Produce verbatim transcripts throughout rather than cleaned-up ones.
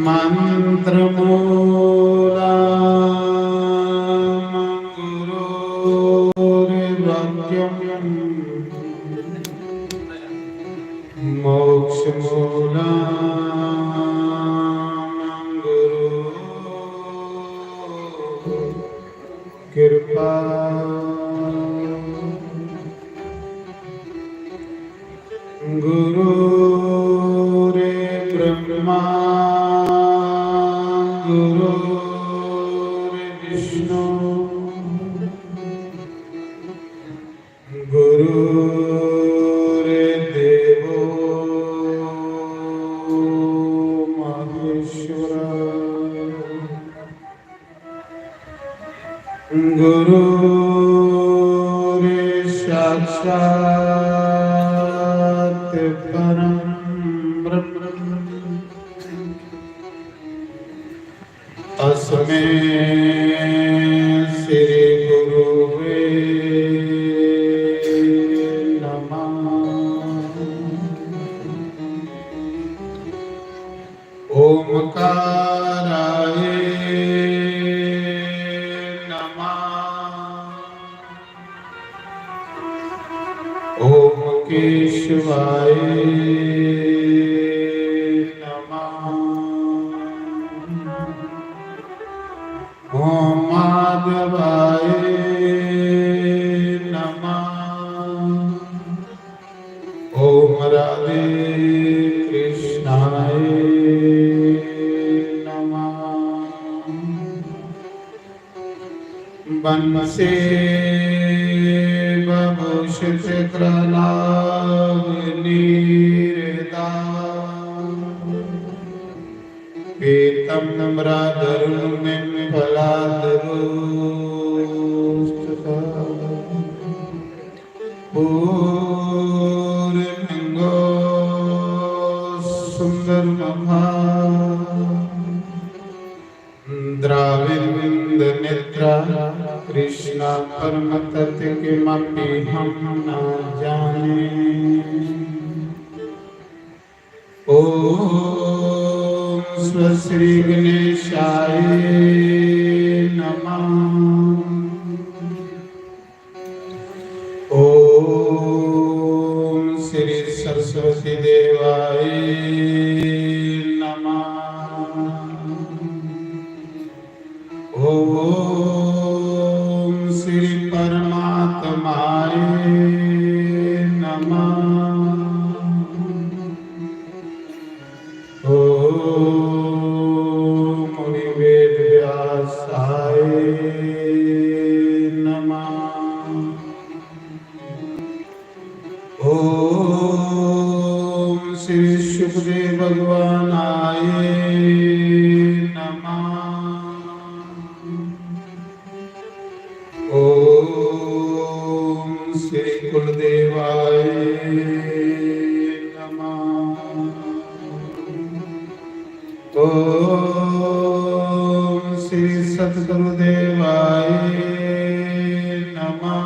मन्त्रमूलमगुरोर्वाक्यम् मोक्षमूलं गुरु कृपा। गुरुर्ब्रह्मा गुरुर्विष्णु गुरुर्देवो महेश्वर। गुरुर्साक्षात् परं ब्रह्म। तस्मै श्री गुरुवे नमः। ओमकाराय नमः। ओम केशवाय नमः। ओम माधवाय नमः। ओम राधे कृष्णाय नमः। वंशी विभूषित कलावनीरदा पीतम्बराधर निम्फलाद्रुस्तदा पूर्णंगो सुंदर मखा द्राविंद नेत्रा कृष्णा परम तत्व किमपि हम न जाने। ओम स्व श्री गणेशाय नमः। ओम श्री सरस्वती देवाय नमः। ओम श्री परमात्माय नमः। ओम मुनि वेद व्यासाय नमः। ओम श्री शुकदेव भगवानाय नमः। ओम श्री कुलदेवाय नमः। ओम श्री सतगुरुदेवाय नमः।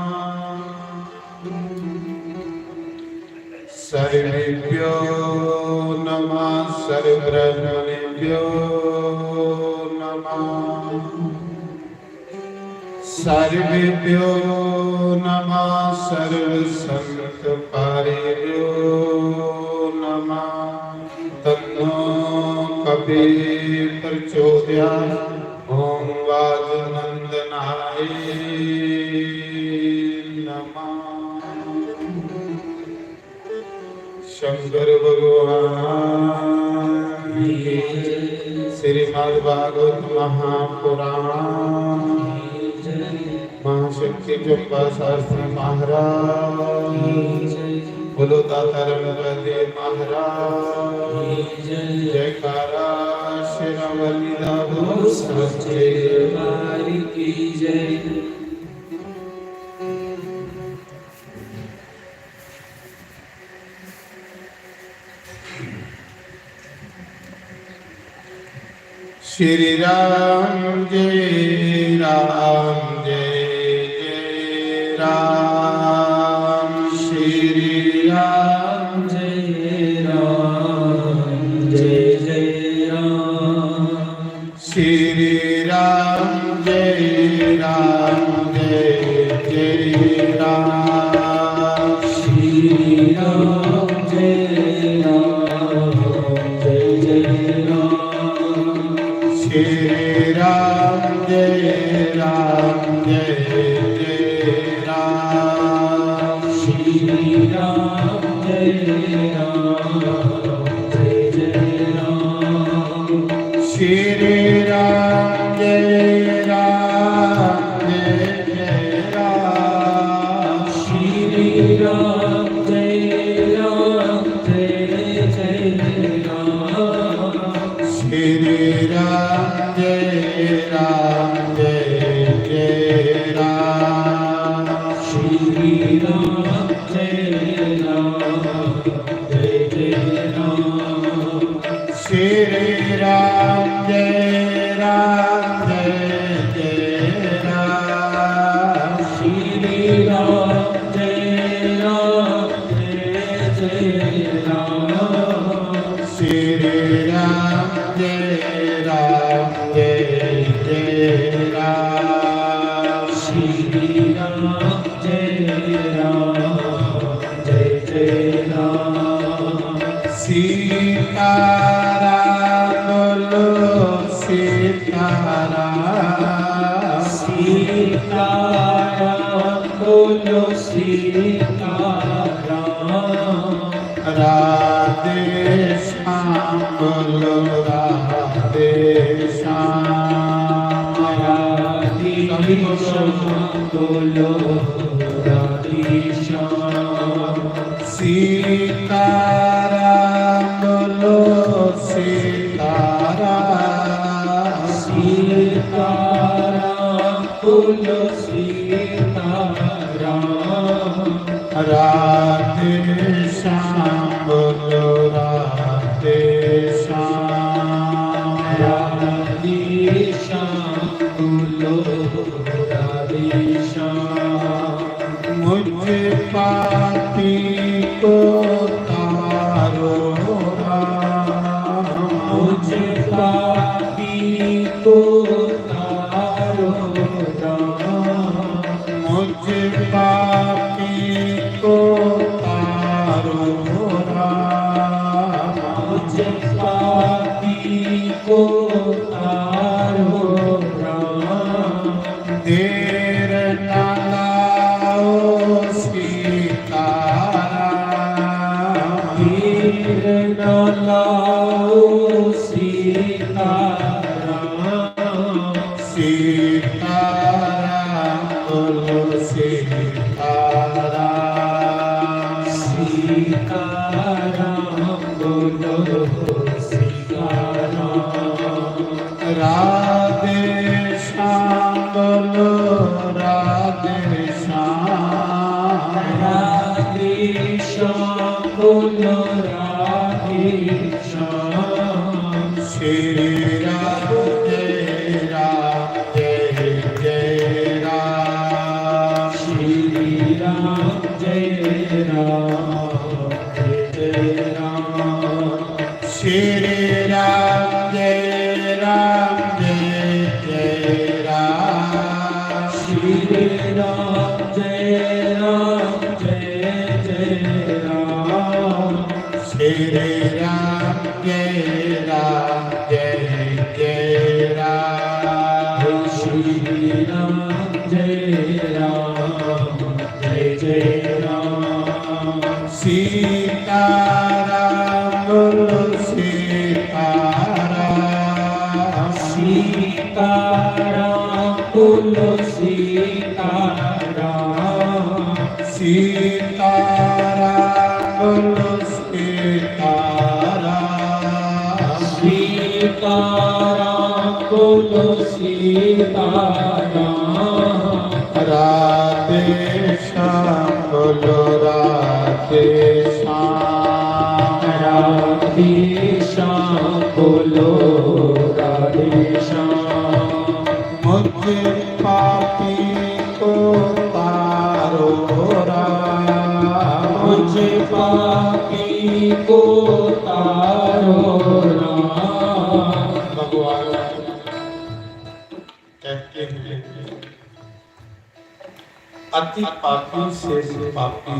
सर्वेभ्यो नमः, सर्वब्रह्मणेभ्यो नमः। सर्वेभ्यो नमः, सर्वसंतपारेभ्यो नमः। तन्नो कपि प्रचोदयात्। ओम वाजनंदनाय नमः। शंकर भगवान की जय। श्रीमद् भागवत महापुराण। जय। महाशक्ति चंपा शास्त्री महाराज। जय। बोलो दाता रणपति महाराज। जय। जयकारा शेरावाली दा बोलो सच्चे दरबार की जय। श्री राम जय राम जय जय राम श्री राम। राम जय राम जय जय राम। श्री राम जय राम जय जय राम। श्री राम जय राम जय जय राम। श्री राम जय राम जय जय राम। श्री राम जय राम जय जय राम। श्री राम जय राम जय जय राम। श्री राम जय राम जय जय राम। श्री राम जय राम जय जय राम। श्री राम जय राम जय जय राम। श्री राम जय राम जय जय राम। श्री राम जय राम जय जय राम। सीताराम बोलो सीताराम। सीताराम बोलो सीताराम। राधे श्याम बोलो राधे श्याम। राधे श्याम बोलो राधे श्याम। सीताराम बोलो सीताराम। सीताराम बोलो सीताराम। राधे श्याम बोलो राधे श्याम। राधे श्याम बोलो राधे श्याम। मुझ पापी को तारो राम। मुझ पापी को तारो राम। मुझ पापी को तारो राम। मुझ पापी को तारो राम। देर न लाओ सीताराम। देर न लाओ सीताराम। सीताराम बोलो सीताराम। सीताराम बोलो सीताराम। राधे श्याम बोलो राधे श्याम। राधे श्याम बोलो राधे श्याम। श्री राम जय राम जय जय राम। श्री राम जय राम जय जय राम। श्री राम जय राम जय जय राम। श्री राम जय राम जय जय राम। श्री राम जय राम जय जय राम। श्री राम जय राम जय जय राम। सीताराम बोलो सीताराम। सीताराम बोलो सीताराम। सीताराम बोलो सीताराम। सीताराम बोलो सीताराम। राधे श्याम बोलो राधे श्याम। राधे श्याम बोलो राधे श्याम। मुझ पापी को तारो राम। मुझ पापी को तारो राम। भगवान कहते हैं, अति पापी से भी पापी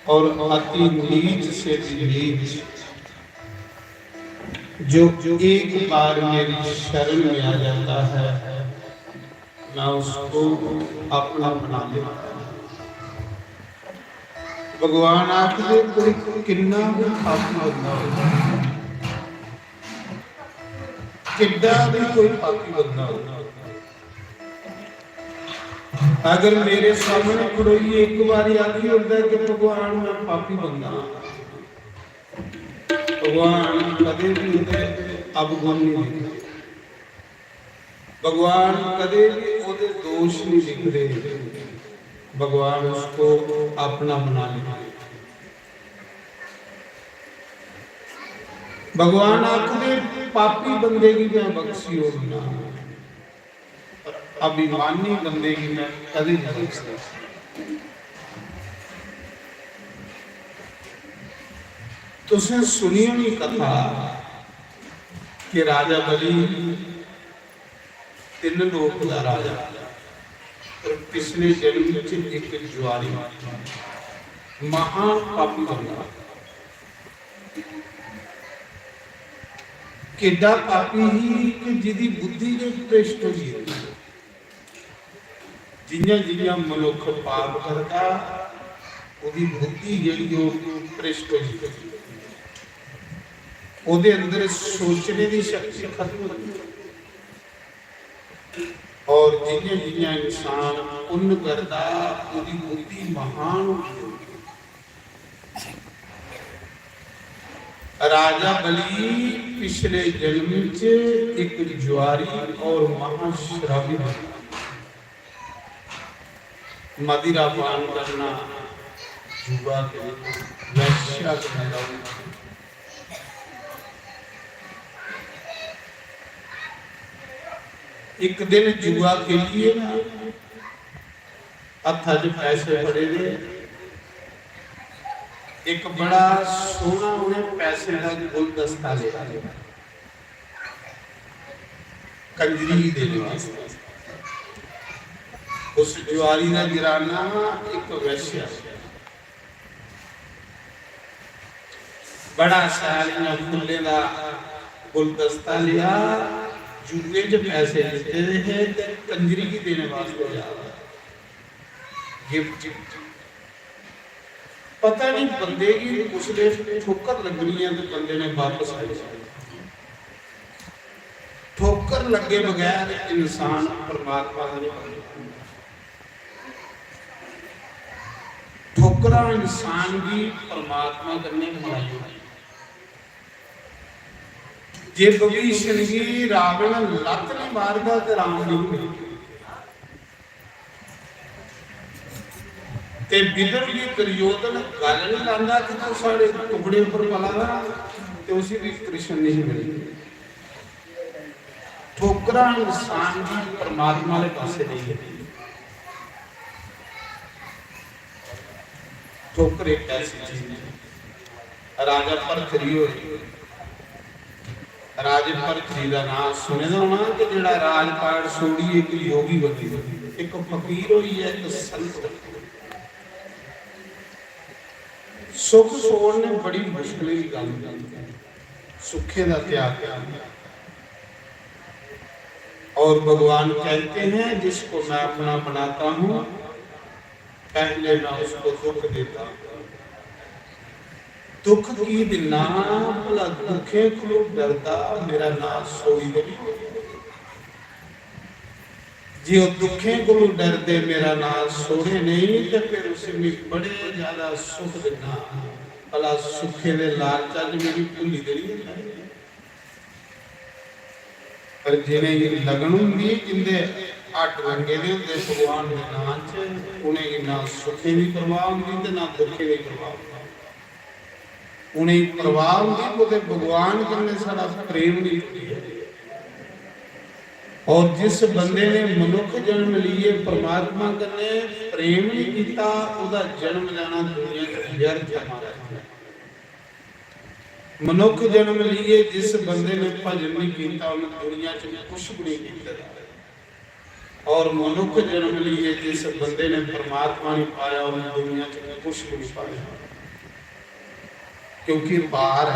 और अति नीच से भी नीच, जो एक बार मेरी शरण में आ जाता है, मैं उसको अपना बना लेता हूँ। भगवान आखदे, कोई किन्ना भी पापी बंदा हो, किड्डा भी कोई पापी बंदा हो, अगर मेरे सामने खड़ोइयै एक बारी आखी ओड़दा है कि भगवान, मैं पापी बंदा हां, भगवान कदे भी ओह्दे अवगुण नहीं दिखदे, भगवान कदे भी ओह्दे दोष नहीं दिखदे, भगवान उसको अपना बना लेते। भगवान आखदे, पापी बंदे गी मैं बख्शी ओड़ना, पर अभिमानी बंदे गी मैं कदे नहीं बख्शदा। तुसें सुनी होनी कथा कि राजा बलि तिन्न लोक दा राजा, पर पिछले जन्म च इक जुआरी, महान पापी बंदा। केड्डा पापी ही कि जिदी बुद्धि गै भ्रष्ट होई गेदी। जियां जियां मनुक्ख पाप करदा, ओह्दी बुद्धि जेह्ड़ी ओह् भ्रष्ट होई जंदी, ओह्दे अंदर सोचने दी शक्ति खत्म होई जंदी। और जियां जियां इंसान पुण्य करदा, ओह्दी बुद्धि महान होंदी जंदी। राजा बलि पिछले जन्म च एक जुआरी और महाशराबी बना। मदिरा पान करना, जुआ खेलना, नशा करना। एक दिन जुआ खेलिए ना, हत्था च पैसे फड़े दे, एक बड़ा सोहना उ'नें पैसे दा गुलदस्ता लेआ, कंजरी देने वास्ते। उस जुआरी दा घराना हा एक वैश्या, बड़ा शैल इ'यां फुल्लें दा गुलदस्ता लेआ, जुए च पैसे दित्ते दे हे ते कंजरी गी देने वास्ते जा दा। गिफ्ट। पता नहीं बंदे गी कुसले ठोकर लगनी है ते बंदे ने वापस आई जाना। ठोकर लग्गे बगैर इंसान परमात्मा दा नहीं बनदा। ठोकरां इंसान गी परमात्मा कन्नै मलाई ओड़दियां। जे विभीषण गी रावण लत्त नहीं मारदा ते राम नहीं होंदा। ते विदुर गी दुर्योधन गल नहीं लांदा कि तू साढ़े टुकड़े उप्पर पला दा, ते उसी भी कृष्ण नहीं मिलदे। ठोकरां इंसान गी परमात्मा आह्ले पासै लेई जंदी। ठोकर इक ऐसी चीज ऐ। राजा भरथरी होए, राजे भरथरी दा नांऽ सुने दा होना कि जेह्ड़ा राजपाट छोड़ियै इक योगी बनी गेआ, इक फकीर होई गेआ, इक संत बनी गेआ। सुख छोड़ने बड़ी मुश्कलें दी गल्ल होंदी ऐ, सुखें दा त्याग करना। और भगवान कहते हैं, जिसको मैं अपना बनाता हूं, पहले मैं उसको दुख देता हूं। दुख की दिना, भला दुखें को डरदा मेरा नां छोड़ी दे। जे ओह् दुखें कोलू डरदे मेरा नां छोड़े नहीं, ते फिर उसी मैं बड़े ज्यादा सुख दिना। भला सुखे दे लालचा च मेरी भुल्ली देनी है। पर जिनेंगी लगन होंदी, जिंदे हट रंगे दे होंदे भगवान दे नां च, उनेंगी ना सुखें दी परवाह होंदी ते ना दुखें दी परवाह होंदी। उनेंगी परवाह होंदी, कुतै भगवान कन्नै साढ़ा प्रेम नहीं टुटी जाए। और जिस बंदे ने मनुख जन्म लिए परमात्मा कन्नै प्रेम नहीं किया, ओहदा जन्म लेना दुनिया च व्यर्थ है महाराज। मनुख जन्म लिए जिस बंदे ने भजन नहीं किया, उन्हें दुनिया च कुछ भी नहीं किया। और मनुख जन्म लिए जिस बंदे ने परमात्मा नहीं पाया, उन्हें दुनिया च कुछ भी नहीं पाया। क्योंकि पार ऐ।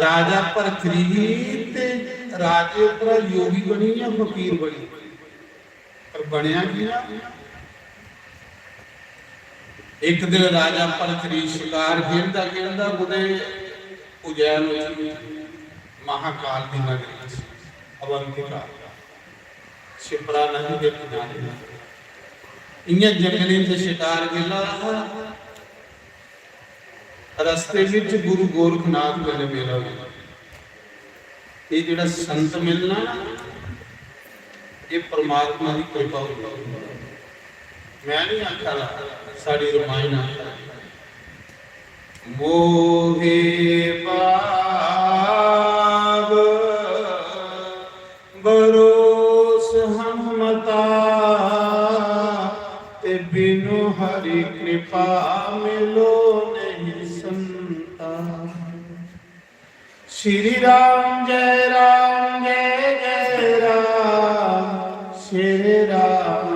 राजा भरथरी ही ते राजे उप्परा योगी बनी जां फकीर बनी, पर बनेआ कि'यां? इक दिन राजा भरथरी शकार खेलदा खेलदा कुतै उज्जैन च महाकाल दी नगरी च अवंतिका, शिप्रा नदी दे किनारे, इ'यां जंगलें च शकार खेला दा हा। रस्ते विच गुरु गोरखनाथ कन्नै मेरा होया। एह् जेह्ड़ा संत मिलना ना, एह् परमात्मा दी कृपा होंदी। मैं नहीं आखा दा, साढ़ी रमायण आखा दी। मोहे पाव भरोस हम मता, ते बिनु हरि कृपा मिलो नहीं संता। श्री राम जय राम जय जय राम, श्री राम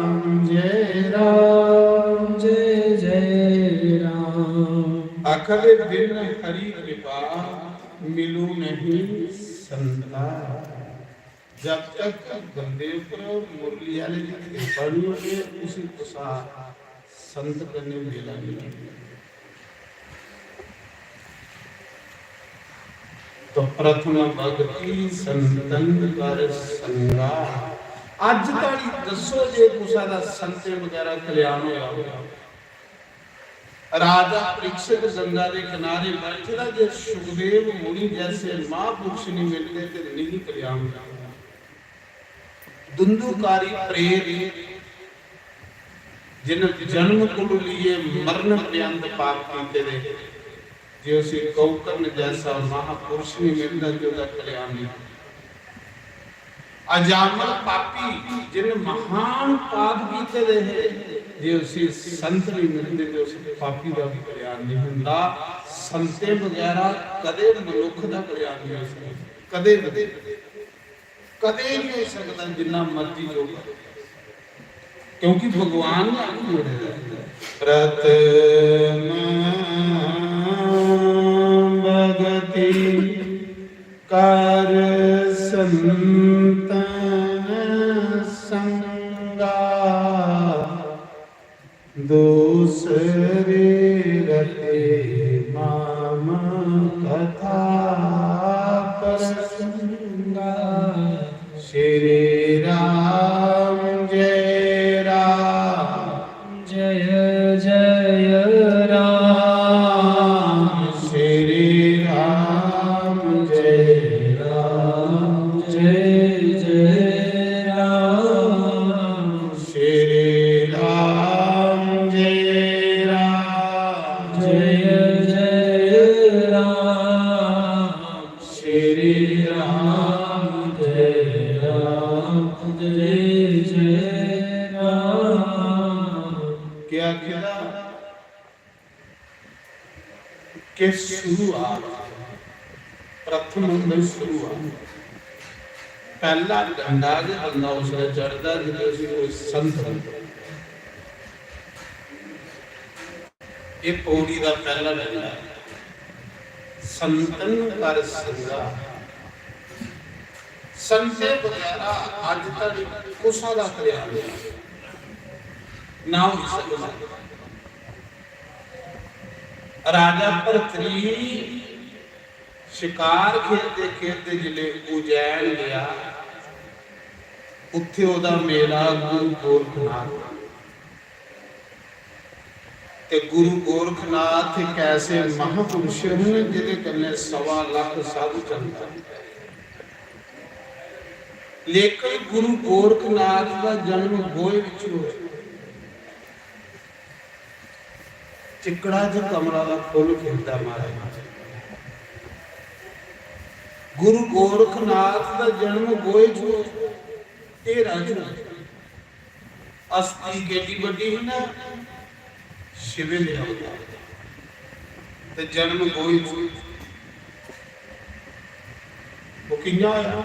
जय राम जय जय राम। आखदे बिन हरि कृपा मिलू नहीं संता। जब तक बंदे उप्पर मुरली आह्ले दी कृपा नहीं होंदी, उसी कुसा संत कन्नै मेला नहीं होंदा। तो प्रथम भगति संतन कर संगा। अज्ज धोड़ी दस्सो जे कुसा दा संतें बगैरा कल्याण होया होगा। राजा परीक्षित गंगा दे किनारे बैठे दा, जे सुखदेव मुनि जैसे महापुरुष नहीं मिलते ते नहीं कल्याण होना। दुंदुकारी प्रेत जिन जन्म कोलू लिए मरण पर्यंत पाप कीते दे, जे उसी कौकर्ण जैसा महापुरुष नहीं मिलता, ते ओहदा कल्याण नहीं। अजामल पापी जिन महान पाप कीते दे हे, जे उसी संत नहीं मिलते, ते उस पापी का भी कल्याण नहीं होंदा। संतें बगैरा कदे मनुख का कल्याण नहीं हो सकता, कदे भी। कदे नहीं हो सकता, जिन्ना मर्जी जो करो, क्योंकि भगवान ने आगू जोड़े दा। प्रथम भगति कर संतन संगा, दूसरे रते माम कथा प्रसंगा। श्री राम जय राम जय जय राम। श्री राम जय राम जय जय राम। श्री राम जय राम जय जय राम। श्री राम जय राम जय जय राम। क्या आखेदा? कि शुरुआत, प्रथम होंदा शुरुआत। पैह्ला डंडा गै बंदा उसलै चढ़दा जिसलै उसी कोई संत मिलदा। एह् पौड़ी दा पैह्ला डंडा। संतन कर संगा। संते बगैरा अज्ज तक कुसा दा कल्याण नहीं, ना होई सकदा। राजा भरतरी शकार खेलदे खेलदे जिसलै उज्जैन गेआ, उत्थे ओह्दा मेला गुरु गोरखनाथ। ते गुरु गोरखनाथ एक ऐसे महापुरुष हन जिदे कन्नै सवा लख साधु चलदा। लेकिन गुरु गोरखनाथ का जन्म गोहे विच होया। चिक्कड़ा च कमला दा फुल्ल खिलदा महाराज। गुरु गोरखनाथ का जन्म गोहे च होया, ढेरा च होया। अस्थि केड्डी बड्डी ही ना, शिवे दे अवतार। ते जन्म गोहे च। ओह् कि'यां होया?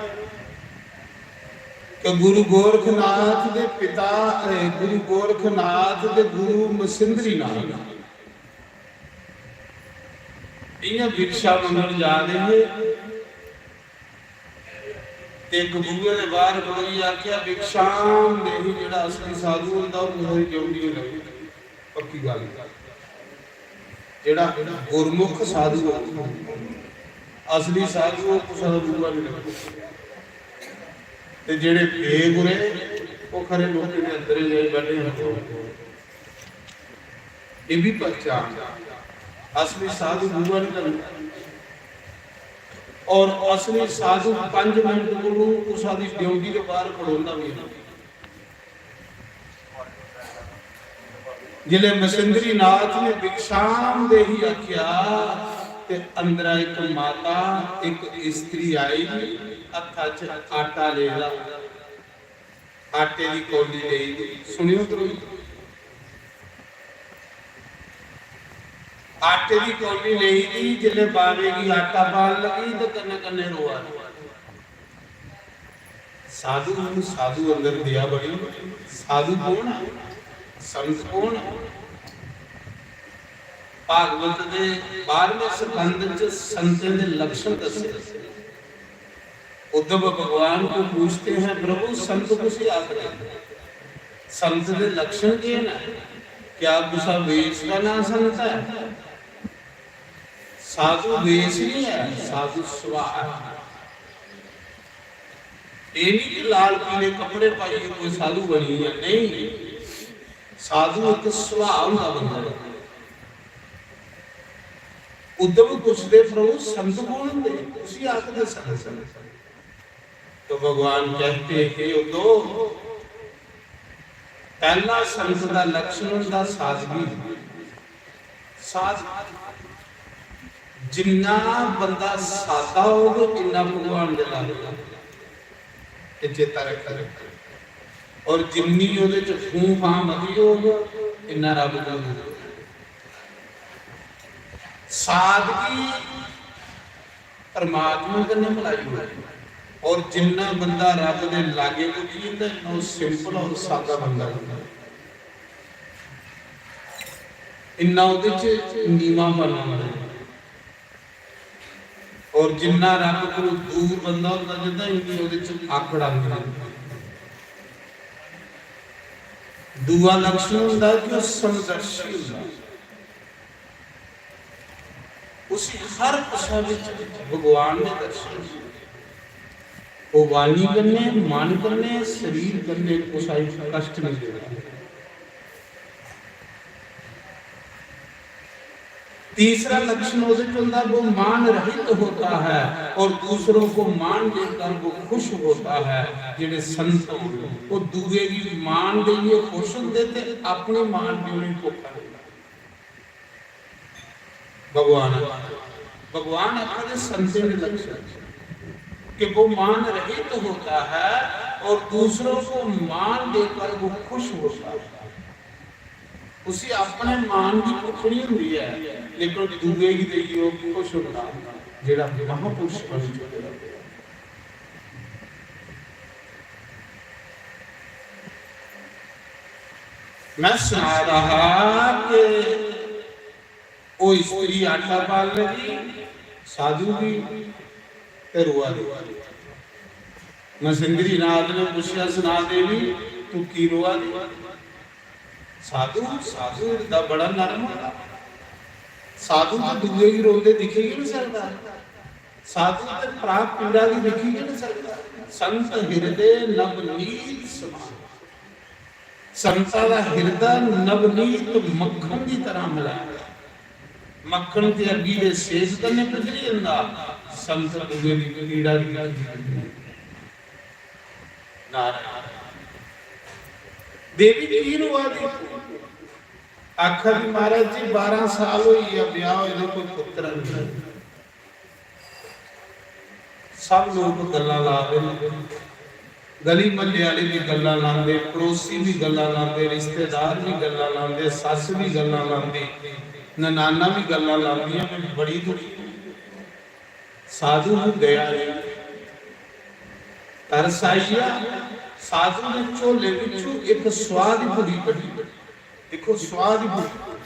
कि गुरु गोरखनाथ दे पिता, ए, गुरु गोरखनाथ दे गुरु मसिंद्रीनाथ, इ'यां भिक्षा मंगण जा दे हे ते इक बूहे दे बाहर खड़ोइयै आखेआ, "भिक्षाम देही।" जेह्ड़ा असली साधु होंदा, ओह् कुसै दी ड्यूटी नेईं लगदी। पक्की गल्ल। जेह्ड़ा गुरमुख साधु होंदा, असली साधु, ओह् कुसै दा बूहा नेईं लगदा। ते जेह्ड़े बेगुरे, ओह् खरे लोकें दे अंदर जाई बैठे होंदे। ये भी पहचान। असली साधु बूहा नेईं लगदा। और असली साधु पंज मिनट कोलू कुसा दी ड्यूटी दे बाहर खड़ोंदा भी नहीं। जिसले मसिंद्री नाथ ने भिक्षाम देही आख्या, ते अंदरा एक माता, एक स्त्री आई, हत्था च आटा लेदा, आटे दी कौली लेई दी। सुनियो तो, आटे दी कौली लेई दी, जिसले बाबे गी आटा पान लगी, तो कन्ने कन्ने रोआ दी। साधु, साधु अंदर दया बड़ी। साधु कौन है? संत कौन है? भागवत दे बारहवें स्कंद च संतें दे लक्षण दस्से। उद्धव भगवान को पूछते हैं, "प्रभु, संत कुसी आखदे? संत दे लक्षण केह् न? क्या कुसा वेश का नां संत है?" साधु वेश नहीं है, साधु सुभाव है। ये नहीं कि लाल पीले कपड़े पाइए कोई साधु बनी है, नहीं। साधु एक सुभाव होंदा बंदा दा। उद्धव पुछदे, "प्रभु, संत कौन होंदे? कुसी आखदे संत?" तो भगवान कहते, "हे उद्धव, पहला संत दा लक्षण होंदा सादगी।" सादगी। जिन्ना बंदा सादा होग, इन्ना भगवान दे लागे। ते चेता रखना। और जिन्नी ओहदे च फूं फां मती होग, इन्ना रब कोल होग। सादगी परमात्मा कन्नै मलाई होग। और जिन्ना बंदा रब दे लागे पुज्जी जंदा, इन्ना ओह् simple और सादा बंदा होंदा। इन्ना ओहदे च नीवांपन होंदा। और जिन्ना रब कोला दूर बंदा होंदा जंदा, इन्नी ओहदे च आकड़ आंदी जंदी। दूआ लक्षण होंदा कि ओह समदर्शी होंदा, उसी हर कुसै विच भगवान दे दर्शन होंदे। ओह वाणी कन्नै, मन कन्नै, शरीर कन्नै कुसै गी कष्ट नहीं देंदा। तीसरा लक्षण ओहदे च होंदा, वो मान रहित होता है और दूसरों को मान देकर वो खुश होता है। जेह्ड़े संत होन, ओह दूए गी मान देइयै खुश होंदे ते अपने मान देने गी धोखा दिंदा। भगवान, भगवान आखदे संतें दे लक्षण कि वो मान रहित होता है और दूसरों को मान देकर वो खुश होता है। उसी अपने मान दी भुक्ख नहीं होंदी है, लेकिन दूए गी देइयै ओह खुश होंदा, जेह्ड़ा महापुरुष बन चुके दा। मैं सना रहा कि ओह स्त्री आटा पान लगी, साधु भी ते रोआ दी। मसिंद्री नाथ ने पूछेआ, "सना देवी, तू की रोआ दी?" साधु, साधु दा बड़ा नरम होंदा। साधु ते दूए गी रोंदे दिक्खी गै नहीं सकदा। साधु ते भ्रा पीड़ा गी दिक्खी गै नहीं सकदा। संत हिरदे नवनीत समान। संता दा हिरदा नवनीत मक्खन दी तरह मिलाया। मक्खन ते अग्गी दे सेक कन्नै पिघली जंदा, संत दूए दी पीड़ा गी दिक्खी जंदा। नारायण। देवी की रोआ दी? आखा दी, "महाराज जी, बारां साल होई गेआ ब्याह होए दे, कोई पुत्तर नहीं।" सब लोग गल्लां ला रहे हैं, गली म्हल्ले आह्ले भी गल्लां लांदे, पड़ोसी भी गल्लां लांदे, रिश्तेदार भी गल्लां लांदे, सस्स भी गल्लां लांदी, ननाना भी गल्लां लांदियां, मैं बड़ी दुखी। साधु भी दया आई, तरस आई गया। साधु ने झोले विचों एक स्वाह दी पुड़ी कड्ढी। देखो, स्वाह दी पुड़ी।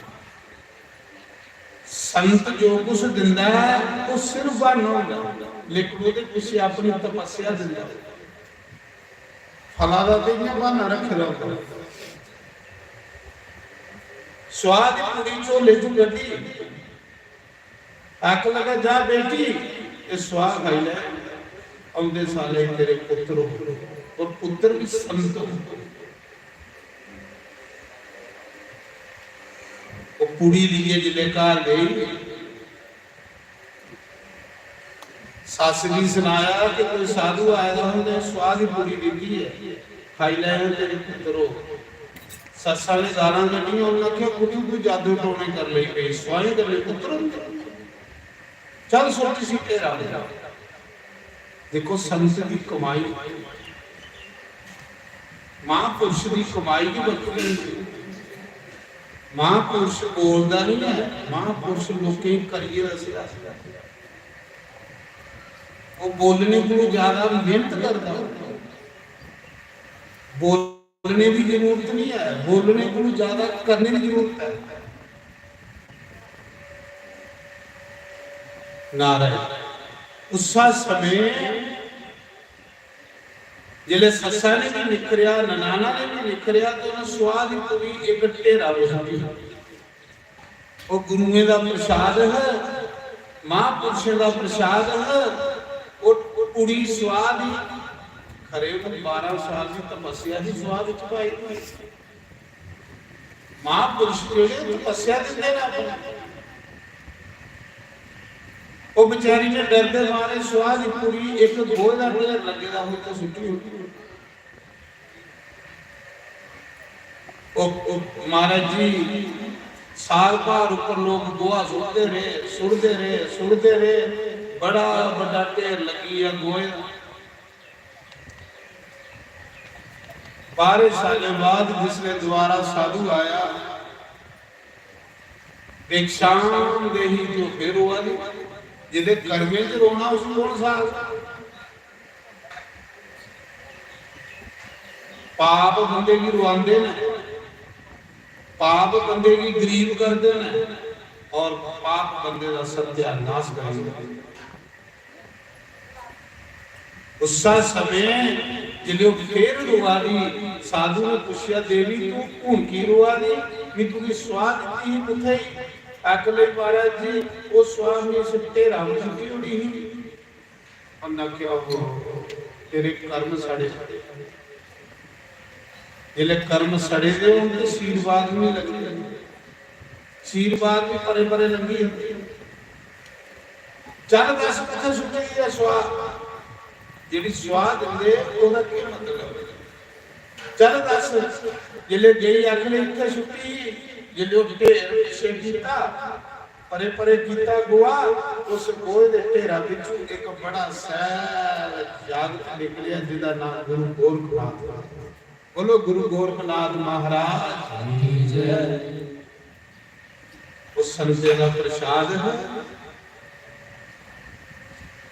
संत जो कुछ दिंदा ऐ, ओह् सिर्फ ब्हाना होंदा ऐ, लेकिन ओह्दे पिच्छे अपनी तपस्या दिंदा ऐ। फला दा ते इ'यां ब्हाना रक्खे दा होंदा ऐ। सुआह् दी पुड़ी झोले चों कड्ढी, आखन लगा, "जा बेटी, एह् सुआह् खाई लै, औंदे सालै गी तेरे पुत्तर होग।" और पुत्तर बी संत होग। ओह् पुड़ी लेइयै जिसलै घर गेई, सस्स गी सनाया कि कोई साधु आए दा, उ'न्नै सुआह् दी पुड़ी दित्ती ऐ, खाई लैएओ, तेरे पुत्तर होग। सस्सा ने गालां कड्ढियां, उ'न्नै आखेआ, "कुत्थूं तूं जादू टोने करी लेई पेई, सुआहीं कन्नै पुत्तर होंदे?" चल, सुट्ट इसी ढेरा। दिक्खो, संत दी कमाई, महापुरुष दी कमाई बी बक्खरी होंदी। महापुरुष बोलदा निं ऐ, महापुरुष लोकें गी करियै दसदा। ओह् बोलने कोलू ज्यादा मेहनत करदा। बोलने दी जरूरत नहीं है, बोलने कोलू ज्यादा करने की जरूरत है। नारायण। उस्सा समय जिसलै सस्सा ने भी निखरेआ, ननाना ने भी निखरेआ, तो उन्हें सुआह दी पूरी एक ढेरा बजाई। ओह् गुरुएं दा प्रसाद है, महापुरुषें दा प्रसाद है। ओह् कुड़ी सुआह दी, खरे उन्हें बारां साल दी तपस्या दी सुआह विच पाई होई। महापुरुष जेह्ड़े तपस्या दिंदे न अपनी। ओह् बेचारी ने डरदे मारे सुआह दी पूरी एक गोहे दा ढेर लग्गे दा होई ते सुट्टी ओड़ी। ओह्, ओह् महाराज जी, साल भर उप्पर लोक गोहा सुट्टदे रेह्, सुट्टदे रेह्, सुट्टदे रेह्, बड़ा बड्डा ढेर लग्गी गेआ गोहे दा। बारां सालें बाद जिसलै दोबारा साधु आया, भिक्षाम देही जो फिर हुआ नहीं, जेह्दे कर्में च रोना उसी कौन साहब? पाप बंदे गी रुआंदे न, पाप बंदे गी गरीब करदे न और पाप बंदे दा सत्यानाश कर दिंदे न। उस्सा समें जिसलै ओह् फिर रोआ दी, साधु ने पुच्छेआ, "देवी, तू हुन की रोआ दी? में तुगी सुआह दित्ती ही कुत्थै ही?" आखन लगी, "महाराज जी, ओह् सुआह में इस ढेरा पर सुट्टी ओड़ी ही।" उन्नै आखेआ, "ओहो, तेरे कर्म सड़े।" जिसलै कर्म सड़े दे होन ते आशीर्वाद बी निं लगदे। आशीर्वाद बी परे परे लंघी जंदे। चल दस, कुत्थै सुट्टी दी ऐ सुआह? जेह्ड़ी सुआह दिंदे, ओह्दा केह् मतलब? चल दस, जिसलै गेई आखने, "इत्थै सुट्टी ही", जिसलै ओह् ढेर पिच्छे कीता, परे परे कीता गोहा, उस गोहे दे ढेरा बिच्चों इक बड़ा सैल जागत निकलेआ, जिसदा नाम गुरु गोरखनाथ। बोलो, गुरु गोरखनाथ महाराज की जय। उस संते दा प्रसाद है।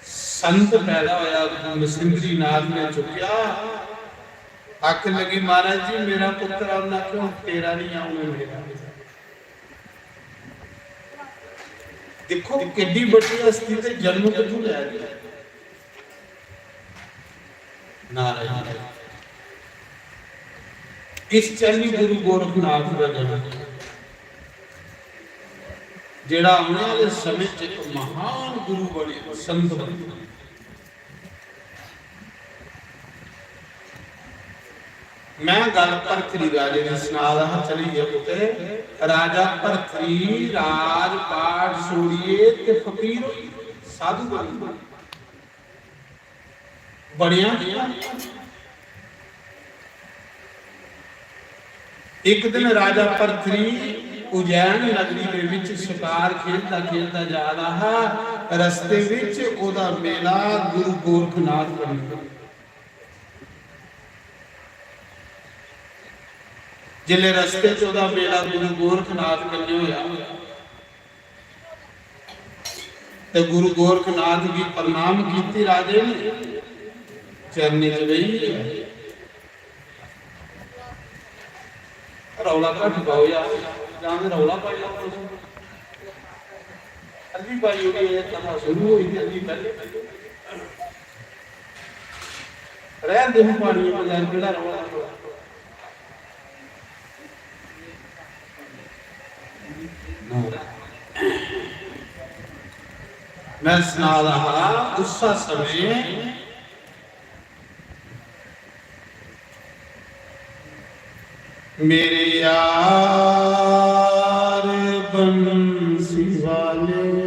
संत पैदा होया, मसिंद्री नाथ ने चुक्या, आखन लगी, "महाराज जी, मेरा पुत्र।" उन्हें आखेआ, "तेरा नहीं, आऊं मेरा।" देखो, केड्डी बड्डी हस्ती ते जन्म कुत्थों लै दी। नारायण। इस चाल्ली गुरु गोरखनाथ दा जन्म, जेह्ड़ा औने आह्ले समें च इक महान गुरु बने, संत बने। मैं गल्ल भरथरी राजे दी सना दा हा, चली गेआ कुतै। राजा भरथरी राजपाट छोड़ियै ते फकीर होई, साधु बनी। बड़ियां। एक दिन राजा भरथरी उज्जैन नगरी दे विच शिकार खेलदा खेलदा जा रहा हा। रस्ते विच ओदा मेला गुरु गोरखनाथ कन्नै। जिसलै रस्ते च ओह्दा मेला गुरु गोरखनाथ कन्नै होया ते गुरु गोरखनाथ गी प्रणाम कीती राजे ने, चरणें च बेही गेआ। रौला घट्ट पाओ यार, जां ते रौला पाई लैओ तुस। पानी उठी, अजें कथा शुरू होई ते अभी पहले। रहन दे, हूं पानी बगैर केड़ा रौहना। मैं सना रहा हा, उस समय मेरे यार बंसी वाले।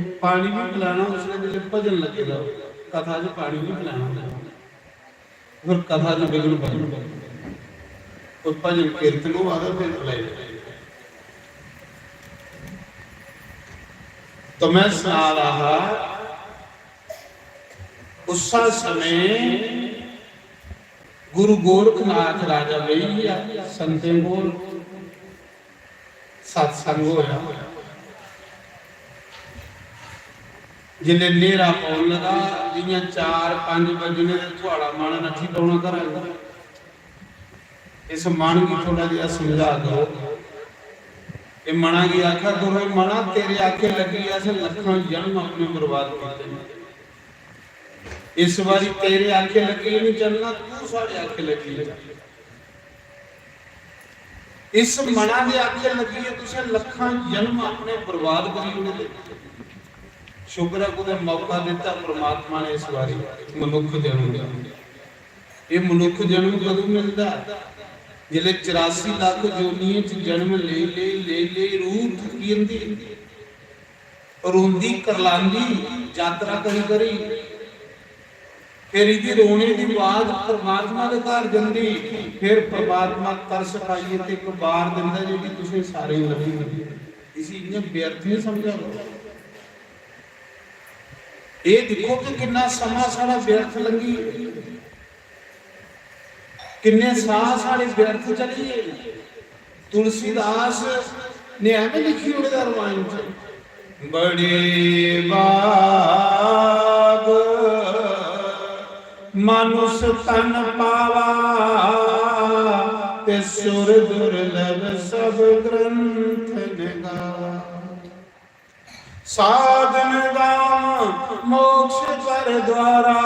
पानी भी पिलाना, उसने जिसले भजन लगे दा, कथा च पानी भी पिलाना, फिर कथा च विघ्न पै जाना। कोई भजन कीर्तन होआ दा, फिर पिलाई। तो मैं सना रहा हा, उस समय गुरु गोरखनाथ राजा बेही गया, संतें कोल सत्संग होया। जिसले न्हेरा पौन लगा, जियां चार पंज बजने ते थुआड़ा मन नट्ठी पौना घरा दा। इस मन गी थोड़ा जेहा समझा करो। ये मना गी आखा करो, "मना, तेरे आखे लगी, असें लक्खां जन्म अपने बर्बाद कीते ने। इस बारी तेरे आखे लगी नहीं चलना, तू साढ़े आखे लगी जा।" इस मना दे आखे लगियै तुसें लक्खां जन्म अपने बर्बाद करी ओड़े दे। शुक्र ऐ कुतै मौका दित्ता परमात्मा ने इस बारी मनुक्ख जन्म दा। एह् मनुक्ख जन्म कदूं मिलदा ऐ? जिसलै चरासी लक्ख जोनियें च जन्म लेई, लेई, लेई, लेई रूह थक्की जंदी, रोंदी, करलांदी, यात्रा करी, करी, फिर इदी रोने दी बात परमात्मा दे घर जंदी, फिर परमात्मा तरस खाइयै ते इक बार दिंदा, जेह्ड़ी तुसें सारें गी लब्भी जंदी। इसी इ'यां व्यर्थ निं समझा करो। एह् दिक्खो कि किन्ना समां साढ़ा व्यर्थ लंघी गेआ, किन्ने साह साढ़े व्यर्थ चली गे। तुलसीदास ने ऐवें लिखी ओड़े दा रमायण च, "बड़े भाग मानुष तन पावा, ते सुर दुर्लभ सब ग्रंथ न गावा।" साधन धाम मोक्ष पर द्वारा,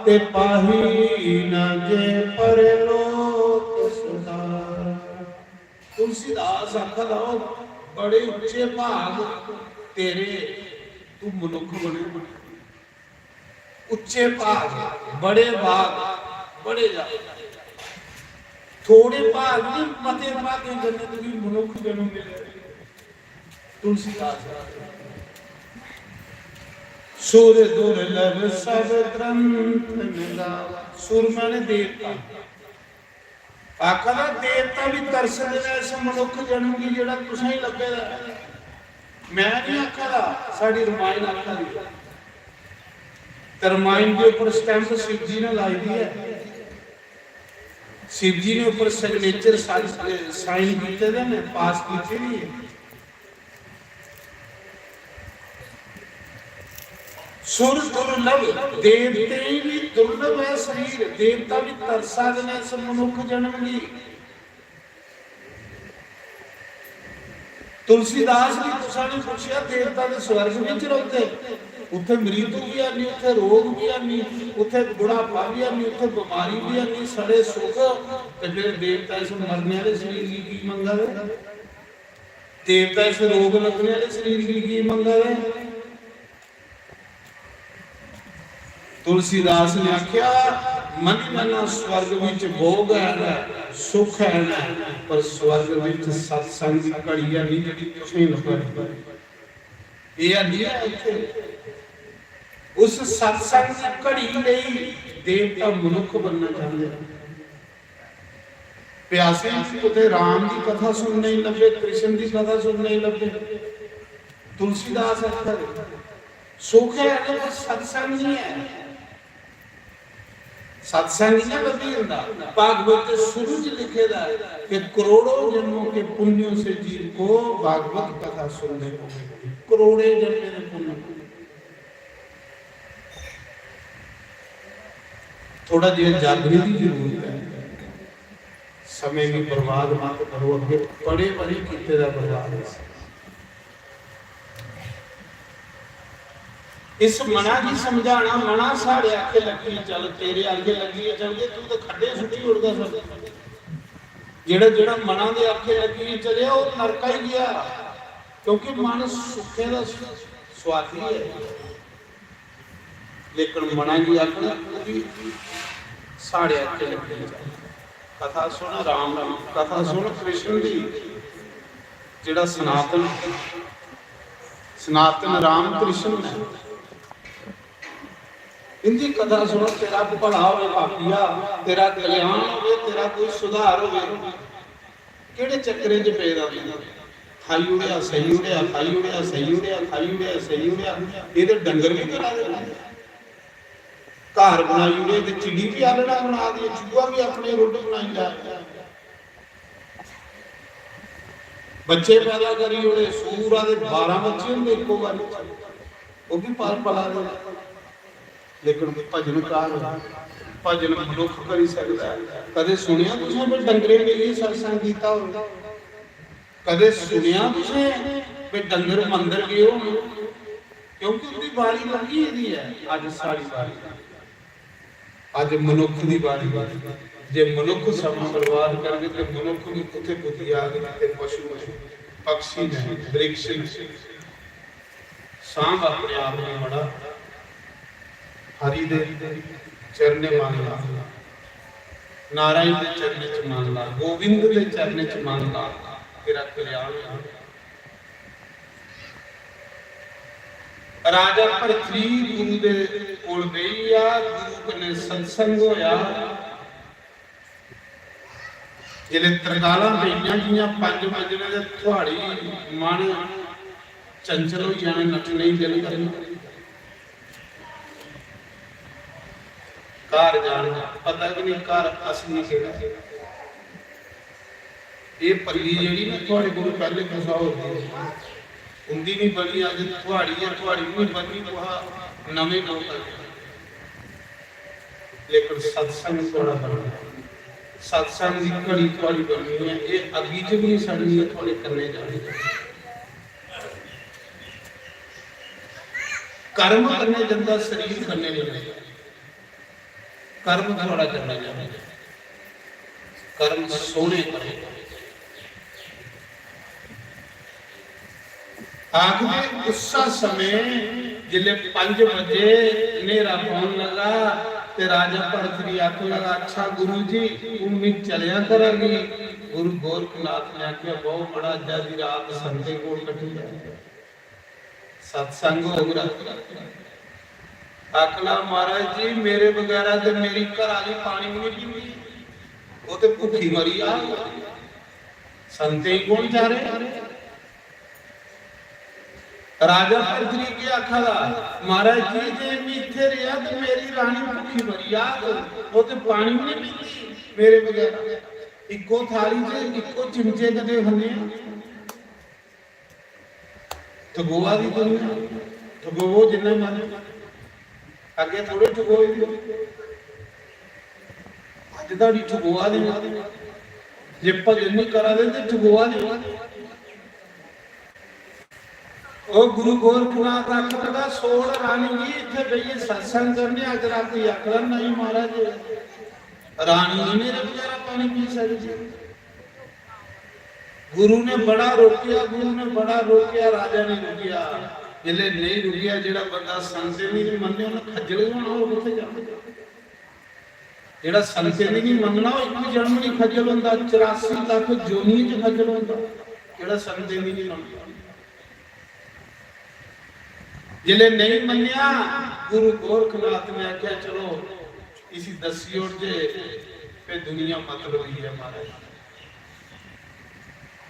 ते पाही न जे परलोक सुधारा। तुलसीदास आखा दा, "ओ बड़े उच्चे भाग तेरे, तू मनुक्ख बने।" उच्चे भाग, बड़े भाग, बड़े ज्यादा। थोड़े भाग नहीं, मते भागें कन्नै तुगी मनुक्ख जन्म मिले। तुलसीदास। सुर दुर्लभ सब ग्रंथ निगारा। सुर माने देवता। आखा दा, देवता भी तरसदे ने इस मनुक्ख जन्म गी जेह्ड़ा तुसेंगी लब्भे दा ऐ। मैं नहीं आखा दा, साढ़ी रमायण आखा दी ऐ। ते रमायण दे उप्पर स्टैंप शिव जी ने लाई दी ऐ। शिव जी ने उप्पर सिग्नेचर साइन कीते दे ने, पास कीते दी ऐ। सुर दुर्लभ, देवतें गी बी दुर्लभ ऐ शरीर, देवता बी तरसा दे न इस मनुक्ख जन्म गी। तुलसीदास गी कुसै ने पुच्छेआ, "देवता ते स्वर्ग बिच रौंह्दे, उत्थे मृत्यु बी है नहीं, उत्थे रोग बी है नहीं, उत्थे बुढ़ापा बी है नहीं, उत्थे बीमारी बी है नहीं, सड़े सुख, ते फिर देवता इस मरने आह्ले शरीर गी की मंगा दे?" देवता इस रोग लगने आह्ले शरीर गी की मंगा दे? तुलसीदास ने आख्या, "मनी मना स्वर्ग विच भोग है ना, सुख है ना, पर स्वर्ग विच सत्संग दी घड़ी है नहीं, जेह्ड़ी तुसें लब्भनी। एह् है नहीं है इत्थे।" उस सत्संग दी घड़ी लेई देवता मनुक्ख बनना चाहते हैं। प्यासे च कुतै राम दी कथा सुनने गी लब्भे, कृष्ण दी कथा सुनने गी लब्भे। तुलसीदास आखदा, "सुख है ना, पर सत्संग नहीं है।" सत्संग इ'यां लब्भी जंदा। भागवत दे शुरू च लिखे दा है कि करोड़ों जन्मों के पुण्यों से जीव को भागवत कथा सुनने को मिलती। करोड़े जन्मे दे पुण्य। थोड़ा जिहा जागने दी जरूरत है। समें गी बर्बाद मत करो, अग्गे बड़े बारी कीते दा बर्बाद है। इस मना गी समझाना, मना साढ़े आखे लग्गी चल, तेरे आखे लग्गी चल, ते तू तो खड्डे सुट्टी ओड़दा सब। जेड़ा, जेड़ा मना दे आखे लग्गी चलेआ, ओह् नरका ही गेआ, क्योंकि मन सुखे दा स्वादी है। लेकिन मना गी आखना, ओह् भी साढ़े आखे लग्गी चल। कथा सुन राम, राम कथा सुन कृष्ण दी, जेड़ा सनातन, सनातन राम कृष्ण है। इंदी कथा सुनो, तेरा भला होवे पापिया, तेरा कल्याण होवे, तेरा कोई सुधार होवे। केड़े चक्करें च पेदा तू? खाई उड़ेआ, सही उड़ेआ, खाई उड़ेआ, सही उड़ेआ, खाई उड़ेआ, सही उड़ेआ। ये ते डंगर भी करा दे। घर बनाई उड़े ते चिड़ी भी आलड़ा बना दी, चूहा भी अपने रुड्ड बनाई लै। बच्चे पैदा करी ओड़े, सूरा दे बारां बच्चे होंदे इक्को बारी, ओह् भी पाल पला दे। लेकिन भजनकार, भजन मनुख करी सकदा ऐ। कदे सुनेआ तुसें भी डंगरे बेहियै सत्संग कीता होवे? कदे सुनेआ तुसें भी डंगर मंदर गए होन? क्योंकि उंदी बारी लंघी गेदी ऐ, अज्ज साढ़ी बारी। अज्ज मनुख दी बारी। जे मनुख समां बर्बाद करगे ते मनुख भी कुत्थे पुज्जी जाग, ते पशु ने, पक्षी ने, वृक्ष ने। सांभ अपने आप में मड़ा, हरि दे चरणे मन ला, नारायण दे चरणे च मन ला, गोविंद दे चरणे च मन ला, तेरा कल्याण होना। राजा भरतरी गुरु दे कोल बेही गेआ, गुरु कन्नै सत्संग होया। जिसलै तरकालां पेइयां, जियां पंज बजने ते थुआड़ी मन चंचल होई जाने, नट्ठने गी दिल करना। घर जाना, पता गै नहीं घर असली केह्ड़ा। एह् पल्ली जेह्ड़ी ना थुआड़े कोल पैह्ले कुसै होर दी ही। उंदी नहीं बनी, अज्ज थुआड़ी ऐ, थुआड़ी बी नहीं बननी, कुहा नमें लोक आई जाने। लेकिन सत्संग थुआड़ा बनना, सत्संग दी घड़ी थुआड़ी बननी ऐ। एह् अग्गी च बी नहीं सड़नी ऐ, थुआड़े कन्नै जानी ऐ। कर्म कन्नै जंदा, शरीर कन्नै नहीं जंदा। कर्म थुआड़ा चंगा जावे, कर्म सोहने करो। आखदे उस्सा समें जिसले पंज बजे न्हेरा पौन लगा ते राजा भरतरी आखन लगा, "अच्छा गुरु जी, हून मैं चलेआ करां।" गुरु गोरखनाथ ने आखेआ, "बहुत बड़ा, अज्जा दी रात संतें कोल कट्टी जाए।" सत्संग होग। आखना, "महाराज जी, मेरे बगैरा ते मेरी घर आह्ली पानी बी नहीं पींदी, ओह् ते भुक्खी मरी जाग, संतें गी कौन चारे?" राजा भरतरी केह् आखा दा, "महाराज जी, जे मैं इत्थै रेहा ते मेरी रानी भुक्खी मरी जाग, ओह् ते पानी बी नहीं पींदी मेरे बगैरा। इक्को थाली च इक्को चिमचे कन्नै खन्ने आं।" ठगोआ दी दुनिया, ठगोवो जिन्ना मर्जी। अग्गें थोड़े ठगोए दे। अज्ज धोड़ी ठगोआ दे। जे भजन नहीं करा दे ते ठगोआ दे। ओ गुरु गोरखनाथ आखन लगा, "सोड़ रानी जी, इत्थे बेहियै सत्संग करने, अज्ज राती आखदा नहीं महाराज, रानी नहीं मेरे बगैरा पानी पी सकदी।" गुरु ने बड़ा रोकेआ, गुरु ने बड़ा रोकेआ, राजा नहीं रुकेआ। जिसले नहीं रुकेआ, जेड़ा बंदा संतें दी नहीं मन्ने, उन्हें खज्जल ही होना, होर कुत्थै जाना? जेड़ा संतें दी नहीं मन्नना, ओह इक जन्म नहीं खज्जल होंदा, चौरासी लख जोनियें च खज्जल होंदा, जेड़ा संतें दी नहीं मन्नदा। जिसले नहीं मन्नेआ, गुरु गोरखनाथ ने आख्या, "चलो, इसी दस्सी ओड़जे, ते दुनिया मतलबी ऐ महाराज।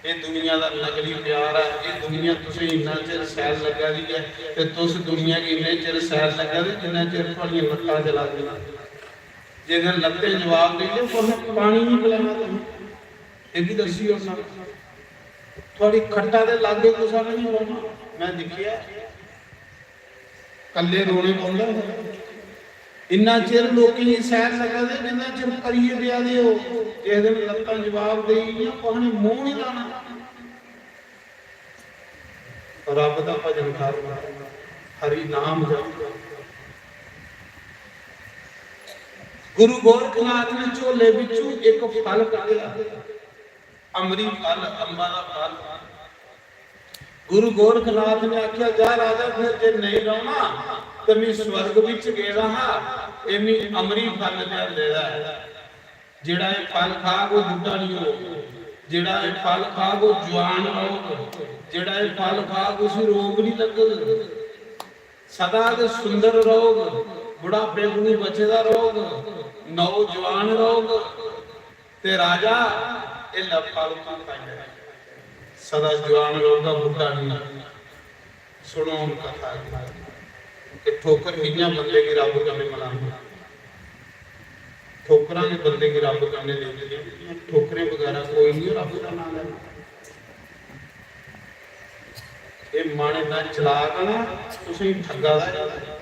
एह दुनिया दा नकली प्यार ऐ, एह दुनिया तुसें इन्ना चिर शैल लग्गा दी ऐ, ते तुस दुनिया गी इन्ने चिर शैल लग्गा दे, जिन्ना चिर थुआड़ियां लत्तां चला दियां। जे दिन लत्तें जवाब देइयै, कुसै पानी नहीं पिलाना तुसें, एह भी दस्सी ओड़ना। थुआड़ी खट्टा दे लागे कुसै ने नहीं बौह्ना।" मैं दिक्खेआ, कल्ले रोने पौंदा हा। इन्ना चिर लोकें गी सैर लगा दे, जिन्ना चिर करियै देआ दे ओ। जिस दिन लत्तां जवाब देई गेइयां, कुसै ने मूंह नहीं लाना। रब दा भजन कर। हरि नाम जप। गुरु गोरखनाथ ने झोले विचों एक फल कड्ढेआ, अमरी फल, अंबा दा फल। गुरु गोरखनाथ ने आख्या, "जा राजा, फिर जे नेईं रौहना ते मी स्वर्ग विच गेदा हा, एह मी अमरी फल लेआ लेदा ऐ।" जेड़ा एह फल खाग, ओह बुड्ढा नहीं होग। जेड़ा एह फल खाग, ओह जवान रौहग। जेड़ा एह फल खाग, उसी रोग नहीं लगग। सदा ते सुंदर रौहग, बुढ़ापे कोलू बचे दा रौहग, नौजवान रौहग। ते राजा, एह लै फल तू खाई लै, सदा जवान रौहगा, बुड्ढा नहीं। सुनो हुण कथा गी कि ठोकर कि'यां बंदे गी रब कन्नै मलांदी। ठोकरां गै बंदे गी रब कन्नै लेंदियां, ठोकरें बगैरा कोई नहीं रब दा नाम लैंदा। एह मन इन्ना चलाक है ना, तुसेंगी ठग्गा दा है,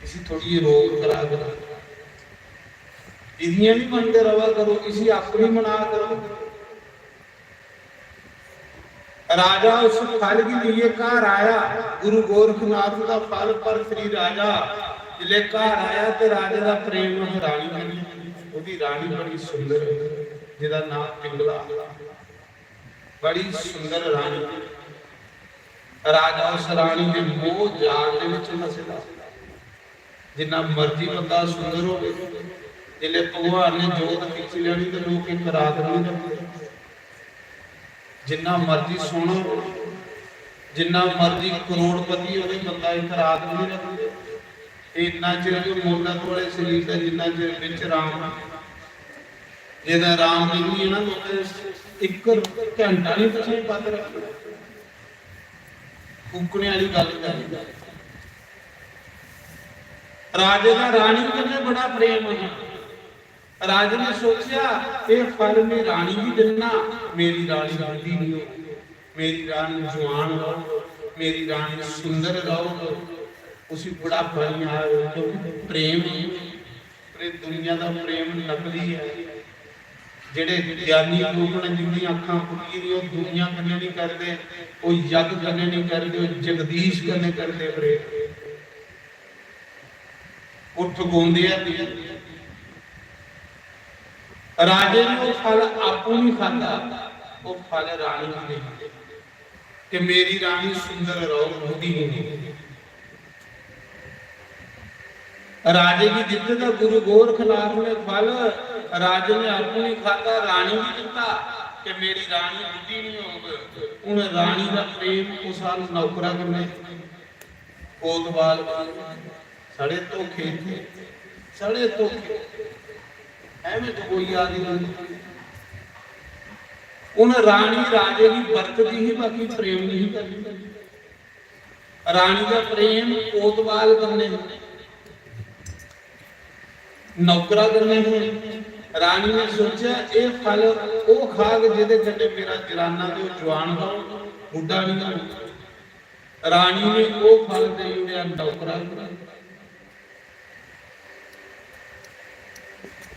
इसी थोड़ी जेही रोक करा करो। इदियां नहीं मनदे रवा करो, इसी अपनी मना करो। राजा उस फल गी लेइयै घर आया, गुरु गोरखनाथ दा फल। पर श्री राजा जिसलै घर आया ते राजे दा प्रेम हा रानी कन्नै। ओहदी रानी बड़ी सुंदर, जेहदा नाम पिंगला, बड़ी सुंदर रानी। राजा उस रानी दे मोह जाल दे विच फसे दा। जिन्ना मर्जी बंदा सुंदर होवे, जिसलै भगवान ने जोत खिच्ची लैनी ते लोक इक रात नहीं रखदे। जिन्ना मर्जी सोहना होवे, जिन्ना मर्जी करोड़पति होवे, बंदा इक रात नहीं रखदे। ते इन्ना चिर जो मुल्ला थुआड़े शरीर दा, जिन्ना चिर बिच राम, जेदा राम नहीं है ना, लोकें इक घंटा नहीं तुसेंगी पत रखना। फूकने आह्ली गल्ल करनी। राजे दा रानी कन्नै बड़ा प्रेम हा। राजे ने सोचेआ, "एह् फल में रानी गी दिन्ना, मेरी रानी बुड्ढी नहीं होग, मेरी रानी जवान रौह्ग, मेरी रानी सुंदर रौह्ग, उसी बुढ़ापा नहीं आग, क्योंकि प्रेम है।" पर एह् दुनिया दा प्रेम नकली ऐ। जेह्ड़े ज्ञानी लोक न, जिंदियां अक्खां खु'ल्ली दियां, ओह् दुनिया कन्नै नहीं करदे, ओह् जग कन्नै नहीं करदे, ओह् जगदीश कन्नै करदे प्रेम। ओह् ठगोंदे ऐ। राजे ने ओह् फल आपूं नहीं खादा, ओह् फल रानी गी देई दित्ता कि मेरी रानी सुंदर रौह्ग, बुड्ढी नहीं। राजे गी दित्ते दा गुरु गोरखनाथ ने फल, राजे ने आपूं नहीं खादा, रानी गी दित्ता कि मेरी रानी बुड्ढी नहीं होग। हून रानी दा प्रेम कुसा नौकरा कन्नै, कोतवाल कन्नै, साढ़े धोखे इत्थै, साढ़े धोखे। एवें ठगोई जा दी दुनिया। हून रानी राजे गी बरतदी ही, बाकी प्रेम नहीं करदी। रानी दा प्रेम कोतवाल कन्नै, नौकरा कन्नै है। रानी ने सोचेआ, "एह् फल ओह् खाग जेह्दे कन्नै मेरा जराना ते ओह् जवान रौह्ग, बुड्ढा नहीं होग।" रानी ने ओह् फल देई ओड़ेआ नौकरा गी।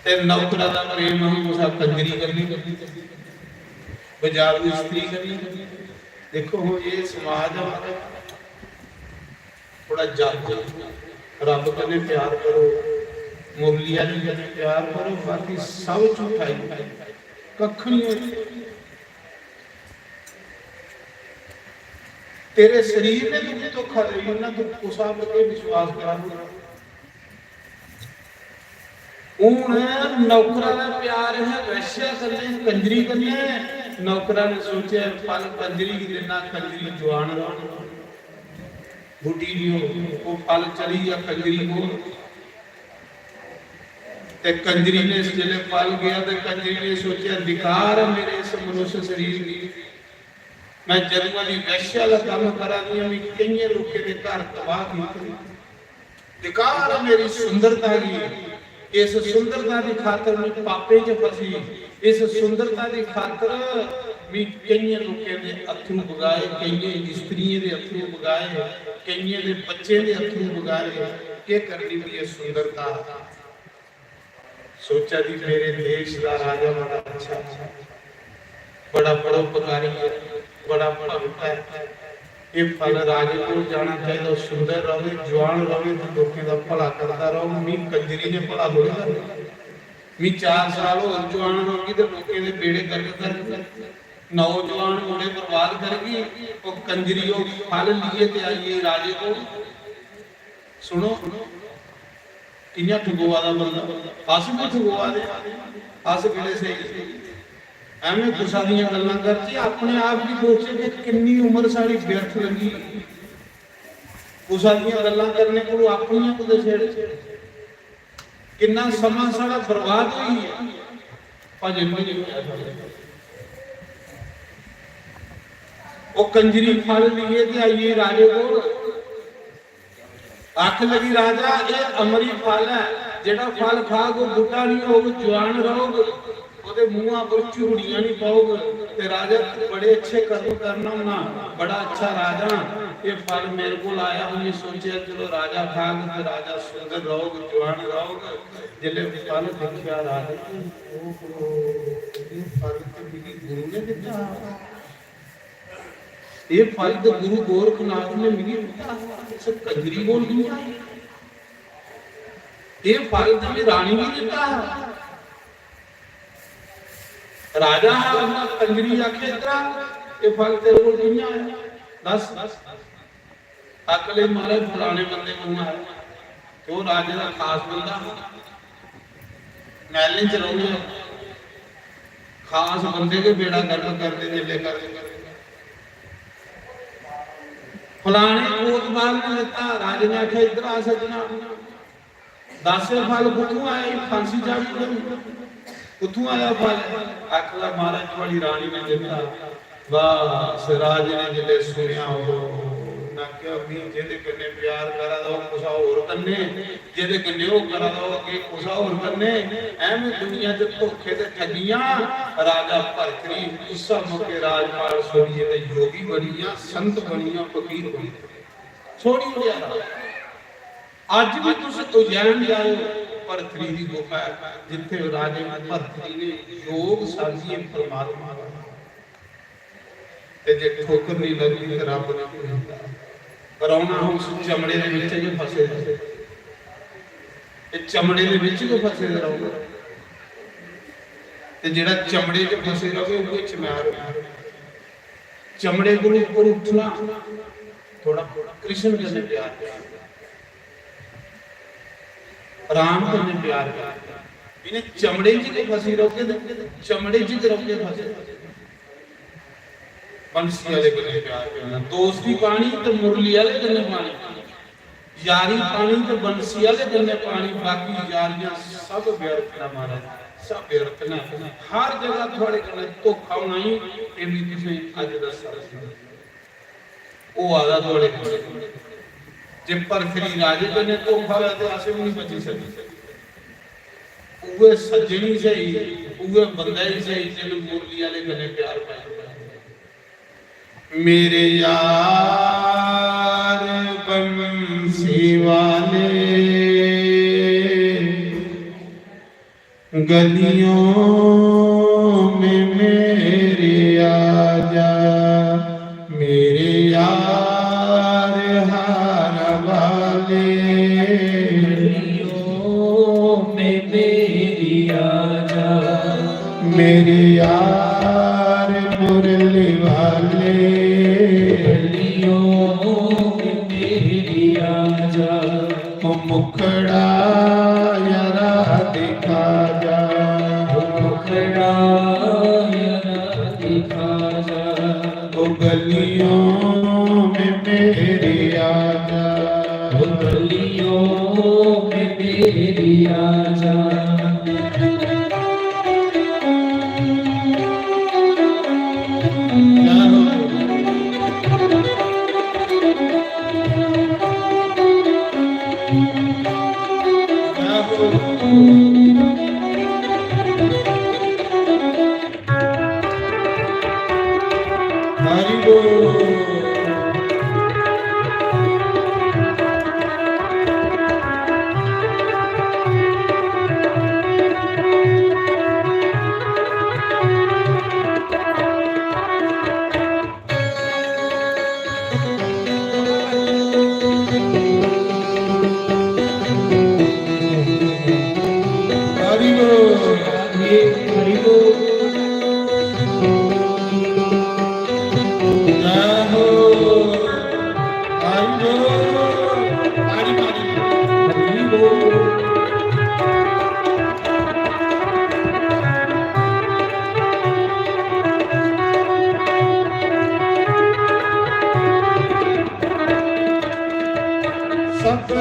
ते नौकरा दा प्रेम हा कुसै कंजरी कन्नै, बजारू स्त्री कन्नै। देखो, हुन एह् समाज ऐ, मतलब, थोड़ा जागो, रब कन्नै प्यार करो, मुरली आह्ली कन्नै प्यार करो, बाकी सब झूठा ही, कक्ख नहीं होना। तेरे शरीर ने तुगी धोखा देई ओड़ना, तू कुसा पर केह् विश्वास करा? हून नौकरा दा प्यार है वैश्या कन्नै, कंजरी कन्नै। नौकरा ने सोचेआ, "फल कंजरी गी दिन्ना, कंजरी जुआन रौह्ग, बुड्ढी नहीं होग।" ओह् फल चली गेआ कंजरी कोल। ते कंजरी ने जिसलै फल गेआ ते कंजरी ने सोचेआ, "धिकार ऐ मेरे इस मनुष्य शरीर गी, मैं जदूं दी वैश्या दा कम्म करा दी आं, मैं केइयें लोकें दे घर तबाह कीते। धिकार ऐ मेरी सुंदरता गी, इस सुंदरता दी खातर मैं पापें च फसी, इस सुंदरता दी खातर मैं केइयें लोकें दे अत्थरू बगाए, केइयें स्त्रियें दे अत्थरू बगाए, केइयें दे बच्चें दे अत्थरू बगाए। केह् करनी भी एह् सुंदरता?" सोचा दी, मेरे देश दा राजा बड़ा अच्छा है, बड़ा परोपकारी है, बड़ा भगत है। एह् फल राजे कोल जाना चाहिदा, सुंदर रवे, जुआन रवे ते लोकें दा भला करदा रवे। मी कंजरी ने भला थोड़े करना। मी चार साल होर जुआन रौह्गी ते लोकें दे बेड़े गर्क करगी, नौजुआन मुंडे बर्बाद करगी। ओह् कंजरी ओह् फल लेइयै ते आई गेई राजे कोल। सुनो, कि'यां ठगोआ दा बंदा। अस बी ठगोआ दे, अस केह्ड़े स्हेई? एवें कुसा दियां गल्लां करचै, अपने आप गी सोचचै कि किन्नी उम्र साढ़ी व्यर्थ लंघी। कुसा दियां गल्लां करने कोलों अपनियां कुतै छेड़, किन्ना समां साढ़ा बर्बाद होई गेआ। भजन बी नहीं होया साढ़ा। ओह् कंजरी फल लेइयै ते आई गेई राजे कोल। आख लगी, "राजा, एह् अमरी फल ऐ, जेह्ड़ा फल खाग, ओह् बुड्ढा निं होग, जुआन रौह्ग, ओह्दे मूंहा पर झुरड़ियां निं पौग। ते राजा, तू बड़े अच्छे कर्म करना होना, बड़ा अच्छा राजा। एह् फल मेरे कोल आया, उ'नें सोचेआ, चलो, राजा खाग ते राजा सुंदर रौह्ग, जुआन रौह्ग।" जिसलै फल दिक्खेआ राजे ने, "ओहो, एह् फल ते मिगी गुरु ने दित्ता हा।" एह् फल ते गुरु गोरखनाथ ने मिगी दित्ता हा, इस कंजरी कोल कि'यां आया? एह् फल ते में रानी गी दित्ता हा। राजा हा, उन्नै कंजरी आखेआ, "इद्धर आ, एह् फल तेरे कोल कि'यां आया? दस्स।" अकल ही महाराज फलाने बंदे कोल आया, ते ओह् राजे दा खास बंदा हा, मैह्लें च रौह्ने आह्ला। खास बंदे गै बेड़ा गर्क करदे, जिसलै करदे। फलाने कोतवाल ने दित्ता, राजे ने आखेआ, "इद्धर आ सज्जना, दस एह् फल कुत्थूं आया? एह् फांसी चाढ़ी ओड़े, कुत्थूं आया फल?" आखदा, "महाराज, थुआढ़ी रानी ने दित्ता।" बस राजे ने जिसलै सुनेआ, ओह्, उन्नै आखेआ, "मी जेह्दे कन्नै प्यार करा दा, ओह् कुसै होर कन्नै, जेह्दे कन्नै ओह् करा दा, ओह् अग्गें कुसै होर कन्नै। ऐवें दुनिया च धोखे ते ठग्गियां।" राजा भरथरी उस्सै मौके राजपाट छोड़ियै ते योगी बनी गेआ, संत बनी गेआ, फकीर बनी गेआ, छोड़ी ओड़ेआ राज। अज्ज बी तुस उज्जैन जाओ, भरथरी दी गुफा ऐ, जित्थै राजे भरथरी ने योग साधियै परमात्मा दा, ते जे ठोकर नहीं लगदी ते रब नहीं मिलदा। पर रौह्ना उस चमड़े दे बिच गै फसे दे। ते चमड़े दे बिच गै फसे दे रौह्ना। ते जेह्ड़ा चमड़े च फसे र'वै, उ'ऐ चमैर होना। चमड़े कोला उप्पर उठना, थोड़ा कृष्ण कन्नै प्यार करना, राम कन्नै प्यार करना। इ'नें चमड़े च गै फसी रौह्गे ते चमड़े च गै रौह्गे फसे। बंसी आह्ले कन्नै प्यार करना, दोस्ती पानी ते मुरली आह्ले कन्नै पानी, यारी पानी ते बंसी आह्ले कन्नै पानी, बाकी यारियां सब व्यर्थ न महाराज, सब व्यर्थ न। हर जगह थुआढ़े कन्नै धोखा होना ही, एह् बी तुसें अज्ज दस्सा दा। होआ दा थुआढ़े कन्नै। जे भरथरी राजे कन्नै धोखा होआ ते अस बी नहीं बची सकदे। उ'ऐ सज्जन ही स्हेई, उ'ऐ बंदा ही स्हेई, जिन्न मुरली आह्ले कन्नै प्यार पाई ओड़ेआ। मेरे यार बंसी वाले, गलियों में मेरे आजा, मेरे यार हार वाले। गलियों में मेरी आजा, मेरे यार मुरली वाले। गलियों में मेरी आजा, ओ मुखड़ा यारा दिखा जा। ओ मुखड़ा यारा दिखा जा। ओ गलियों में मेरे आजा। ओ गलियों में मेरे आजा।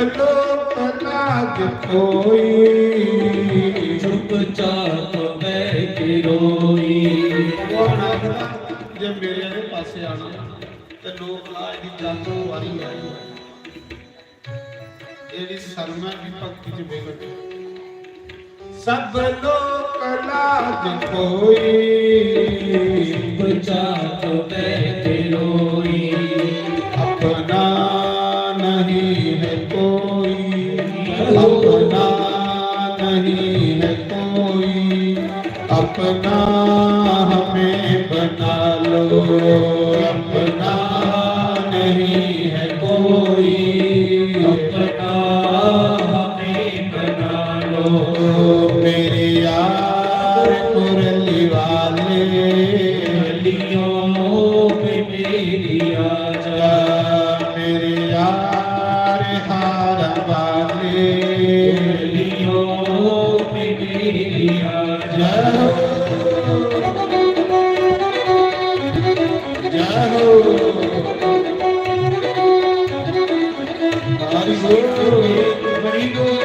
लोक लाज कोई, चुपचाप बैठ रोई। भगवान आखदा, जे मेरे आह्ले पासे आना ते लोक लाज दी जातरू बारी आई, जेह्ड़ी शर्मा दी भक्ति च बेकट। सब लोक लाज कोई, चुपचाप बैठ रोई। अपना नहीं है कोई, अपना नहीं है कोई, अपना हमें बना लो। अपना नहीं है कोई, अपना हमें बना लो। मेरे यार मुरली वाले, गलियों में मेरी आजा। मेरे यार हार वाले, गलियों में मेरी आजा। जय हो, जय हो। हरि बोल, हरि बोल।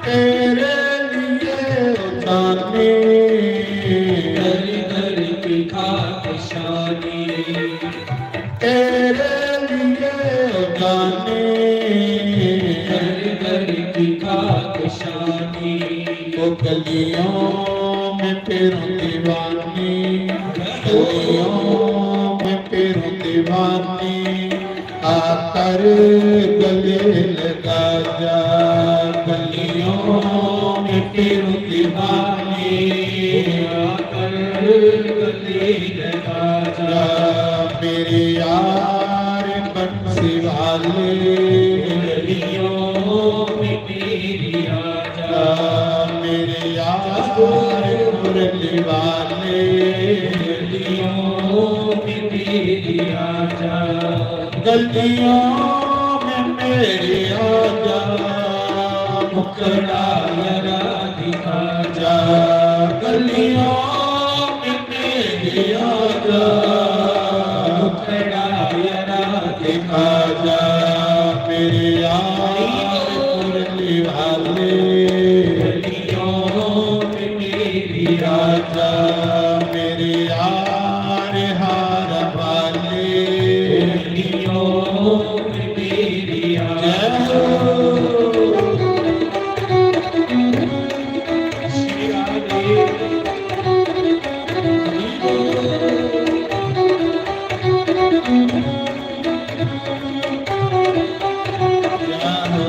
तेरे लिए जाने, घर घर की खाक शानी। तेरे लिए जाने, घर घर की खाक शानी। वो गलियों में फिरूं दीवानी, गलियों में फिरूं दीवानी। आकर गले लगा जा, गलियों में फिरूं दीवानी। आकर गले लगा जा, मेरे यार बंसी वाले, गलियों में मेरी आजा। मेरे यार मुरली वाले, गलियों में मेरी आजा। गलियों में मेरी आजा, मुखड़ा जरा दिखा जा। गलियों में मेरी आजा, मुखड़ा जरा दिखा जा। मेरे यार मुरली वाले, गलियों में मेरी आजा। मेरे यार हार वाले, गलियों में मेरी आजा। जय हो। श्री राधे। जय हो।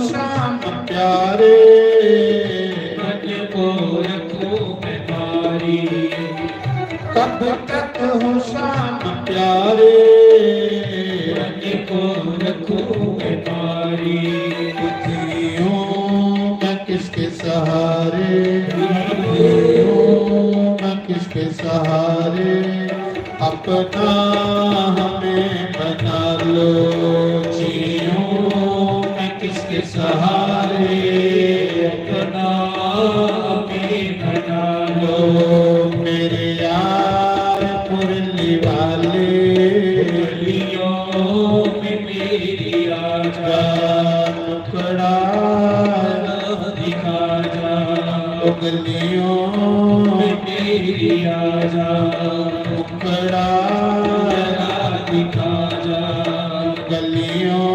श्याम प्यारे, मन को रखूं मैं भारी। कब तक हो श्याम प्यारे, मन को रखूं मैं भारी। जिऊं मैं किसके सहारे, जिऊं मैं किसके सहारे, अपना हमें बना लो। जिऊं मैं किसके सहारे, अपना हमें बना लो। मेरे यार मुरली वाले, मुरलियों में मेरी आजा, मुखड़ा दिखा जा। गलियों में मेरी आजा, मुखड़ा दिखा जा। गलियों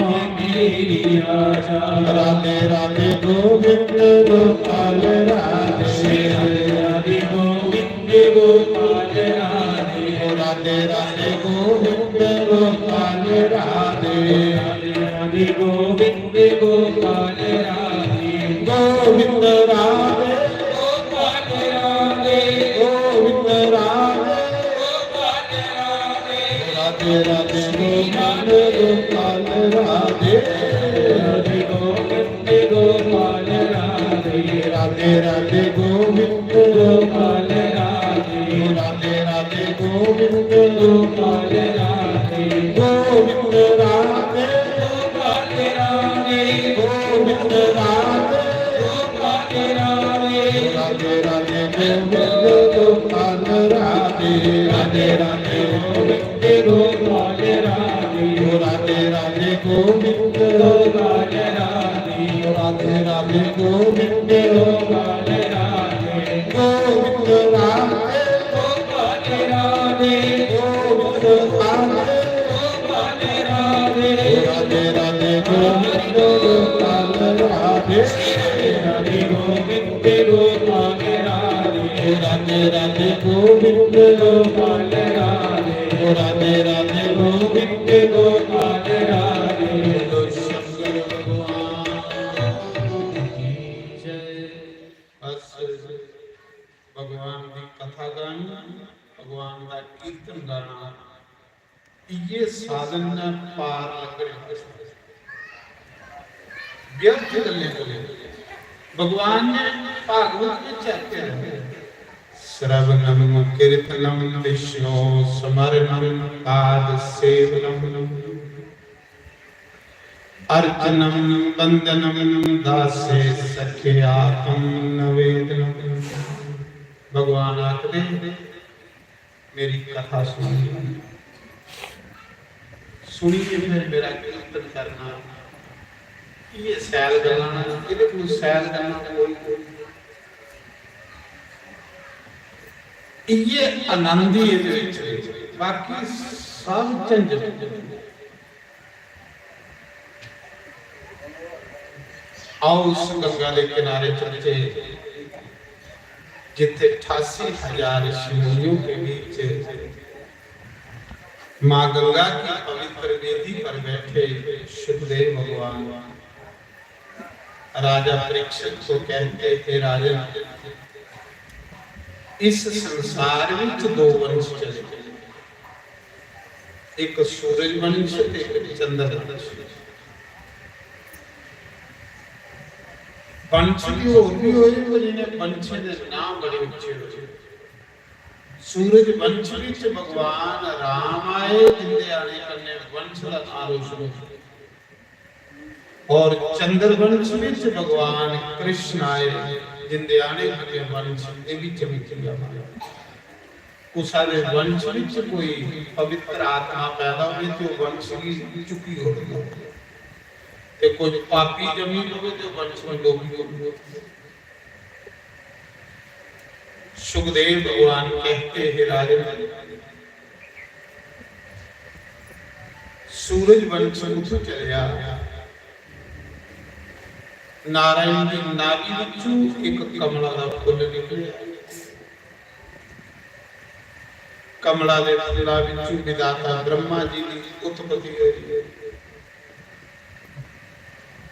में मेरी आजा। राधे राधे गोविंद गोपाल राधे। राधे राधे गोविंद गोपाल राधे। राधे राधे गोविंद गोपाल राधे। राधे राधे गोविंद गोपाल राधे। गोविंद राधे। गोपाल राधे। गोविंद राधे। गोपाल राधे। राधे राधे गोविंद गोपाल राधे। राधे गोविंद गोपाल राधे। राधे राधे गोविंद गोपाल राधे। राधे राधे गोविंद गोपाल राधे। गोविंद राधे। गोपाल राधे। गोविंद राधे। गोपाल राधे। राधे राधे गोविंद गोपाल राधे। राधे राधे गोविंद गोपाल राधे। राधे राधे गोविंद गोपाल राधे। राधे राधे गोविंद गोपाल राधे। गोविंद राधे। गोपाल राधे। गोविंद राधे। गोपाल राधे। राधे राधे गोविंद गोपाल राधे। राधे गोविंद गोपाल राधे। राधे राधे गोविंद गोपाल राधे। राधे राधे गोविंद गोपाल राधे। बोलो शंकर भगवान की जय। बस भगवान की कथा गानी, भगवान का कीर्तन गाना, इये साधन ने पार लगने। व्यर्थ गल्लें कोले भगवान ने भागवत विच आखेआ, श्रवणम कीर्तनम विष्णो स्मरणम पाद सेवनम अर्चनम वंदनम दासे सख्यातम नवेदनम। भगवान आखदे, मेरी कथा सुनिए, सुनिए फिर मेरा कीर्तन करना। ये सैल गल्लां न, इहदे कोल सैल गल्लां कोई, कोई। इये आनंद ही इहदे विच है, बाकी सब झंझट। आओ उस गंगा के किनारे चलते, जिथे अठासी हजार ऋषि मुनियों के बीच माँ गंगा की पवित्र वेदी पर बैठे सुखदेव भगवान राजा परीक्षित को कहते, हे राजन, इस संसार विच दो वंश चले, एक सूरज वंश ते एक चंद्र वंश। वंश भी होर भी होए, पर इन्हें वंशें दे नाम बड़े उच्चे होए। सूरज वंश विच भगवान राम आए, जिंदे आने कन्नै वंश दा नाम रोशन होया। और चंद्र वंश विच भगवान कृष्ण आए, जिंदे आने कन्नै वंश दे विच विच गया। कुसै दे वंश विच कोई पवित्र आत्मा पैदा होवे ते ओह वंश गी चुक्की ओड़दी, ते कोई पापी जम्मी पवे ते ओह वंश गी डोबी ओड़दी। सुखदेव भगवान कहते, हे राजन, सूरज वंश उत्थों चलेआ, नारायण दी नाभि विचों एक कमला दा फुल्ल निकलेआ। कमला दे फुल्ला विचों विधाता ब्रह्मा जी दी उत्पत्ति होई।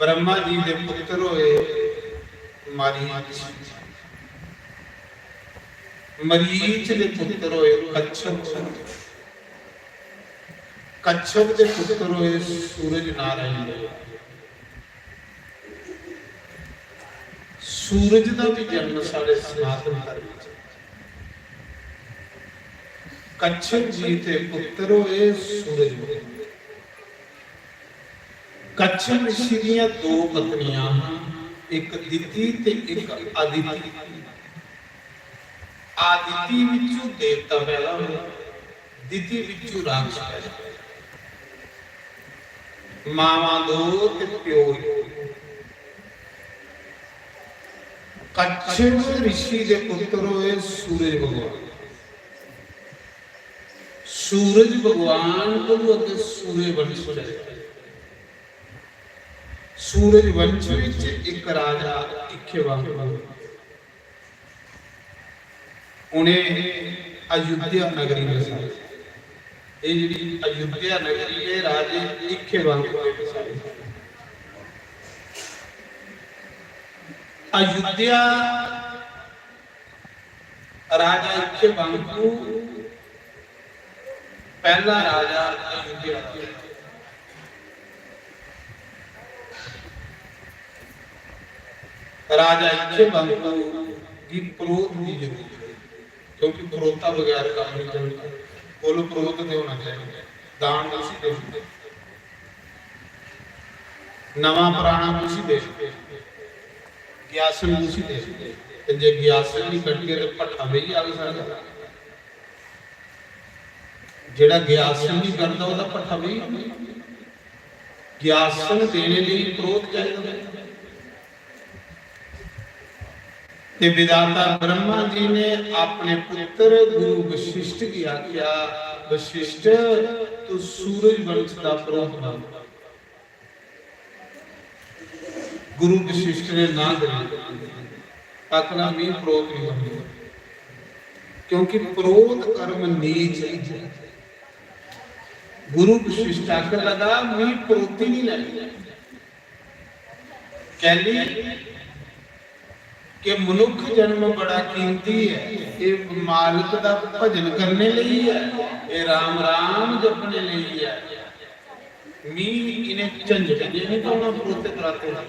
ब्रह्मा जी दे पुत्र होए मरीच, मरीच दे पुत्र होए कच्छप, कच्छप दे पुत्र होए सूरज नारायण देव। सूरज दा भी जन्म साढ़े सनातन धर्म च। कच्छप जी दे पुत्र होए सूरज भगवान। कच्छप ऋषि दियां दो पत्नियां हां, इक दिति ते इक अदिति। आदिति विचों देवता पैदा होए, दिति विचों राक्षस पैदा होए। मावां दो ते प्यो इक। कच्छप ऋषि दे पुत्र होए सूरज भगवान। सूरज भगवान कोलू अग्गे सूर्यवंश चले। सूरज वंश विच इक राजा इक्खेवांग, उ'नें अयोध्या नगरी बसाई। एह् जेह्ड़ी अयोध्या नगरी ऐ, राजे इक्खेवांग ने बसाई। अयोध्या राजा इक्खेवांग पैह्ला राजा अयोध्या दा। राजा इक्खेवांग गी परोह्त दी जरूरत है, क्योंकि परोह्ता बगैर कम्म नहीं चलता। बोलो, परोह्त ते होना चाहिए। दान उसी दे, नवा पराना कुसी दे, ग्यासन कुसी दे। ते जे ग्यासन नहीं कटगे तो भट्ठा बेही जाग सारा। जेड़ा ग्यासन नहीं करदा, ओह्दा भट्ठा बेही जाग। ग्यासन देने लेई परोह्त चाहिदा। ते विधाता ब्रह्मा जी ने अपने पुत्र गुरु वशिष्ठ गी आख्या, "वशिष्ठ, तू सूरज वंश दा परोह्त बन।" गुरु वशिष्ठ ने ना करी, आखना, "मी परोह्त नहीं बनना, क्योंकि परोह्त कर्म नीच है।" गुरु वशिष्ठ आखन लगा, "मी परोह्ती नहीं लैनी।" कैली के मनुख जन्म बड़ा कीमती है, ये मालिक दा भजन करने लेई है, ये राम राम जपने लेई है। मी इन्हें झंझट जे नहीं पाना परोह्ते पराते दा।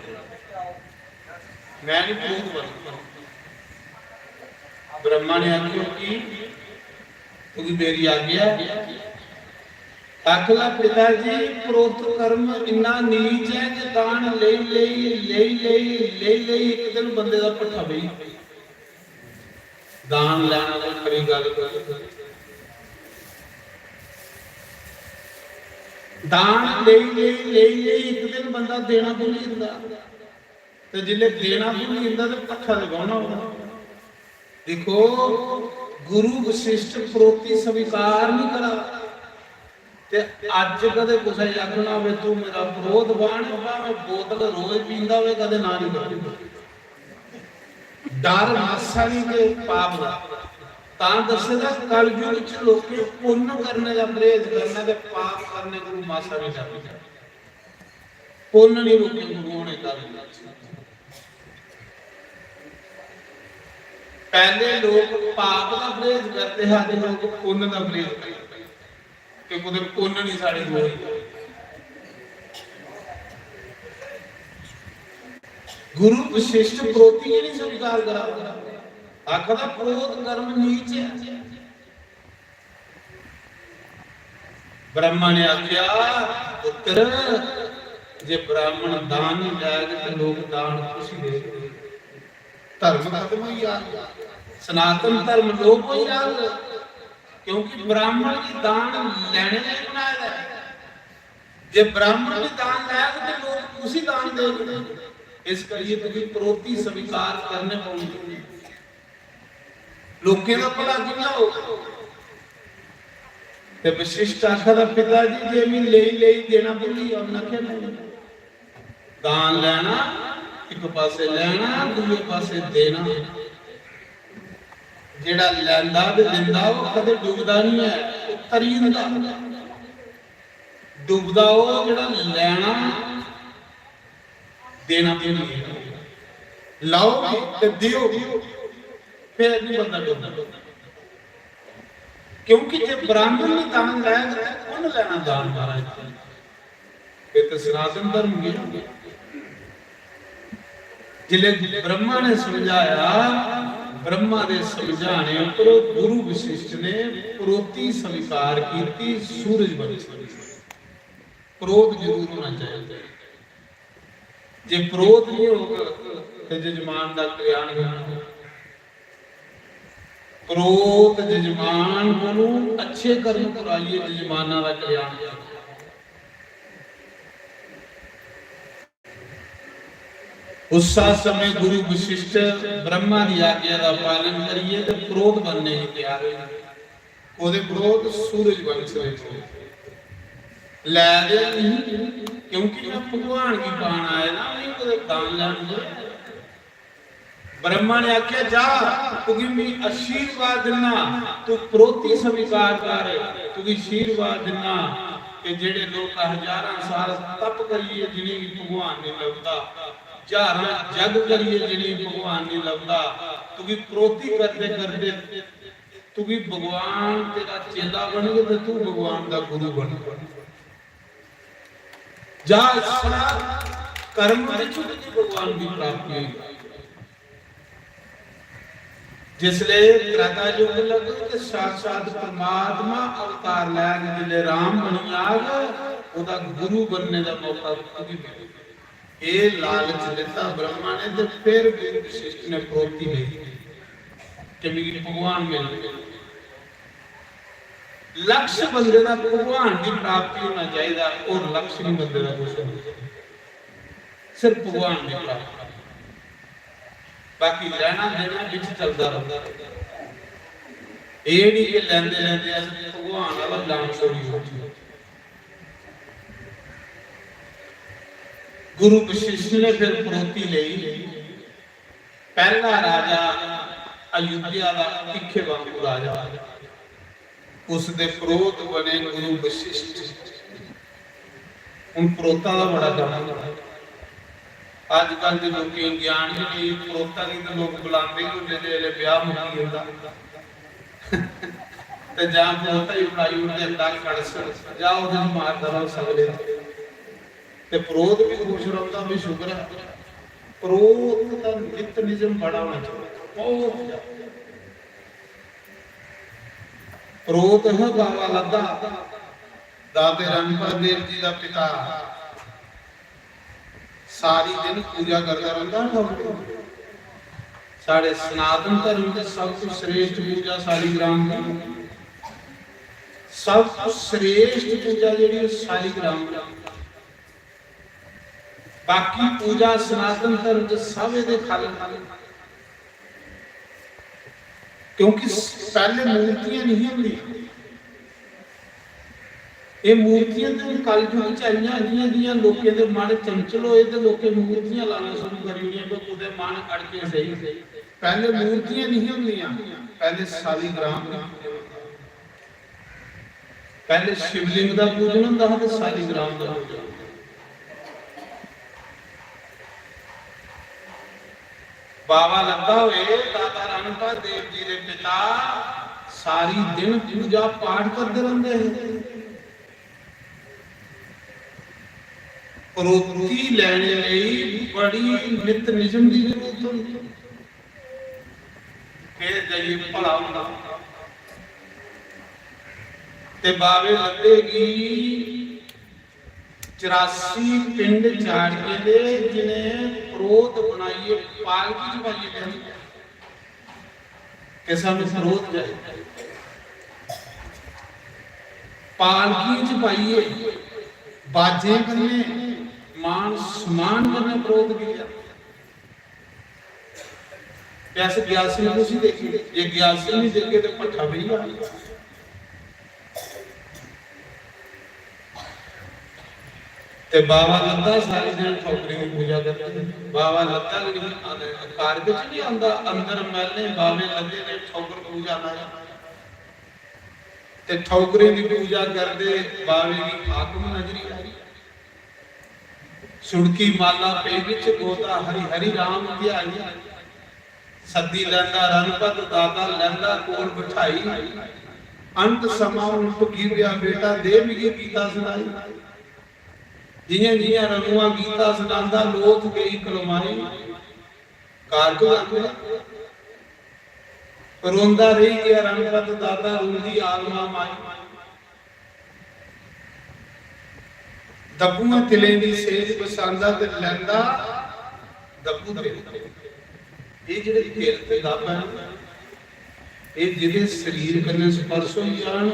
मैं नहीं परोह्त बनना। ब्रह्मा ने आखियो कि तुगी मेरी आज्ञा। आखला, "पिता जी, परोह्त कर्म इन्ना नीच है कि दान लेई, लेई, लेई, लेई, लेई, लेई, इक दिन बंदे दा भट्ठा बेही।" दान लैना कोई खरी गल्ल कोई। दान लेई, लेई, लेई, लेई, इक दिन बंदा देना भुल्ली जंदा। ते जिसलै देना भुल्ली जंदा ते भट्ठा ते बौह्ना होंदा। दिक्खो, गुरु वशिष्ठ परोह्ती स्वीकार नहीं करा। ते अज्ज कदे कुसै गी आखना होवे, "तू मेरा परोह्त बन", भावें बोतल रोज पींदा होवे, कदे ना नहीं करदा। डर मासा नहीं ते पाप दा। तां दस्से दा, कलयुग च लोकें पुन्न करने दा परहेज करना ते पाप करने कोलू मासा नहीं डरना। पुन्न नहीं लोकें कोलू होने कलयुग च। पैह्ले लोक पाप दा परहेज करदे हे, अज्ज लोक पुन्न दा परहेज करदे। कि कुतै पुन्न नहीं साढ़ी कोई। गुरु वशिष्ठ परोह्ती गी नहीं स्वीकार करा। आखदा, "परोह्त कर्म नीच है।" ब्रह्मा ने आख्या, "पुत्र, जे ब्राह्मण दान नहीं लैग ते लोक दान कुसी देग?" धर्म खत्म होई जाग, सनातन धर्म लोप होई जाग, क्योंकि ब्राह्मण गी दान लैने लेई बनाए दा ऐ। जे ब्राह्मण भी दान लैग ते लोक कुसी दान देग? इस करियै तुगी परोह्ती स्वीकार करने पौंदे। लोकें दा भला कि'यां होग? ते वशिष्ठ आखा दा, "पिता जी, जे में लेई लेई देना भुल्ली जाओ, नखे नहीं।" दान लैना, इक पासे लैना, दूए पासे देना। जेड़ा लैंदा ते दिंदा, ओह कदे डुबदा नहीं है, ओह तरी जंदा। डुबदा ओह जेड़ा लैना, देना भी नहीं है। लाओ भी ते दियो भी, फिर नहीं बंदा डरदा। क्योंकि जे ब्राह्मण ने दान लैग ते कु'न लैना दान, महाराज? फिर तो सनातन धर्म गया। जिसले ब्रह्मा ने समझाया, ब्रह्मा दे समझाने पर गुरु वशिष्ठ ने प्रोति स्वीकार की, सूरज वंश। प्रोत जरूर होना चाहिए। जे प्रोत नहीं होगा तो जजमान का कल्याण नहीं होगा। प्रोत जजमान को अच्छे कर्म कराइए जजमाना का कल्याण होगा। उस समय गुरु वशिष्ठ ब्रह्मा की आज्ञा का पालन करिए तो प्रोत बनने की तैयार हुए। ओदे प्रोत सूरज वंश दे प्रोत। लै दे नहीं, क्योंकि मैं भगवान गी पान आए ना, नहीं कुतै दान लैन थोड़े आए। ब्रह्मा ने आख्या, "जा, तुगी मैं आशीर्वाद दिन्ना, तू प्रोति स्वीकार कर, तुगी आशीर्वाद दिन्ना कि जेड़े लोक हजारां साल तप करिए जिनेंगी भगवान नहीं लभदा, हजारां जग करिए जिनेंगी भगवान नहीं लभदा, तुगी प्रोति करदे करदे तुगी भगवान तेरा चेला बनगे ते तू भगवान का गुरु बनगे। जा इस कर्म विच तुगी भगवान की प्राप्ति होई।" जिसले त्रेता युग लग ते साक्षात परमात्मा अवतार लैग, जिसले राम बनी जाग, ओदा गुरु बनने का मौका तुगी मिलेगा। ये लालच दिता ब्रह्मा ने, ते फिर गुरु वशिष्ठ ने प्रोति लेई कि मिगी भगवान मिल गए। लक्ष्य बंदे का भगवान की प्राप्ति होना चाहिए, और लक्ष्य नहीं बंदे का कुछ नहीं, सिर्फ भगवान की प्राप्ति। बाकी लेना देना बिच चलता रहता। ये नहीं कि लेंदे लेंदे अस भगवान वाला लाम छोड़ी होती। गुरु वशिष्ठ ने फिर प्रोति ली। पहला राजा अयोध्या का तिखे वांगू राजा, उसके प्रोत बने गुरु वशिष्ठ। हूँ प्रोता का बड़ा काम होंदा। अजकल के लोग ज्ञान ही नहीं, प्रोता की तो लोग बुलाते ही होंगे, जेल्लै ब्याह मुक्की जंदा। ते जां प्रोता ही बनाई ओड़दे, "दल कड़सर, जाओ, ओह्दे च मारदा रहो सगले।" ते प्रोत भी खुश रौंह्दा, भी शुक्र ऐ। प्रोत दा नित निजम बड़ा होना चाहिए, बहुत ज्यादा। प्रोत है बाबा लद्दा, दाते रणपत देव जी दा पिता। सारी दिन पूजा करता रौंह्दा हा। साढ़े सनातन धर्म च सब तों श्रेष्ठ पूजा सालीग्राम दी। सब तों श्रेष्ठ पूजा जेह्ड़ी, ओह् सालीग्राम दी। बाकी पूजा सनातन धर्म च सब एह्दे खल न। क्योंकि स-, पैह्ले मूर्तियां नहीं होंदियां। एह् मूर्तियां ते हून कलयुग च आइयां, जियां जियां लोकें दे मन चंचल होए ते लोकें मूर्तियां लाना शुरू करी ओड़ियां, भाई कुतै मन अड़के सेही। पैह्ले मूर्तियां नहीं होंदियां, पैह्ले सालीग्राम दी पूजा होंदी। पैह्ले शिवलिंग दा पूजन होंदा हा ते सालीग्राम दा पूजन। बाबा लद्दा होए, दाता रणपत देव जी दे पिता, सारी दिन पूजा पाठ करदे रौंह्दे हे। प्रोति लैने लेई बड़ी नित निजम दी जरूरत होंदी। फिर जाइयै भला होंदा। ते बावे लद्दे गी चरासी पिंड चाढ़ियै ते जिनें प्रोत बनाइयै पालकी च पाइयै लेआंदे। कि सानू प्रोत चाहिदा। पालकी च पाइयै बाजें कन्नै मान सम्मान कन्नै प्रोत गी लेआंदे। ते अस ग्यासी नूं कुसी देखगे? जे ग्यासी नूं देखगे ते भट्ठा पेई जाना। ते बाबा लद्दा सारी दिन ठौकरें दी पूजा करदे। बाबा लद्दा गी घर बिच नहीं आंदा, अंदर महलें बावे लद्दे ने ठौकर पूजा लाई। ते ठौकरें दी पूजा करदे बावे गी हाकम नजरी आई। छुड़की माला पेई विच गोदा हरि हरि राम ध्याई। सद्दी लैंदा रणपत दाता लैंदा कोल बठाई। अंत समां उन टुकी पिया बेटा दे मिगी गीता सनाई। जियां जियां रघुआ गीता सनांदा लोथ गई कलमाई। कारक गांदे रोंदा रेही गया रणपत दाता रोंदी आलमा माई। दब्बुएं तिलें दी सेज बसांदा ते लैंदा दब्बू ते। एह् जेह्ड़े तिल ते दब्ब ऐ ना, एह् जेह्दे शरीर कन्नै स्पर्श होई जान,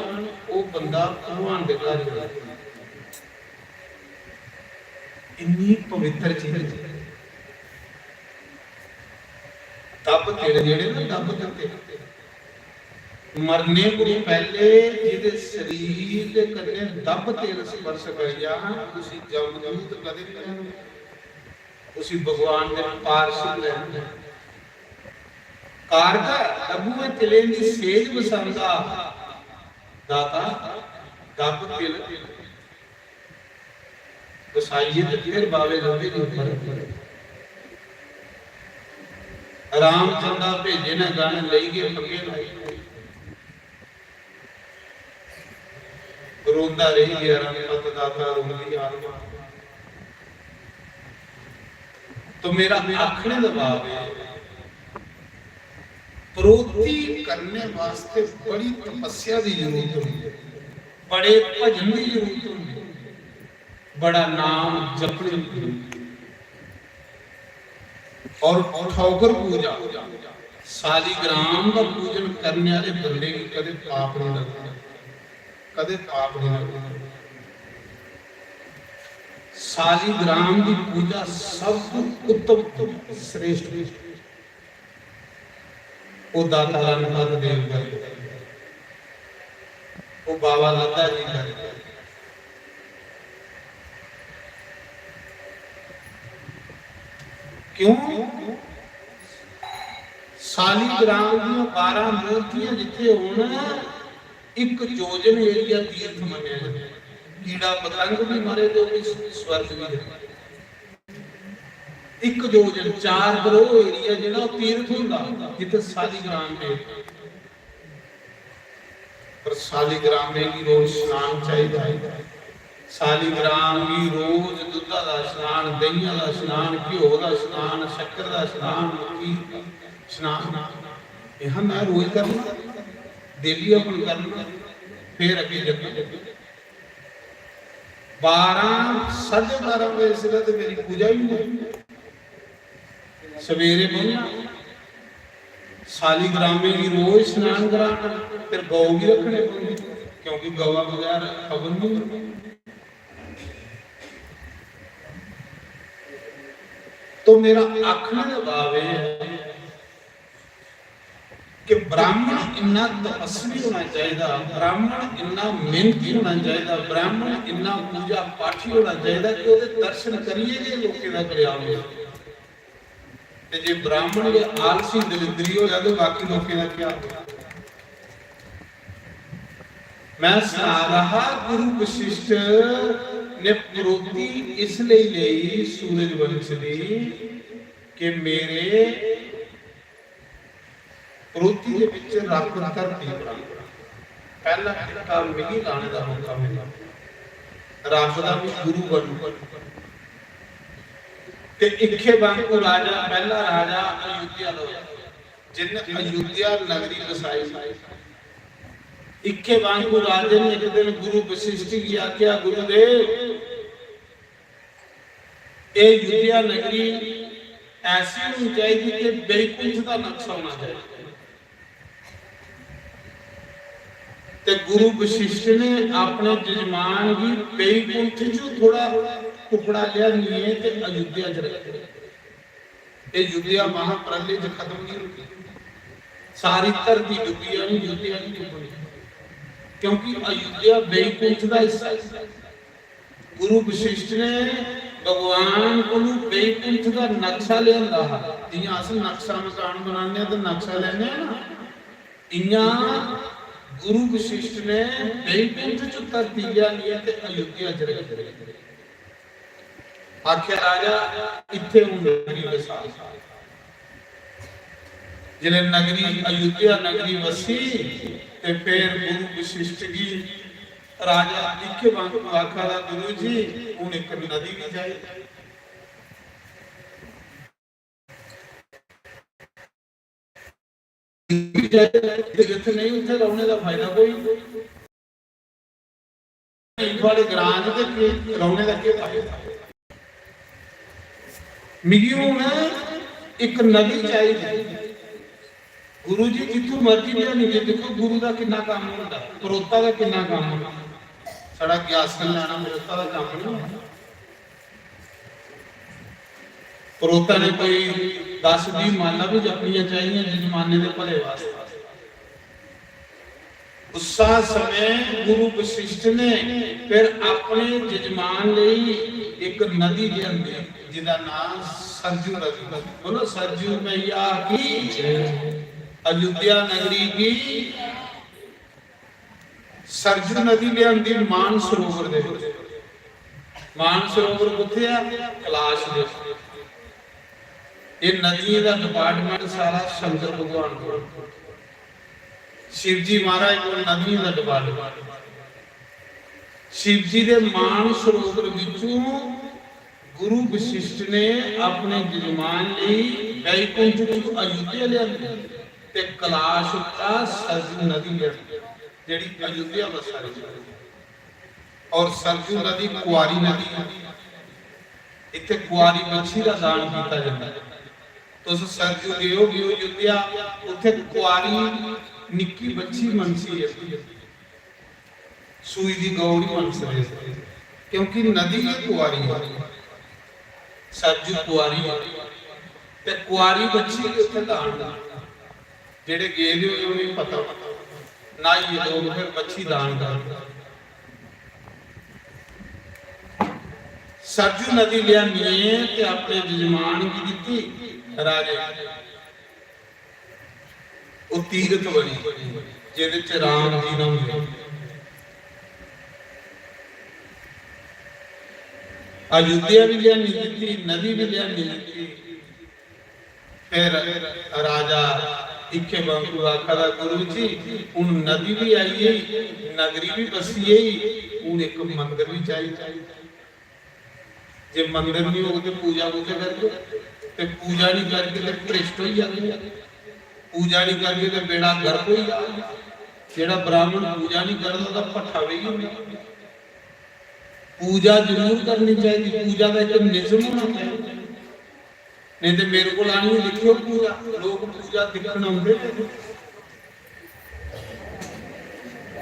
ओह् बंदा भगवान दे घर जंदा। इन्नी पवित्र चीज ऐ। दब्ब तिल जेह्ड़े ना, दब्ब ते तिल। मरने कोला पैह्ले जेह्दे शरीर दे कन्नै दब्ब तिल स्पर्श करी जान, उसी जमदूत कदें बी लैन, उसी भगवान दे पार्षद लैन। कारका दब्बुए तिलें दी सेज बसांदा दाता, दब्ब तिल बसाइए ते फिर बावे लब्भे दी उम्र। रामचंदा भेजे ने गन लेई गए फंगे लाई। रोंदा रेही गया रणपत दाता रोंदी आत्मा। तो मेरा आखने दा भाव है, प्रोति करने वास्ते बड़ी तपस्या की जरूरत होंदी है, बड़े भजन की जरूरत होंदी है, बड़ा नाम जपने की जरूरत होंदी है। और ठौकर पूजा, सालिग्राम का पूजन करने वाले बंदे की कदे पाप नहीं लगता, कदे पाप नहीं लगता। सालिग्राम की पूजा सब उत्तम, श्रेष्ठ। वो दाता रामपाल देव का, वो बाबा लता जी का। क्यों? सालिग्राम दी बारह मूर्तियां जिथे होना, एक योजन एरिया तीर्थ मन्या जाए। कीड़ा पतंग भी मरे तो भी स्वर्ग भी है। एक योजन चार करोड़ एरिया जेड़ा तीर्थ होंदा, जिथे सालिग्राम दे। पर सालिग्रामें गी रोज स्नान चाहिदा है। सालिग्राम गी रोज दुद्धा दा स्नान, दहिया दा स्नान, घ्यो दा स्नान, शक्कर दा स्नान, मक्खी दा स्नान। यह मैं रोज करना, डेली अपन करना, फिर अगे जगना। बारह, साढ़े बारह बजे से तो मेरी पूजा ही नहीं। सवेरे बोलना, सालिग्रामें गी रोज स्नान कराना, फिर गौ भी रखने पौंदी, क्योंकि गवा बगैर हवन नहीं होंदी। तो मेरा आखने का भाव यह है कि ब्राह्मण इन्ना तपस्वी होना चाहिए, ब्राह्मण इन्ना मेहनती होना चाहिए, ब्राह्मण इन्ना पूजा पाठी होना चाहिए कि ओहदे दर्शन करिए गै लोकें दा कल्याण हो। ते जे ब्राह्मण गै आलसी दलिद्री होया ते बाकी लोकें दा क्या? मैं सना रहा, गुरु वशिष्ठ ने प्रोति इसलिए लेई सूरजवंश दी कि मेरे प्रोति दे विच रब धरती पर पैहला टिक्का मिगी लाने दा मौका मिला। रब दा भी गुरु बनू। ते इखे वांगू राजा, पहला राजा अयोध्या दा होया, जिन्ने अयोध्या नगरी बसाई। इखे वांगू राजे ने एक दिन गुरु वशिष्ठ गी आख्या, "गुरुदेव, ये अयोध्या नगरी ऐसी होनी चाहिए कि बैकुंठ का नक्शा होना चाहिए।" ते गुरु वशिष्ठ ने अपने जजमान गी बैकुंठ चों थोड़ा टुकड़ा लिआनियै ते अयोध्या च रक्खी। ये अयोध्या महाप्रलय च खत्म नहीं होती, सारी धरती डुबी जानी, अयोध्या नहीं डुबनी, क्योंकि अयोध्या बैकुंठ का हिस्सा है। गुरु वशिष्ठ ने भगवान कोलू बैकुंठ का नक्शा लिआंदा हा। जियां अस नक्शा मकान बनाने ते नक्शा लेने ना, इयां गुरु वशिष्ठ ने बैकुंठ च धरती लिआनी ते अयोध्या च रखी। आखेआ, "राजा, इत्थै हून नगरी बसा।" जिसलै नगरी, अयोध्या नगरी बसी, ते फिर गुरु वशिष्ठ गी राजा इक्के बांगू आखा दा, "गुरु जी, हून इक नदी बी चाहिदी।" जित्थै नेईं, उत्थै रौह्ने दा फायदा कोई नेईं। थुआढ़े ग्रां च ते केह्, रौह्ने दा केह् फायदा? मिगी हून इक नदी चाहिदी। गुरु जी, जित्थूं मर्जी लेआनी, जे दिक्खो, गुरु दा किन्ना कम्म होंदा, परोह्ता दा किन्ना कम्म होंदा। साढ़ा ग्यासन लैना परोह्ता दा कम्म निं होंदा। परोह्ता ने कोई दस बीह् मालां बी जपनियां चाहिदियां जजमाने दे भले वास्तै। उस्सा समें गुरु वशिष्ठ ने फिर अपने जजमान लेई इक नदी लिआंदी, जिदा नां सरजू नदी। बोलो, सरजू मैया की जय। अयोध्या नगरी की सरजू नदी लिआंदी मान सरोवर दे। मान सरोवर कुत्थै ऐ? कैलाश दे। एह् नदियें दा डिपार्टमेंट सारा शंकर भगवान कोल। शिव जी महाराज कोल नदियें दा डिपार्टमेंट। शिव जी दे मान सरोवर विचों गुरु वशिष्ठ ने अपने जजमान लेई बैकुंठ तों अयोध्या लिआंदी ते कैलाश उप्परा सरजू नदी लिआंदी, जेह्ड़ी अयोध्या बस्सा दी। और सरजू नदी कुआरी नदी है। इत्थे कुआरी बच्छी दा दान कीता जंदा है। तुस सरजू गेओ, गेओ अयोध्या, उत्थे कुआरी निक्की बच्छी मनसी है। सूई दी गौ नहीं मन सकदे, क्योंकि नदी गै कुआरी ऐ। सरजू कुआरी ऐ, ते कुआरी बच्छी गै उत्थै दान करदी। जेह्ड़े गेदे होए उ'नेंगी पता, न्हाइयै लोक फिर बच्छी दान करदे। सरजू नदी लिआनियै ते अपने जजमान गी दित्ती राजे गी। ओह् तीरथ बनी, जेह्दे च राम जी रौंह्दे। अयोध्या बी लेआनी दित्ती, नदी बी लेआनी दित्ती। फिर राजा इक्के बांगू आखा दा, "गुरु जी, हून नदी बी आई गेई, नगरी बी बसी गेई, हून इक मंदर बी चाहिदा।" जे मंदर नहीं होग ते पूजा कुत्थै करगे? ते पूजा नहीं करगे ते भ्रष्ट होई जागे। पूजा नहीं करगे ते बेड़ा गर्क होई जाग। जेड़ा ब्राह्मण पूजा नहीं करदा, ओह्दा भट्ठा बेही जंदा। पूजा जरूर करनी चाहिदी। पूजा दा इक निजम होना चाहिदा। नहीं ते मेरे कोल आनियै दिक्खेओ पूजा, लोक पूजा दिक्खन औंदे न।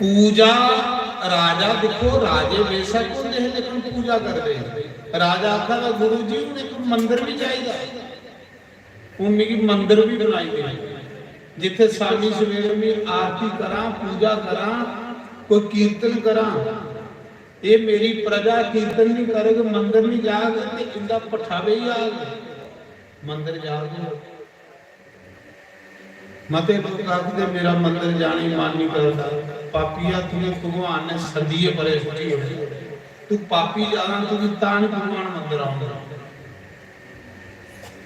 पूजा राजा, दिक्खो, राजे बेशक होंदे हे, लेकिन पूजा करदे हे। राजा आखा दा, "गुरु जी, हून इक मंदर बी चाहिदा, हून मिगी मंदर बी बनाई दे, जित्थे शामी सवेरे में आरती करां, पूजा करां, कोई कीर्तन करां। ये मेरी प्रजा कीर्तन नहीं करग, मंदर नहीं जाग, ते इंदा भट्ठा बेही जाग, मंदर जाग।" मते लोक आखदे, "मेरा मंदर जाने गी मन नहीं करदा।" पापिया, तुगी भगवान ने सद्दियै परे सुट्टी ओड़े। तू पापी जाना, तुगी तां नहीं भगवान मंदर आउंदा।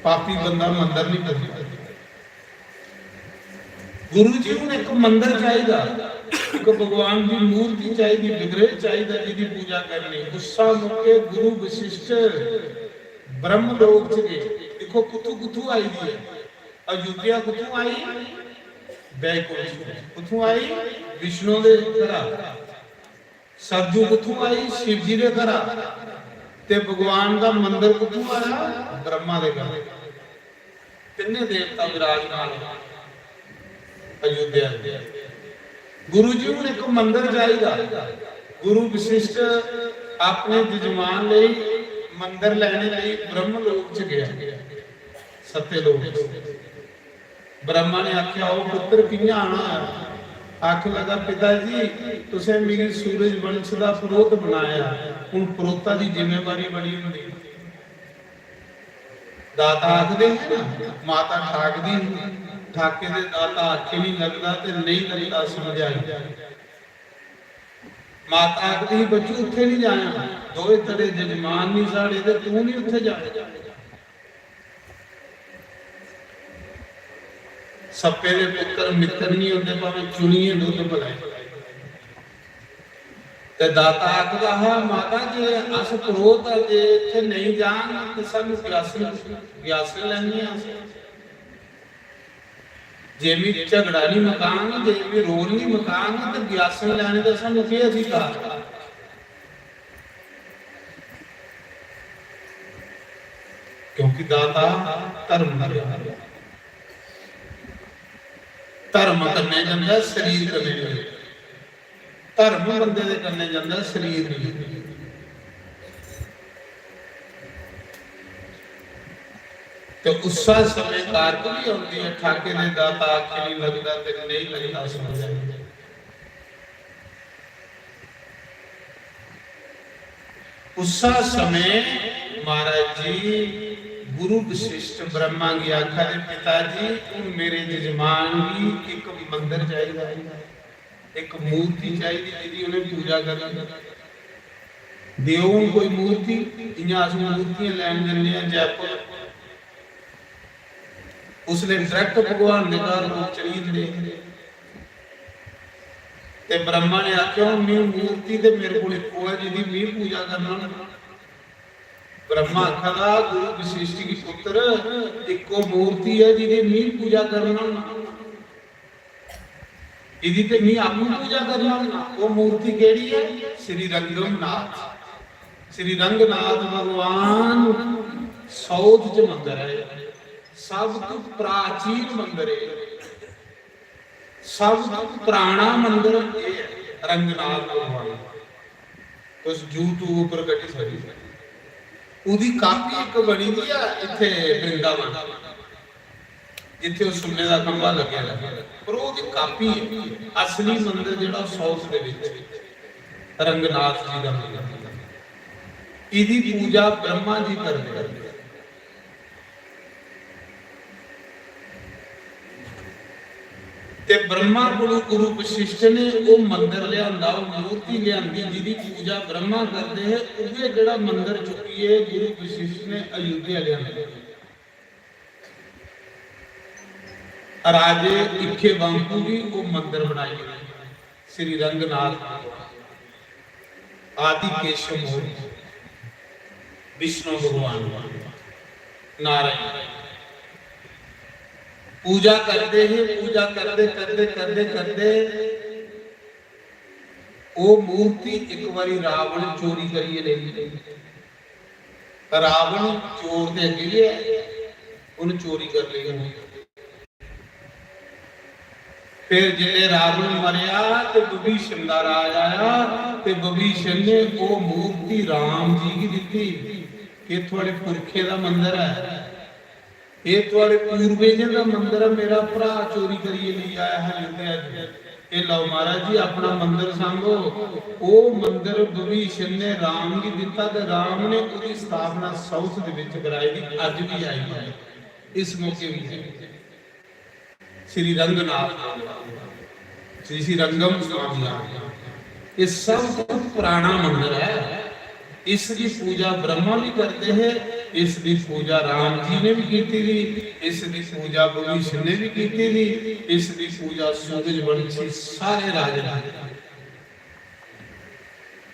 पापी बंदा मंदर नहीं करदा। गुरु जी, हून इक मंदर चाहिदा, इक भगवान दी मूर्ति चाहिदी, विग्रह चाहिदा, जिदी पूजा करनी। गुस्सा मुक्के, गुरु वशिष्ठ ब्रह्म लोक च गए। दिक्खो, कुत्थू कुत्थू आई दी है। अयोध्या कुत्थों आई? बैकुंठ। कुत्थों आई? विष्णु दे घरा। सरजू कुत्थों आई? शिव जी दे घरा। ते भगवान दा मंदर कुत्थों आया? ब्रह्मा दे घरा। तिन्ने देवता विराजमान हैं अयोध्या दे। गुरु जी, हून इक मंदर चाहिदा। गुरु वशिष्ठ अपने जजमान लेई मंदर लैने लेई ब्रह्म लोक च गया। सत्य लोक। ब्रह्मा ने आख्या, "ओ पुत्र, कि'यां आना है?" आखन लगा, "पिता जी, तुसें मिगी सूरज वंश दा पुरोहित बनाया, हुन पुरोहिता दी जिम्मेवारी बड़ी होंदी।" दाता आखदे हे ना, माता ठाकदी ही, ठाके दे दाता आखे नहीं लगदा ते नहीं लगदा समझाई। माता आखदी ही, "बच्चू, उत्थे नहीं जाना, दोए तले जजमान नहीं साढ़े, ते तू नहीं उत्थे जाना।" सप्पे दे पुत्तर मित्तर नहीं होंदे, भावें चुनियै दुद्ध पलाई। ते दाता आखदा हा, "माता, जे अस परोह्त आं, जे इत्थै नेईं जान, ते सानूं ग्यासन, ग्यासन लैनी अस। जे मी झगड़ा नहीं मकान, जे मी रोल नहीं मकान, ते ग्यासन लैने दा सानूं केह् अधिकार?" क्योंकि दाता धर्म दा, धर्म कन्नै जंदा, शरीर कन्नै नहीं। धर्म बंदे दे कन्नै जंदा, शरीर नहीं। ते उस्सा समें कारक भी आउंदी है, ठाके दे दाता आखे नहीं लगदा ते नहीं लगदा समझा। उस्सा समें महाराज जी गुरु वशिष्ठ ब्रह्मा गी आखा दे, "पिता जी, हुन मेरे जजमान गी इक मंदर चाहिदा, इक मूर्ति चाहिदी, जेह्दी उ'नें पूजा करनी। देओ हुन कोई मूर्ति।" इ'यां अस मूर्तियां लैन जन्ने आं जयपुर, उसलै direct भगवान दे घर लोक चली जंदे। ते ब्रह्मा ने आखेआ, "हुन मी मूर्ति ते मेरे कोल इक्को ऐ, जेह्दी मी पूजा करना होन्ना।" ब्रह्मा आखा दा, "गुरु वशिष्ठ गी पुत्तर, इक्को मूर्ति ऐ जेह्दी मी पूजा करना होन्ना, एह्दी ते मी आपूं पूजा करना होन्ना।" ओह् मूर्ति केह्ड़ी ऐ? श्री रंगमनाथ। श्री रंगनाथ भगवान साउथ च मंदर ऐ, सब तो प्राचीन मंदर ऐ। सब तो पुराना मंदर एह् ऐ, रंगनाथ भगवान। तुस YouTube उप्पर कड्ढी सकदे। ओह्दी कापी इक बनी दी ऐ इत्थै वृंदावन, जित्थै ओह् सुन्ने दा खंभा लग्गे दा, पर ओह्दी कापी ऐ। असली मंदर जेह्ड़ा साउथ दे बिच रंगनाथ जी दा मंदर, एह्दी पूजा ब्रह्मा जी करदे। ते ब्रह्मा कोलू गुरु वशिष्ठ ने ओह् मंदर लिआंदा, ओह् मूर्ति लिआंदी, जिदी पूजा ब्रह्मा करदे हे, उ'ऐ जेह्ड़ा मंदर चुक्कियै गुरु वशिष्ठ ने अयोध्या लिआंदा। राजे इक्खे बांकू गी ओह् मंदर बनाई ओड़े। श्री रंगनाथ, आदि केशव मूर्ति, विष्णु भगवान, नारायण। पूजा करदे हे, पूजा करदे, करदे, करदे, करदे ओह् मूर्ति इक बारी रावण चोरी करियै लेई गेआ। रावण चोर ते अग्गें गै ऐ, उन्न चोरी करी लेई मूर्ति। फिर जिसलै रावण मरेआ ते विभीषण दा राज आया ते विभीषण ने ओह् मूर्ति राम जी गी दित्ती कि थुआड़े पुरखे दा मंदर ऐ, एह् थुआड़े पूर्वजें दा मंदर ऐ, मेरा भ्राऽ चोरी करियै लेई आया हा अयोध्या च। एह् लैओ महाराज जी, अपना मंदर सांभो। ओह् मंदर विभीषण ने राम गी दित्ता ते राम ने ओह्दी स्थापना साउथ दे बिच कराई दी, अज्ज बी आई दी ऐ, इस मौके बी आई। श्री रंगनाथ, श्री श्री रंगम स्वामी नाम, ये सब तो पुराना मंदर है। इसकी पूजा ब्रह्मा भी करते हैं, इसकी पूजा राम जी ने भी की थी, इसकी पूजा भविष्य ने भी की थी, इसकी पूजा सूरज वंशी सारे राजे ने।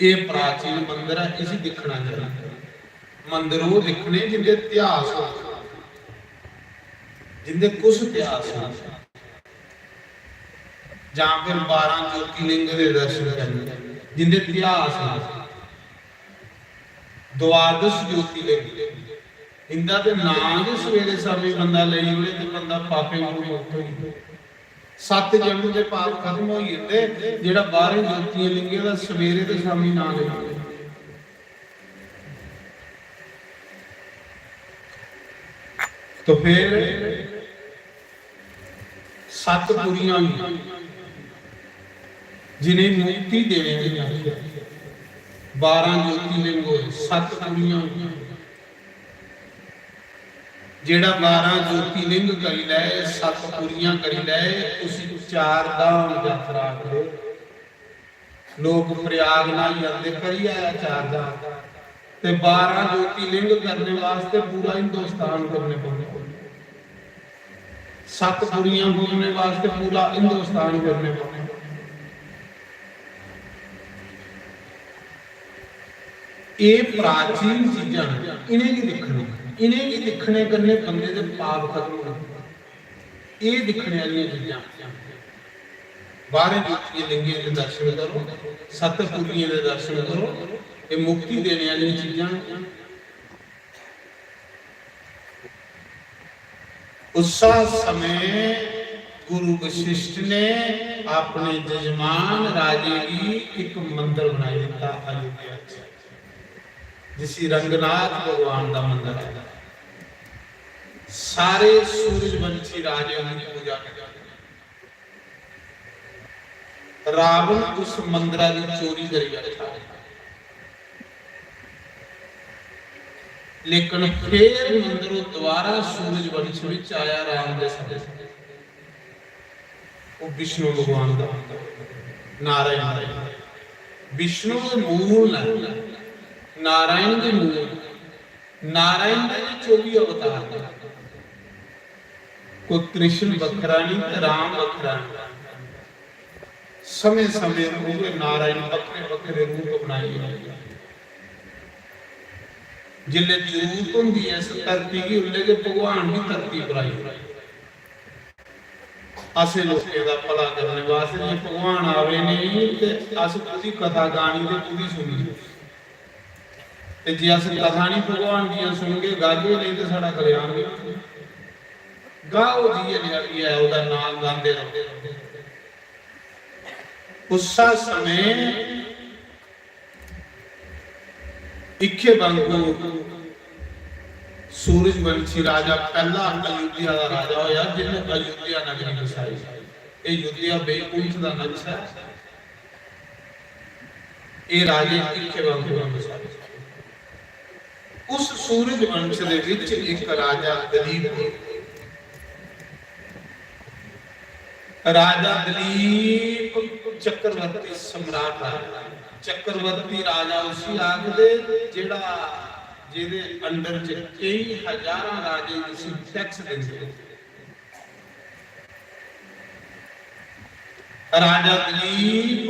ये प्राचीन मंदर है, इसी दिखना चाहिए। मंदर वो दिखने जिंदे इतिहास हो, जिंदे कुछ इतिहास हो, जां फिर बारां ज्योतिर्लिंग दे दर्शन करने जिंदे इतिहास हो, द्वादश ज्योतिर्लिंग, इंदा ते नां गै सवेरे शामी बंदा लेई ओड़े ते बंदा पापें कोला मुक्त होई जंदा। सत्त जन्म दे पाप खत्म होई जंदे, जेह्ड़ा बाहरें ज्योतिर्लिंगें दा सवेरे ते शामी नां लेई ओड़े। तो फिर सत्त पुरियां होइयां, जिन्हें मुक्ति देने दी आखी, बारां ज्योतिर्लिंग होए, सत्त पुरियां होइयां। जेड़ा बारां ज्योतिर्लिंग करी लै, सत्त पुरियां करी लै, उसी चार धाम यात्रा आखदे। लोक प्रयाग न्हाई आंदे, करी आया चार धाम। ते बारां ज्योतिर्लिंग करने वास्ते पूरा हिंदुस्तान फिरने पौंदे। सत्त पुरियां घूमने वास्ते पूरा हिंदुस्तान फिरने पौंदे। एह् प्राचीन चीजां न, इ'नेंगी दिक्खना, इ'नेंगी दिक्खने कन्नै बंदे दे पाप खत्म होंदे। एह् दिक्खने आह्लियां चीजां, बाह्रें ज्योतिर्लिंगें दे दर्शन करो, सत्त पुरियें दे दर्शन करो, एह् मुक्ति देने आह्लियां चीजां न। उस्सै समें गुरु वशिष्ठ ने अपने जजमान राजे गी इक मंदर बनाई दित्ता अयोध्या च, जिसी रंगनाथ भगवान दा मंदर है। सारे सूरजवंशी राजे उंदी पूजा करदे। रावण उस मंदरा दी चोरी करी बैठा, लेकिन फिर मंदर ओह् दोबारा सूरजवंश विच आया राम दे समें। ओह् विष्णु भगवान दा, नारायण दा। विष्णु दे मूल न, नारायण दे मूल। नारायण दे भी चौबी अवतार न। कोई कृष्ण बक्खरा नहीं ते राम बक्खरा नहीं। समें समें उ'ऐ नारायण बक्खरे बक्खरे रूप बनाई ओड़दे। जिसलै जरूरत होंदी ऐ इस धरती गी, उसलै गै भगवान बी धरती पर आई ओड़दे। असें लोकें दा भला करने वास्ते जे भगवान आवे नेईं ते अस कुदी कथा गानी ते कुदी सुननी। ते जे अस कथा नहीं भगवान दियां सुनगे, गागे नेईं ते साढ़ा कल्याण नहीं। गाओ जि'यै नेहा बी ऐ, ओह्दा नाम गांदे रहो। उस्सै समें इक्खे वांगू सूरजवंशी राजा पैह्ला अयोध्या दा राजा होया, जिन्ने अयोध्या नगरी बसाई। एह् अयोध्या बैकुंठ दा नक्शा ऐ। एह् राजे इक्खे वांगू बसाए। उस सूरजवंश दे विच इक राजा दलीप, राजा दलीप चक्रवर्ती सम्राट है। चक्रवर्ती राजा उसी आखदे, जेड़ा, जेदे under च केई हजारां राजे उसी टैक्स दिंदे। राजा दलीप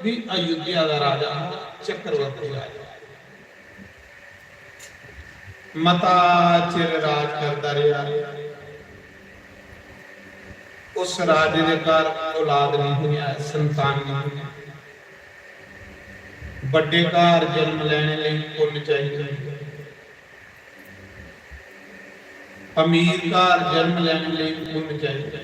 भी अयोध्या दा राजा हा, चक्रवर्ती राजा। मता चिर राज करदा रेहा। उस राजे दे घर औलाद नहीं हुई, संतान नहीं हुई। बड्डे घर जन्म लैने लेई पुन्न चाहिदा। अमीर घर जन्म लैने लेई पुन्न चाहिदा।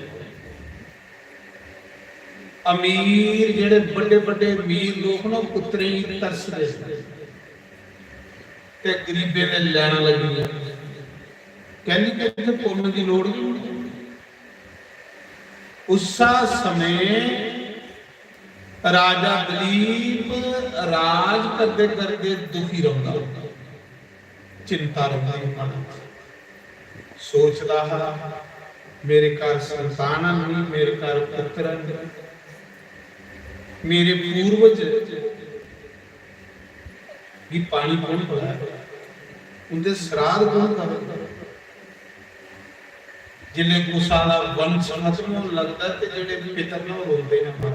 अमीर, जेह्ड़े बड्डे बड्डे अमीर लोक न, ओह् पुत्तरें गी तरसदे न ते गरीबें दे लैना लगी जंदे। कैंह् कि इत्थै पुन्न दी लोड़ गै निं। उस्सै समें राजा दलीप राज करदे करदे दुखी रौंह्दा, चिंता रौंह्दी मन च। सोचदा हा, मेरे घर संतान नहीं, मेरे घर पुत्र न, मेरे पूर्वज गी पानी कौन पलैग? उंदे श्राद्ध कौन करग? जिसलै कुसा दा वंश खत्म होन लगदा ते जेह्ड़े पितर न, ओह् रोंदे न, मां,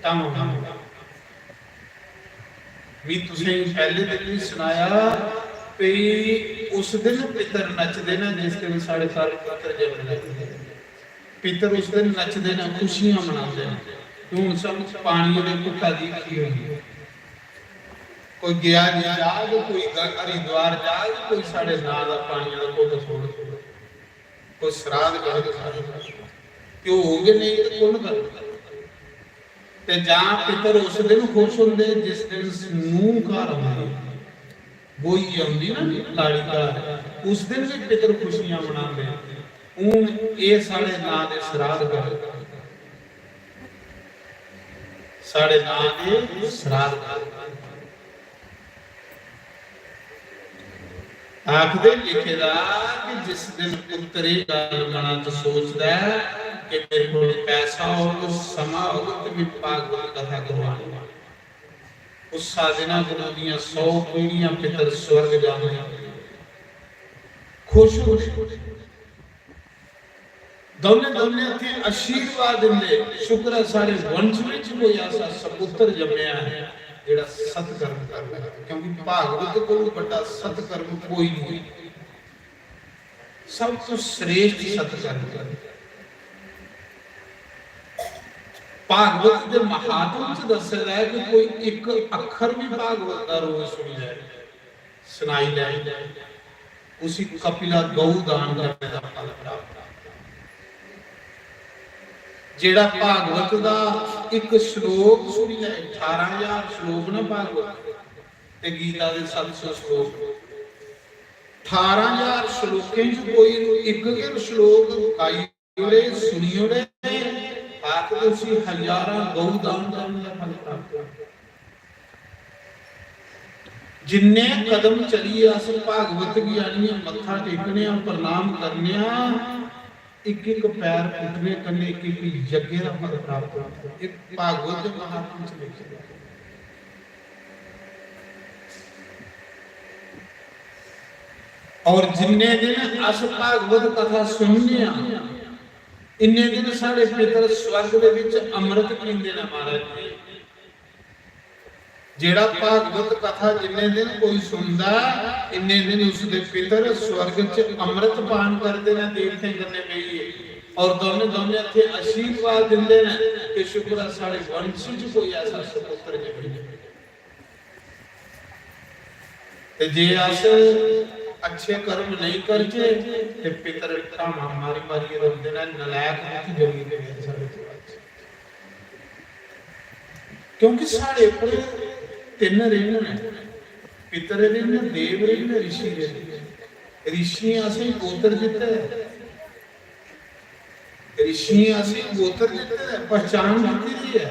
तां रोंदे न। मी तुसें गी पैह्ले दिन बी सनाया भई उस दिन पितर नचदे न जिस दिन साढ़े घर पुत्र जन्म लैंदे न। पितर उस दिन नचदे न, खुशियां मनांदे न। हून सब पानियै दे घुट्टा दी खीर होई। कोई गया जी जाग, कोई ग-, हरिद्वार जाग, कोई साढ़े नां दा पानियै दा घुट्ट सुट्टग, कोई श्राद्ध करग। ते होग गै नेईं ते कु'न करग? ते जां पितर उस दिन खुश होंदे जिस दिन नूंह् घर औंदी, ब्होइयै औंदी ना लाड़ी घर, उस दिन बी पितर खुशियां मनांदे। हून एह् साढ़े नां दे श्राद्ध करग, साढ़े नां दे श्राद्ध करग। आखदे लिखे दा कि जिस दिन पुत्तर एह् गल्ल मना च सोचदा ऐ कि मेरे कोल पैसा होग, समां होग ते में भागवत कथा करवानी। उस साधना गुरु दियां सौ पीढ़ियां पितर स्वर्ग जाने खुश होंदे। दौनें दौनें हत्थें आशीर्वाद दिंदे, शुक्र ऐ साढ़े वंश विच कोई ऐसा सपुत्र जम्मेआ ऐ जेह्ड़ा सत्कर्म करदा ऐ, क्योंकि भागवत कोलू बड्डा सत्कर्म कोई नहीं। सब तो श्रेष्ठ सत्कर्म। भागवत दे महात्म च दस्से दा ऐ कि कोई इक अक्खर भी भागवत दा रोज सुनी लै, सनाई लै, उसी कपिला गौ दान करने दा फल प्राप्त। जेड़ा भागवत दा इक श्लोक सुनी लै, अठारह हजार श्लोक न भागवत ते गीता दे सत्त सौ श्लोक, अठारह हजार श्लोकें च कोई इक गै श्लोक गाई ओड़े, सुनी ओड़े, आखदे उसी हजारां गौ दान करने दा फल प्राप्त होंदा। जिन्ने कदम चलिए अस भागवत गी आनिए मत्था टेकने आं, प्रणाम करने आं, इक इक पैर पुट्टने कन्नै इक इक यज्ञ दा फल प्राप्त होंदा। एह् भागवत दे महात्म च लिखे दा। और जिन्ने दिन अस भागवत कथा सुनने आं, इन्ने दिन साढ़े पितर स्वर्ग दे विच अमृत पींदे ने महाराज जी। जेड़ा भागवत कथा जिन्ने दिन कोई सुनदा ऐ, इन्ने दिन उसदे पितर स्वर्ग च अमृत पान करदे ने देवतें कन्नै बेहियै। और दौनें दौनें हत्थें आशीर्वाद दिंदे ने कि शुक्र ऐ साढ़े वंश च कोई ऐसा सपुत्र जम्मेआ। ते जे अस अच्छे कर्म नहीं करचे ते पितर ढामा मारी मारियै रोंदे ने, नलायक दुखी जमीन दे साढ़े कोल। क्योंकि साढ़े उप्पर तिन्न रिण न, पितर रिण, देव रिण, ऋषि रिण। ऋषियें असेंगी गोत्र दित्ता ऐ, ऋषियें असेंगी गोत्र दित्ते दा ऐ, पहचान दित्ती दी ऐ।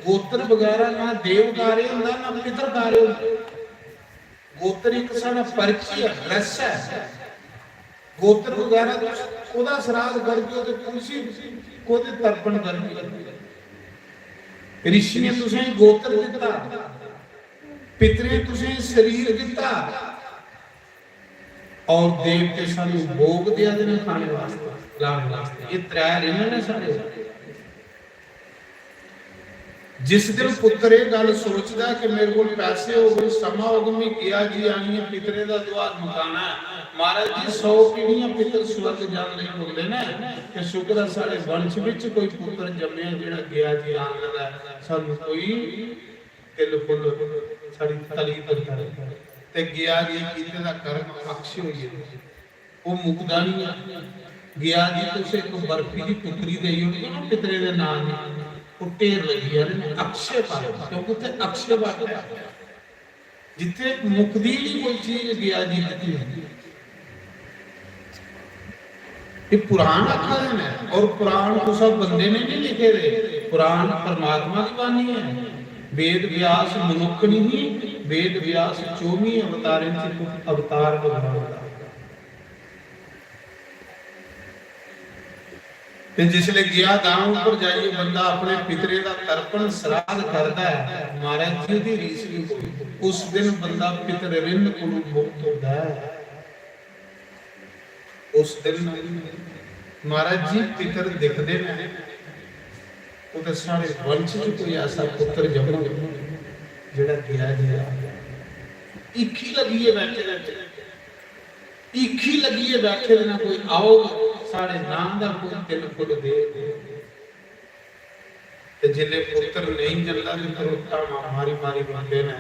गोत्र बगैरा ना देव कार्य होंदा, ना पितर कार्य होंदा। गोत्र इक साढ़ा परिचय, एड्रेस ऐ। गोत्र बगैरा तुस कोह्दा श्राद्ध करगे ओ ते कुसी कोह्दे तर्पण करगे? ऋषियें तुसेंगी गोत्र दित्ता, पितरें तुसेंगी शरीर दित्ता, और देवते सानू भोग देआ दे ने खाने वास्ते, लाने वास्ते। ये त्रै रिण ने साढ़े। जिस दिन पुत्र एह् गल्ल सोचदा कि मेरे कोल पैसे होग, समां होग, मैं गेआ जी आनियै पितरें दा दुआर मकाना ऐ, महाराज जी, सौ पीढ़ियां पितर स्वर्ग जान लेई पौंदे ने। ते शुक्र ऐ साढ़े वंश विच कोई पुत्र जम्मेआ जेह्ड़ा गेआ जी आन लगा ऐ। सानू कोई तिल फुल साढ़ी तली पर करे। ते गेआ जी कीते दा कर्म अक्षय होई गेदा। ओह् मुकदा नहीं ऐ। गेआ जी तुस इक बर्फी दी टुकड़ी देई ओड़गे ना पितरे दे नां दी, ओह् ढेर लगी जाने, अक्षय पाए, क्योंकि उत्थै अक्षय पाए। जित्थै मुकदी नहीं कोई चीज, गेआ जी दित्ती होंदी। ये पुराण आखा दे ने, और पुराण कुसै बंदे ने नहीं लिखे दे, पुराण परमात्मा दी बाणी ऐ। वेद व्यास मनुक्ख नहीं, वेद व्यास चौबी अवतारें च इक अवतार भगवान दा। ते जिसले गेआ दाम उप्पर जाइयै बंदा अपने पितरे दा तर्पण श्राद्ध करदा ऐ, महाराज जी दी रीस नहीं कोई। उस दिन बंदा पितर रिण कोलों मुक्त होंदा ऐ। उस दिन महाराज जी पितर दिखदे ने, कुतै साढ़े वंश च कोई ऐसा पुत्र जम्मग जेह्ड़ा गेआ जी। हीखी लगियै बैठे दे, हीखी लगियै बैठे दे ना, कोई आओ साढ़े नां दा कोई तिल फुल दे। ते जिसले पुत्र नेईं जंदा ते फिर ओह् ढामा मारी मारी रोंदे ने,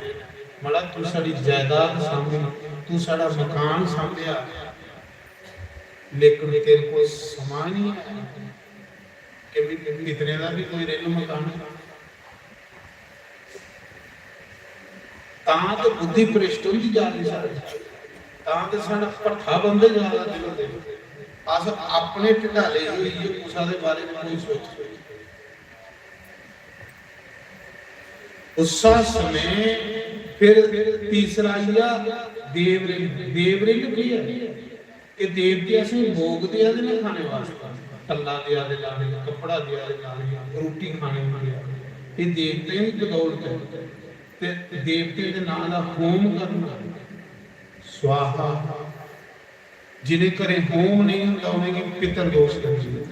"मड़ा, तू साढ़ी जायदाद सांभी, तू साढ़ा मकान सांभेआ, लेकिन तेरे कोल समां नहीं है कि भी पितरें दा भी कोई रिण मकाना।" तां ते बुद्धि भ्रष्ट होंदी जा दी साढ़ी, तां ते साढ़ा भट्ठा बनदे जा दा दिनों दिन। अस अपने ढिडाले च होइयै कुसै दे बारे च कोई सोचदे नहीं। उस्सा समें फिर तीसरा आई गेआ देवरिंग। देवरिंग केह् ऐ? एह् देवते असेंगी भोग देआ दे न खाने वास्तै, टल्ला देआ दे लाने, कपड़ा देआ दे लाने, रुट्टी खाने गी देआ दे। एह् देवतें दी बदौलत ऐ। देवते दे नां दा होम करना, स्वाहा। जिनें घरें होम नहीं होंदा, उनेंगी पितरदोष लगदी ऐ।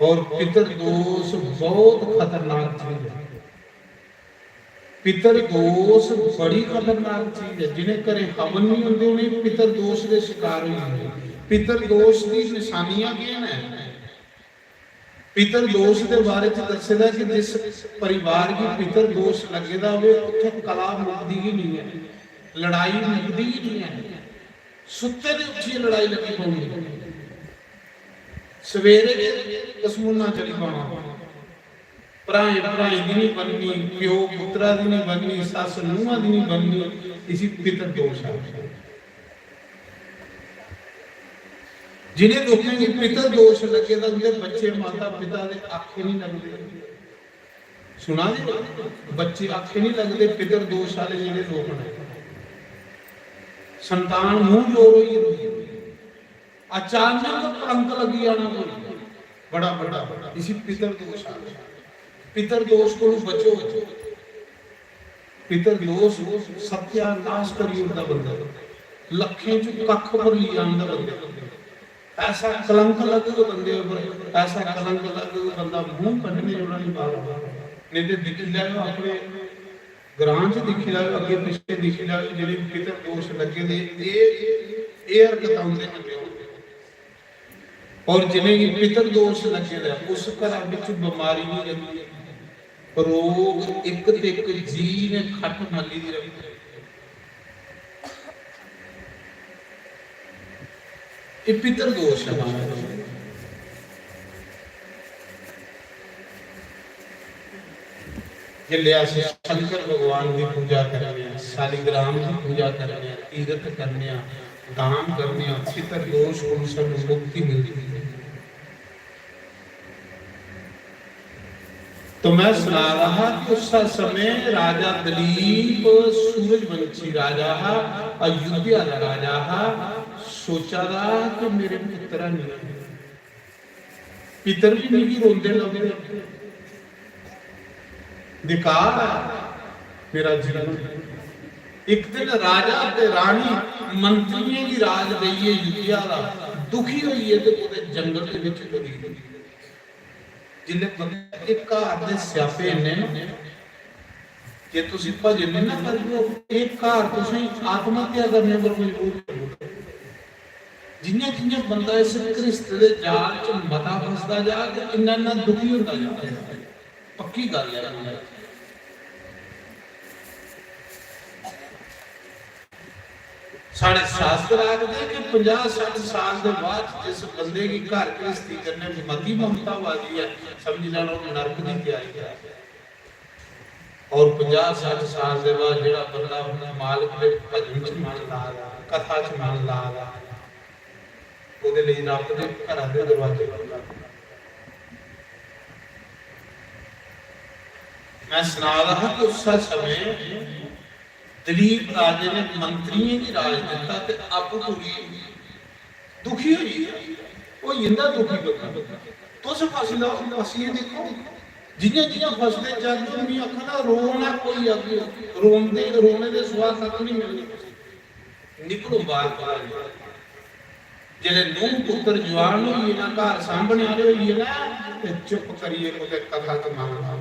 और पितरदोष बहुत खतरनाक चीज है। पितरदोष बड़ी खतरनाक चीज है। जिनें घरें हवन नहीं होंदे, उनेंगी पितरदोष के शिकार होई जंदे। पितरदोष की निशानियां केह् न? पितर दोष दे बारे च दस्से दा कि जिस परिवार गी पितर दोष लग्गे दा होवे, उत्थे कला मुकदी गै नहीं है, लड़ाई मुकदी गै नहीं है। सुत्ते दे उठियै लड़ाई लगी पौनी, सवेरे गै कसमूना चली पौना। भ्राएं भ्राएं दी नहीं बननी, प्यो पुत्रा दी नहीं बननी, सस नूंहा दी नहीं बननी। इसी पितर दोष आखदे। जिन्हें लोगों गी पितर दोष लगे दा, उंदे बच्चे माता पिता दे आखे नहीं लगदे। सुना दे, बच्चे आखे नहीं लगदे। पितर दोष वाले जेह्ड़े लोक न, संतान मूंह जोर होई जंदी। अचानक कलंक लगी जाना कोई बड़ा बड़ा, इसी पितर दोष आखदे। पितर दोष कोलू बचो। पितर दोष सत्यानाश करी ओड़दा बंदा, लक्खें च कक्ख पर ली आंदा बंदा। ऐसा कलंक लगग बंदे उपर, ऐसा कलंक लगग, बंदा मूंह कड्ढने जोड़ा नहीं बाहर आंदा। नहीं ते दिक्खी लैओ, अपने ग्रां च दिक्खी लैओ, अग्गे पिछे दिक्खी लैओ, जेह्ड़े पितर दोष लग्गे दे, एह्, एह् हरकतां उंदे कन्नै होंदियां। और जिनेंगी पितर दोष लग्गे दा, उस घरा विच बमारी नहीं रखदी। रोग इक ते इक जी ने खट मली दी रखदी। ये पितर दोष है महाराज। जिसले अस शंकर भगवान की पूजा करने हैं, शालिग्राम की पूजा करने हैं, तीर्थ करने हैं, दान करने हैं, पितर दोष कोलू सानू मुक्ति मिलती है। तो मैं सुना रहा कि उस समय राजा दिलीप सूरजवंशी राजा हा, अयोध्या का राजा हा, सोचा रहा कि मेरे पुत्र नहीं, पितर भी मिगी रोंदे लभदे। बेकार है मेरा जीवन। एक दिन राजा ते रानी मंत्रियों की राज देइए युद्धिया दा दुखी होइए ते ओदे जंगल दे विच चली गए। जिल्ले बंदे इक घर दे स्यापे इन्ने न, जे तुसी भजन नहीं ना करदे, एक घर तुसें आत्महत्या करने पर मजबूर करी ओड़दा। जियां जियां बंदा इस घृष्ट दे जाल च मता फसदा जा ते इन्ना इन्ना दुखी होंदा जा। पक्की गल्ल है। साढ़े शास्त्र आखदे कि पंजाह सट्ठ साल दे बाद जिस बंदे गी घर घ्रिस्ती कन्नै मती ममता होआ दी ऐ, समझी लैना ओह् नरक दी त्यारी करा दा। और पंजाह सट्ठ साल दे बाद जेह्ड़ा बंदा मालक दे भजन च मन ला दा, कथा च मन ला दा, ओह्दे लेई रब दे घरा दे दरवाजे खु'ल्ला। मैं सना दा हा कि उस समय दिलीप राजे ने मंत्रियें गी राज दित्ता ते आपूं पूरी दुखी होई गेआ। होई जंदा दुखी बंदा। तुस फसी लैओ, फसियै दिक्खो, जि'यां जि'यां फसदे जागे, मिगी आखा ना, रोना कोई अग्गें, रोंदे, रोने दे सिवा कक्ख निं मिलना। निकलो बाहर, बाहर। जेल्लै नूंह पुत्तर जवान होई गे ना, घर सांभने आह्ले होई गे ना, ते चुप करियै कुतै कथा च मन लाओ,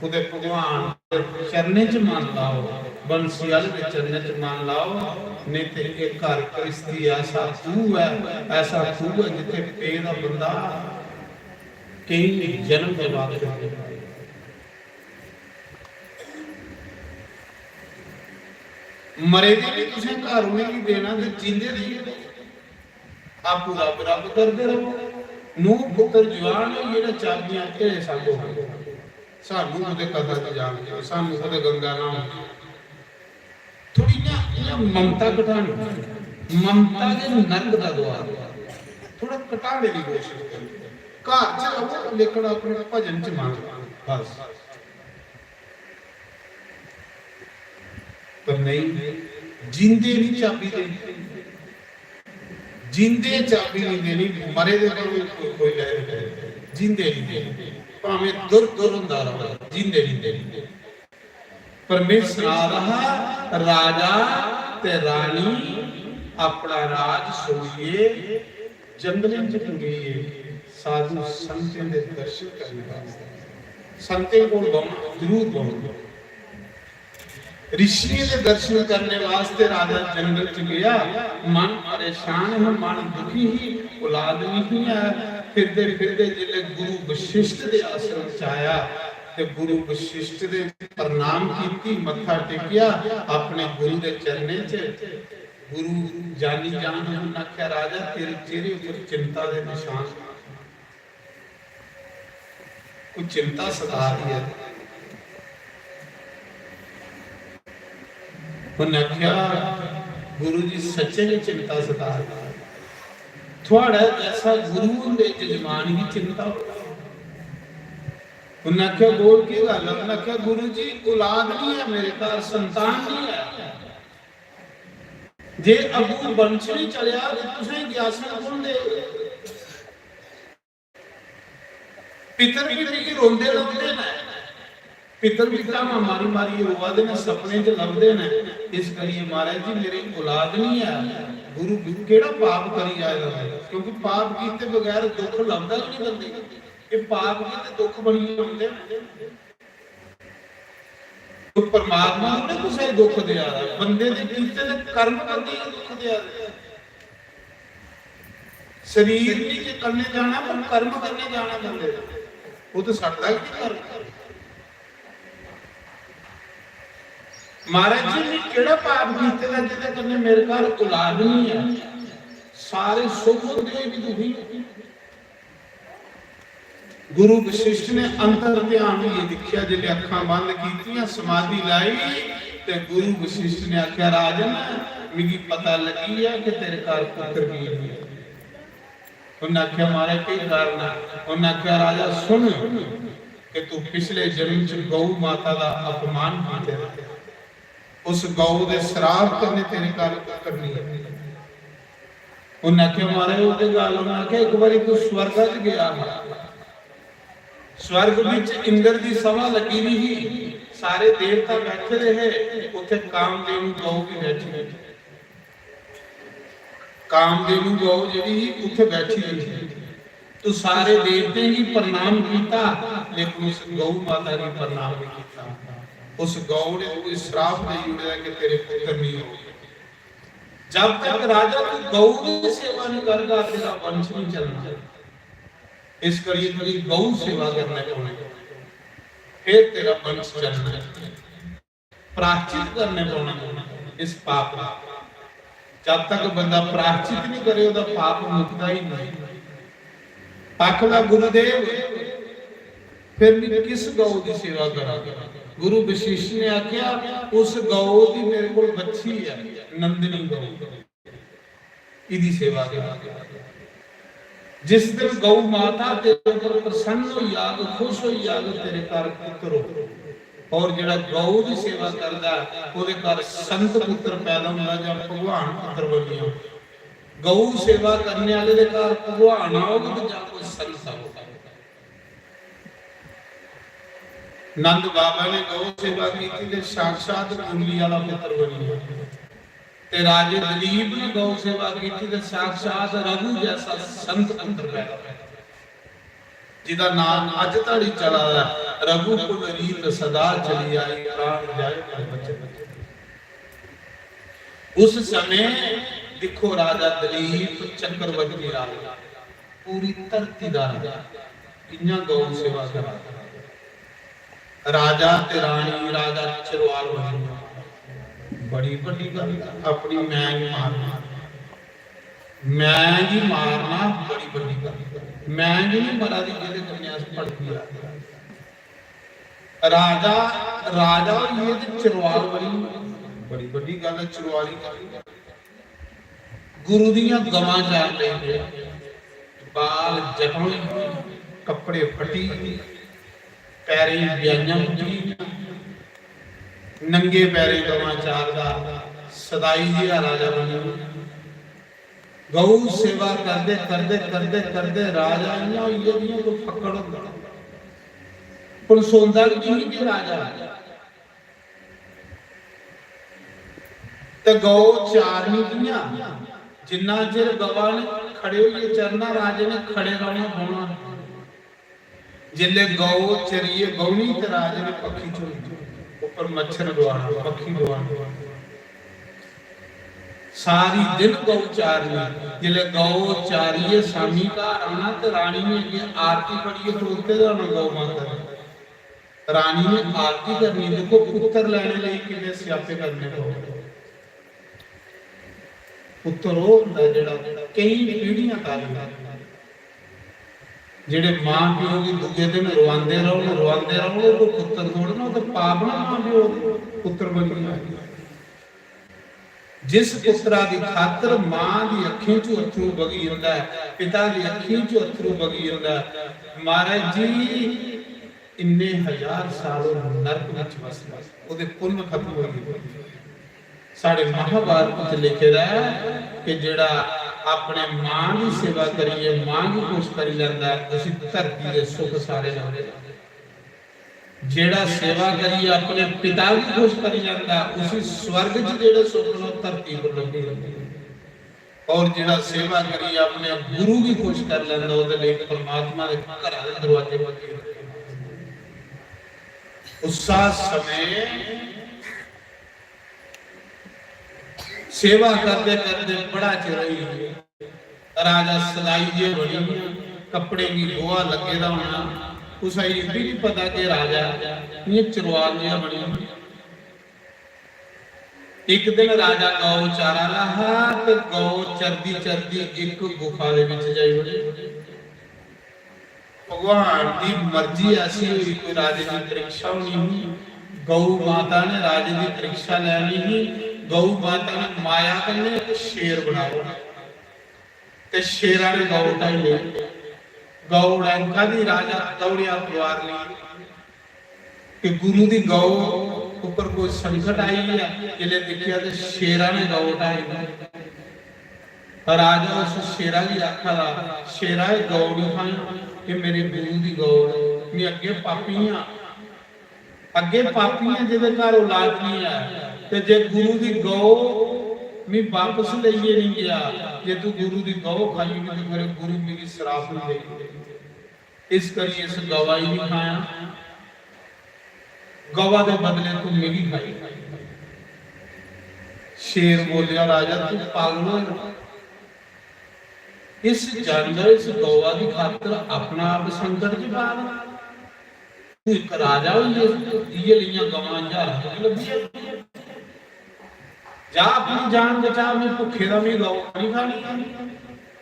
कुतै भगवान दे चरणें च मन लाओ, बंसी आह्ले दे चरणें च मन लाओ। नेईं ते एह् घर घ्रिस्ती ऐसा खूह् ऐ, ऐसा खूह् ऐ जित्थै पेदा बंदा केईं जन्म बर्बाद करी ओड़दा। मरे दे बी तुसें घर उ'नेंगी देना ते जींदे दे बी। आपूं रब रब करदे रवो। नूंह पुत्तर जवान होई गे, चाबियां घेरे सब होन। सानू कुतै कथा च जान देओ, सानू कुतै गंगा न्हान देओ। थोड़ी इ'यां, इ'यां ममता घटानी, ममता गै नरक दा द्वार। थोड़ा घटाने दी कोशिश करो। घर च रवो, लेकिन अपने भजन च मन लाओ, बस। पर नहीं, जींदे नहीं चाबी देनी, जींदे चाबी नहीं देनी, मरे दे कोल कोई, कोई लै नहीं, जींदे नहीं देनी, भावें दुर दुर होंदा रवै, जींदे नहीं देनी। परमेश्वर आखदा हा, राजा ते रानी अपना राज छोड़ियै जंगलें च टुरी गे, साधु संतें दे दर्शन करने वास्तै। संतें कोल बौह्ना, जरूर बौह्ना। ऋषियें दे दर्शन करने वास्तै राजा जंगल च गेआ। मन परेशान हा, मन दुखी ही, औलाद नहीं है। फिरदे फिरदे जिसलै गुरु वशिष्ठ दे आश्रम च आया ते गुरु वशिष्ठ दे प्रणाम कीती, मत्था टेकेआ अपने गुरु दे चरणें च। गुरु जानी जान उन्नै आखेआ, राजा, तेरे चेहरे उप्पर चिंता दे निशान, कोई चिंता सता दी ऐ। उन्नै आखेआ, गुरु जी, सच्चें गै चिंता सता दी ऐ। थुआढ़े जैसा गुरु हुंदे जजमान गी चिंता होऐ। उन्नै आखेआ, बोल, केह् गल्ल ऐ? उन्नै आखेआ, गुरु जी, औलाद नहीं है मेरे घर, संतान नहीं है। जे अगू वंश नहीं चलेआ ते तुसें गी आसन कु'न देग? पितर भी मिगी रोंदे लभदे न, पितर भी धामां मारी मारियै रोआ दे न, सपने च लभदे न। इस करियै महाराज जी, मेरी औलाद नहीं ऐ। गुरु केह्ड़ा पाप करी आए दा ऐ? क्योंकि पाप कीते बगैर दुख लभदा गै नहीं बंदे गी। एह् पाप कीते दुख बनियै औंदे न। तो परमात्मा थोड़े कुसै गी दुख देआ दा, बंदे दे कीते दे कर्म बंदे गी दुख देआ दे। शरीर नहीं जे करने जाना, पर कर्म करने जाना बंदे दे। वो तो सड़दा ही नहीं कर्म। महाराज जी ने केड़ा पाप कीते दा जेह्दे कन्नै मेरे घर औलाद नहीं है? सारे सुख होंदे होई भी दुखी हो। गुरु वशिष्ठ ने अंतर ध्यान होइयै दिक्खेआ, जिसलै अक्खां बंद कीतियां, समाधि लाई, ते गुरु वशिष्ठ ने आखेआ, राजन, मिगी पता लगी गेआ कि तेरे घर पुत्र की नहीं। उन्नै आखेआ, महाराज, केह् कारण ऐ? उन्नै आखेआ, राजा, सुन कि तू पिछले जन्म च गौ माता दा अपमान कीते दा। उस गौ दे श्राप कन्नै तेरे घर पुत्र नहीं है। उन्नै आखेआ, महाराज, ओह् ते गल्ल, उन्नै आखेआ, इक बारी तू स्वर्गा च गेआ हा, स्वर्ग बिच इंद्र दी सभा लग्गी दी ही, सारे देवता बैठे दे हे, उत्थे कामधेनु गौ भी बैठी दी। कामधेनु गौ जेह्ड़ी ही, उत्थे बैठी दी ही। तू सारे देवतें गी प्रणाम कीता, लेकिन उस गौ माता गी प्रणाम नहीं कीता। उस गौ ने तुगी श्राप देई ओड़ेआ कि तेरे पुत्र नहीं होग। जब तक राजा तू गौ दी सेवा नहीं करगा, तेरा वंश नहीं चलना। इस करियै तुगी गौ सेवा करने पौनी, फिर तेरा वंश चलना है। प्रायश्चित करने पौने इस पाप दा। जब तक बंदा प्रायश्चित नहीं करे, ओह्दा पाप मुकदा ही नहीं। आखदा, गुरुदेव, फिर मैं किस गौ दी सेवा करा? गुरु वशिष्ठ ने आख्या, उस गौ दी मेरे को बच्ची है, नंदिनी गौ। इदी सेवा कर। जिस दिन गौ माता तेरे ऊपर प्रसन्न होई जाग, खुश होई जाग, तेरे घर पुत्र हो। और जेड़ा गौ दी सेवा करदा है, ओदे घर संत पुत्र पैदा होंदा जां भगवान पुत्र बनिया। गौ सेवा करने वाले दे घर भगवान आओग ते जां कोई संत आओग। नंद बाबा ने गौ सेवा की ते साक्षात मुरली वाला पुत्र बनिया। ते राजे दिलीप ने गौ सेवा की ते साक्षात रघु जैसा संत पुत्र पैदा होया, जिदा नाम अज धड़ी चला दा है, रघुकुल रीत सदा चली आई, प्राण जाए पर वचन। उस समय दिखो, राजा दिलीप चक्रवर्ती राजा, पूरी धरती दा राजा, कियां गौ सेवा करा। राजा ते रानी, राजा चरवाल बने। बड़ी बड्डी गल्ल, अपनी मैं गी मारना, मैं गी मारना बड़ी बड्डी गल्ल। मैं गी नहीं मरा दी, जेह्दे कन्नै अस भड़की आ। राजा, राजा होइयै ते चरवाल बनी, बड़ी बड्डी गल्ल ऐ, चरवाली। गुरु दियां गवां चार लेई गया, बाल जटोई, कपड़े फटी, पैरें च ब्याइयां मुक्की, नंगे पैरें गवां चारदा, सदाई जिहा राजा बनी। गौ सेवा करदे, करदे, करदे, करदे राजा इ'यां होई गेआ जि'यां कोई फक्कड़ होंदा। पनसोंदा बी नेईं कि राजा ते गौ चारनी कि'यां? जिन्ना चिर गवा ने खड़े होइयै चरना, राजे ने खड़े रौह्ना बौह्ना। जिसलै गौ चरियै बौह्नी ते राजे ने पक्खी झोलनी, उप्पर मच्छर डुआना, पक्खी डुआना। सारी दिन गौ चारनी। जिसलै गौ चारियै शामी घर आना ते रानी ने अग्गें आरती फड़ियै खड़ोते दा होना गौ माता ने। रानी ने आरती करनी। देखो, पुत्तर लैने लेई किन्ने स्यापे करने पौंदे। पुत्तर ओह् होंदा जेह्ड़ा केईं पीढ़ियां तारी लैंदा। जेह्ड़े मां प्यो गी दूए दिन रोआंदे रौह्न, रोआंदे रौह्न, ओह् पुत्तर थोड़े ना, ओह् ते पाप ना मां प्यो दे पुत्तर बनियै। जिस पुत्तरा दी खातर मां दी अक्खीं चों अत्थरू बगी जंदा ऐ, पिता दी अक्खीं चों अत्थरू बगी जंदा ऐ, महाराज जी, इन्ने हजार साल ओह् नरक विच वसदा, ओह्दे पुन्न खत्म होई गे। साढ़े महाभारत च लिखे दा ऐ कि जेह्ड़ा अपने मां दी सेवा करियै मां गी खुश करी लैंदा ऐ, उसी धरती दे सुख सारे लभदे। जेह्ड़ा सेवा करियै अपने पिता गी खुश करी लैंदा ऐ, उसी स्वर्ग च जेह्ड़े सुख न, ओह् धरती पर लभदे। और जेह्ड़ा सेवा करियै अपने गुरु गी खुश कर लैंदा, ओह्दे लेई परमात्मा दे घरा दे दरवाजे बंद होई जंदे। उस्सा समें सेवा करदे करदे बड़ा चिर होई गेआ। राजा सदाई जे बनी, कपड़े गी गोहा लग्गे दा होना, कुसै गी एह् बी निं पता कि राजा इ'यां चरवाल जेहा बनी। इक दिन राजा गौ चारा दा हा ते गौ चरदी चरदी इक गुफा दे बिच जाई बड़ी। भगवान दी मर्जी ऐसी होई, कोई राजे दी परीक्षा होनी ही। गौ माता ने राजे दी परीक्षा लैनी ही। गौ माता ने माया कन्नै इक शेर बनाओ ते शेरा ने गौ ढाई लेई। गौ लंका दी राजा दौड़िया तलवार लेई। कि गुरु दी गौ उप्पर कोई संकट आई गेआ, जिसलै दिक्खेआ ते शेरा ने गौ ढाई ओड़ी। राजा उस शेरा गी आखा दा, "शेरा, एह् गौ निं खायां, एह् मेरे गुरु दी गौ ऐ। में अग्गें पापी आं, अग्गें पापी आं, जेह्दे घर औलाद निं ऐ, ते जे गुरु दी गौ मी बापस लेइयै निं गेआ, जे तू गुरु दी गौ खाई ओड़ी ते मेरे गुरु मिगी श्राप निं देई ओड़े।" इस करियै इस गवा गी निं खाया, गवा दे बदले तू मिगी खाई। शेर बोलेआ, "राजा, तू पागल होया? इस जानवर, इस गवा दी खातर अपना आप संकट च पा दा। तू इक राजा होइयै इ'यै लेइयां गवां ज्हारां च लब्भी जंदियां।" जा अपनी जान बचा, मैं भुक्खे दा, मैं गौ नहीं खानी।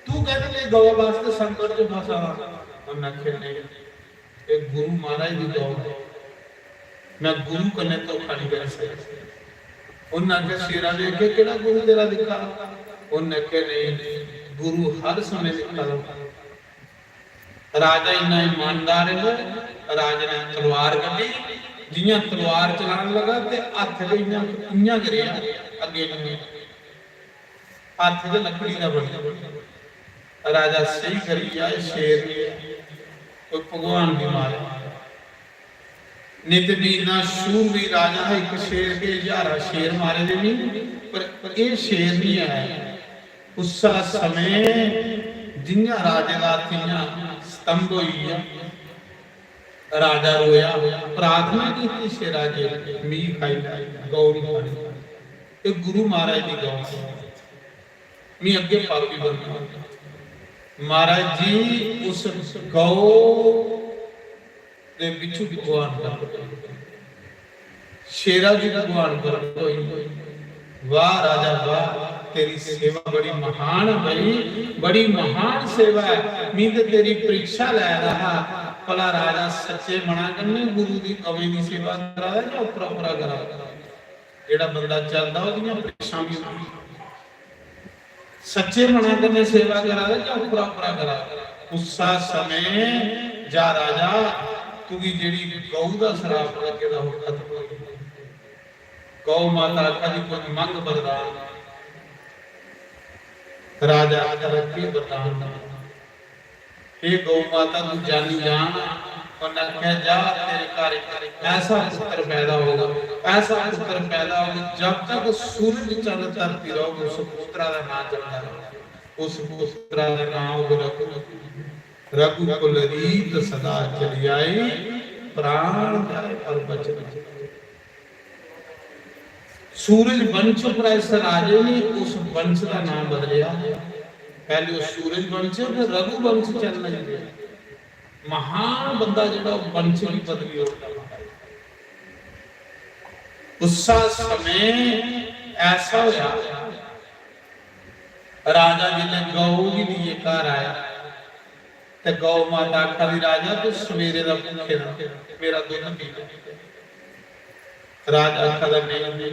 तू कहते ले गौ वास्ते संकट च फंसा। उन्हें आखेआ, "नहीं, ये गुरु महाराज दी गौ है, मैं गुरु कन्नै धोखा नहीं कर सकता।" उन्हें आखेआ, "शेरा ने अग्गें केड़ा गुरु तेरा दिक्खा?" उन्हें आखेआ, "नहीं, गुरु हर समय दिक्खा दा।" राजा इन्ना ईमानदार है, राजा ने तलवार कड्ढी, जियां तलवार चलान लगा ते हत्थ ते इयां, इयां गै रेहा, अग्गें निं। हत्थ ते लकड़ी दा बने। राजा स्हेई करी गेआ, एह् शेर निं ऐ, कोई भगवान दी माया। नेईं ते भी इन्ना शूरवीर राजा हा, इक शेर के ज्हारां शेर मारे दे बी, पर, पर एह् शेर निं ऐ। उस्सै समें जि'यां राजे दा हत्थ इ'यां स्तंभ होई गेआ, राजा रोया, प्रार्थना कीती शेरा जे, "मिगी खाई लै, गौ निं खानी।" एह् गुरु महाराज दी गौ, "मी अग्गें पापी बनना।" महाराज जी, उस गौ दे बिच्चू भगवान प्रगट होए। शेरा दी भगवान प्रगट होई। "वाह राजा वाह, तेरी सेवा बड़ी महान है भाई, बड़ी महान सेवा है। मी ते तेरी परीक्षा लै रहा हा, भला राजा सच्चे मना कन्नै गुरु दी गवें दी सेवा करा दा जां उप्परा उप्परा करा दा?" जेड़ा बंदा चलदा ओह्दियां परीक्षां भी होंदियां। सच्चे मना कन्नै सेवा करा दे जां उप्परा उप्परा करा दे? उस्सा समें जा राजा, तुगी जेड़ी गौ दा श्राप लग्गे दा ओह् खत्म होई गेआ। गौ माता आखा दी, "कोई मंग वरदान।" राजा आखा दा, "केह् वरदान?" "हे गौ माता, तू जानी जान, उन्हें आखेआ, "जा, तेरे घर एक ऐसा पुत्र पैदा होगा, ऐसा पुत्र पैदा होगा, जब तक सूरज चंद धरती रहोगे, उस पुत्रा दा नाम चलदा रहोगा। उस पुत्रा दा नाम होगा रघु। रघुकुल रीत सदा चली आई, प्राण जाए पर वचन।" सूरज वंश पर इस राजे ने उस वंश का नाम बदलिया। पहले वो सूरज वंश, फिर रघुवंश चलने लगे। महान बंदा जेड़ा, वो वंश भी बदली ओड़दा। उस समय ऐसा होया, राजा जिसले गौ गी लेइयै घर आया, ते गौ माता आखा दी, "राजा, तू सवेरे दा भुक्खे दा, मेरा दुद्ध पी ले।" राजा आखा दा, "नहीं,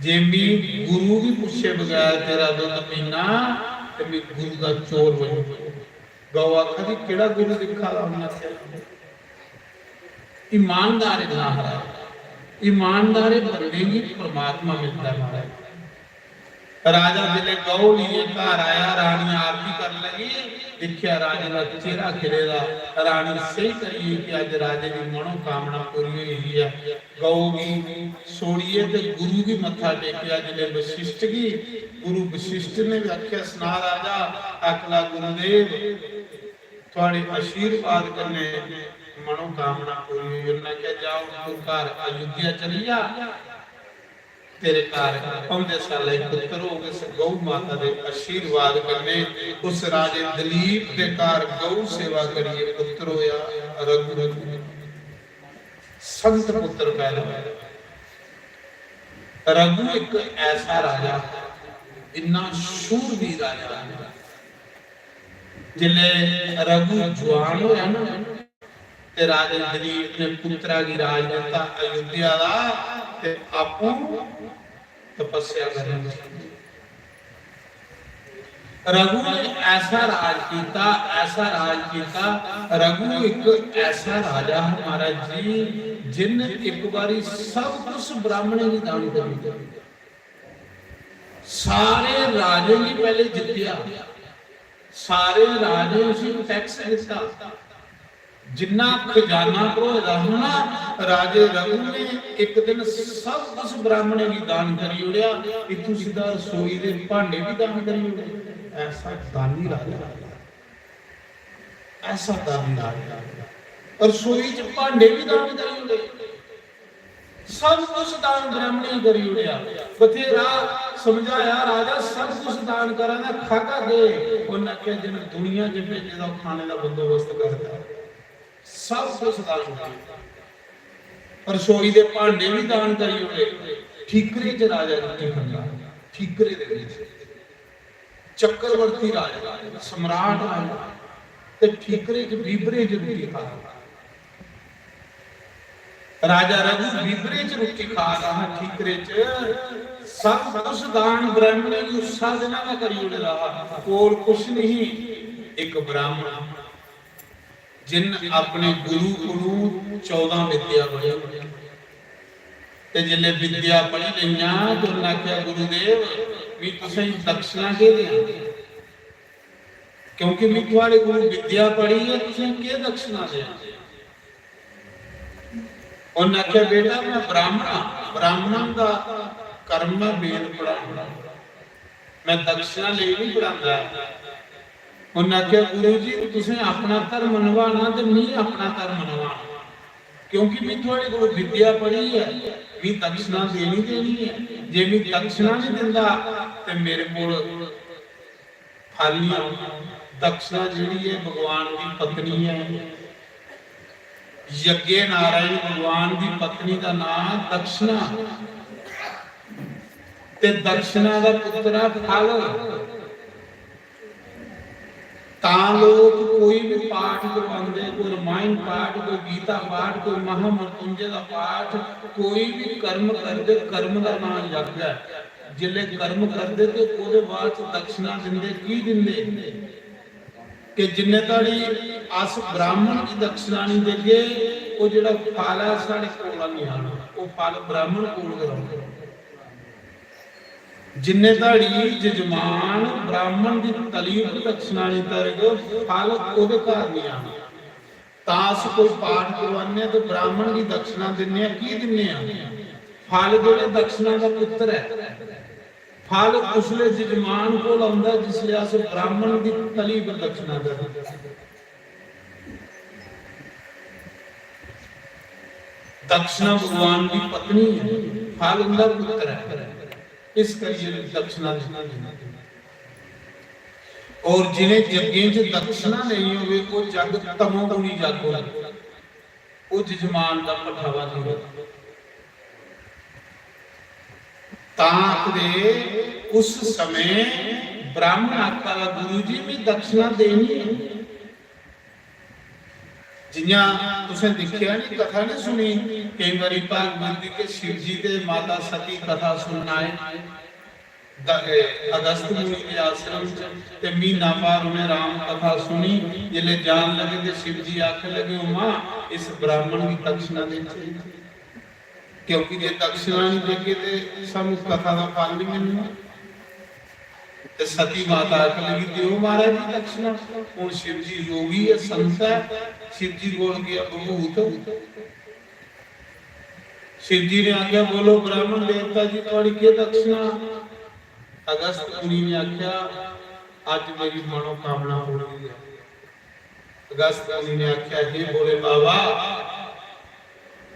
जे मी गुरु गी पुच्छे बगैर तेरा दुद्ध पीना, ते मी गुरु दा चोर बनूं।" गौ आखा दी, "केड़ा गुरु दिक्खा दा?" उन्नै आखेआ, "ईमानदार इन्ना हारा, ईमानदार बंदे गी परमात्मा मिलदा महाराज।" राजा जिसलै गौ लेइयै घर आया, रानी आरती करन लगी, दिक्खेआ राजे दा चेहरा खिड़े दा। रानी सेही करी गेई कि अज्ज राजे दी मनोकामना पूरी होई गेई ऐ। गौ गी छोड़ियै ते गुरु गी मत्था टेकेआ। जिसलै वशिष्ठ गी, गुरु वशिष्ठ ने भी आखेआ, "सना राजा।" आखला, "गुरुदेव, थुआड़े आशीर्वाद कन्नै मनोकामना पूरी होई।" उन्नै आखेआ, "जा, हून तू घर अयोध्या चली जा।" तेरे घर औंदे सालै इक पुत्तर होग। इस गौ माता दे आशीर्वाद कन्नै उस राजे दिलीप दे घर गौ सेवा करियै पुत्तर होया, रघु। संत पुत्तर पैदा होया। रघु इक ऐसा राजा, इन्ना शूरवीर राजा, जिसलै रघु जवान होया ना, ते राजे दिलीप ने पुत्रा गी राज दिता अयोध्या दा, ते आपूं तपस्या करन लगी। रघु ने ऐसा राज कीता, ऐसा राज कीता। रघु एक ऐसा राजा हा महाराज जी, जिन एक बारी सब कुछ ब्राह्मणें गी दान कर दिया। सारे राजें गी पहले जित्तिया, सारे राजें उसी टैक्स दिता। जिन्ना खजाना भरोए दा हा ना, राजे रघु ने एक दिन सब कुछ ब्राह्मणें गी दान करी ओड़ेआ। इत्थों सिद्धा रसोई दे भांडे भी दान करी ओड़े। ऐसा दानी राजा, ऐसा दानी राजा। रसोई च भांडे भी दान करी ओड़े। सब कुछ दान ब्राह्मणें गी करी ओड़ेआ। बथेरा समझाया राजा, सब कुछ दान करा ना, खागा के? उन्नै आखेआ, "जिन दुनिया च भेजे दा, खाने दा बंदोबस्त करदा।" सब कुछ दान करी ओड़ेआ। रसोई दे भांडे भी दान करी ओड़े। ठीकरे च राजा रुट्टी खंदा, ठीकरे दे विच। चक्रवर्ती राजा, सम्राट राजा, ते ठीकरे च, बीबरे च रुट्टी खा। राजा रघु बीबरे च रुट्टी खा रहा हा, ठीकरे च। सब कुछ दान ब्राह्मणें गी उस्सा दिना दा करी ओड़े दा हा। कोल कुछ नहीं, एक ब्राह्मण जिन अपने गुरु कोलू चौदां विद्या पढ़ी। ते जिसले विद्या पढ़ी लइयां, ते उन्नै आखेआ, "गुरुदेव, मी तुसें दक्षिणा केह् देआं? क्योंकि मी थुआड़े कोलू विद्या पढ़ी ऐ, तुसें केह् दक्षिणा देआं?" उन्नै आखेआ, "बेटा, मैं ब्राह्मण आं, ब्राह्मणें दा कर्म ऐ वेद पढ़ाना, मैं दक्षिणा लेई नहीं पढ़ांदा ऐ।" उन्नै आखेआ, "गुरु जी, तुसें अपना धर्म नभाना ते मी अपना धर्म नभाना, क्योंकि मी थुआड़े कोल विद्या पढ़ी ऐ, मी दक्षिणा देनी देनी ऐ। जे मी दक्षिणा नहीं दिंदा ते मेरे कोल फल नहीं औना।" दक्षिणा जेह्ड़ी ऐ, भगवान दी पत्नी ऐ। यज्ञ नारायण भगवान दी पत्नी दा नाम दक्षिणा। ते दक्षिणा दा पुत्तर ऐ फल। तां लोक कोई भी पाठ करवांदे, कोई रामायण पाठ, कोई गीता पाठ, कोई महामृत्युंजय दा पाठ, कोई भी कर्म करदे, कर्म दा नाम यज्ञ ऐ। जिसले कर्म करदे ते ओहदे बाद च दक्षिणा दिंदे, की दिंदे? कि जिन्ने धड़ी अस ब्राह्मण गी दक्षिणा नहीं देगे, ओह जेह्ड़ा फल ऐ, साढ़े कोल नहीं आना, ओह फल ब्राह्मण कोल गै रौह्ना। जिन्ने धड़ी जजमान ब्राह्मण दी तली उप्पर दक्षिणा नहीं तरग, फल ओहदे घर नहीं आना। तां अस कोई पाठ करवाने आं ते ब्राह्मण गी दक्षिणा दिन्ने आं। की दिन्ने आं? फल जेह्ड़े दक्षिणा दा पुत्तर ऐ, फल उसले जजमान कोल औंदा जिसले अस ब्राह्मण दी तली पर दक्षिणा देने। दक्षिणा भगवान दी पत्नी ऐ, फल उंदा पुत्तर ऐ, इस करियै दक्षिणा दिंदी ऐ। और जिनें जग्गें च दक्षिणा नेईं होवे, ओह् जग तमोगुणी जग होंदा, ओह् जजमान दा पठावा नेईं होंदा। तां आखदे उस समें ब्राह्मण आखा दा, "गुरु जी, मैं दक्षिणा देनी है।" जियां तुसें दिक्खेआ नी, कथा नी सुनी, केईं बारी भागवत दी कि शिव जी ते माता सती कथा सुनन आए द-, ए, अगस्त मुनि दे आश्रम च, ते म्हीना भर उ'नें राम कथा सुनी। जिसलै जान लगे ते शिव जी आखन लगे, "उमा, इस ब्राह्मण गी दक्षिणा देचै।" क्योंकि जे दक्षिणा नहीं देगे ते सानू कथा दा फल नहीं मिलना। ते सती माता आखन लगी, "देओ महाराज जी दक्षिणा।" हुन शिव जी योगी है, संत है, शिव जी कोल गया भभूत। शिव जी ने आख्या, "बोलो ब्राह्मण देवता जी, थुआड़ी केह दक्षिणा?" अगस्त मुनि ने आख्या, "अज मेरी मनोकामना पूरी है।" अगस्त मुनि ने आख्या, "हे भोले बाबा,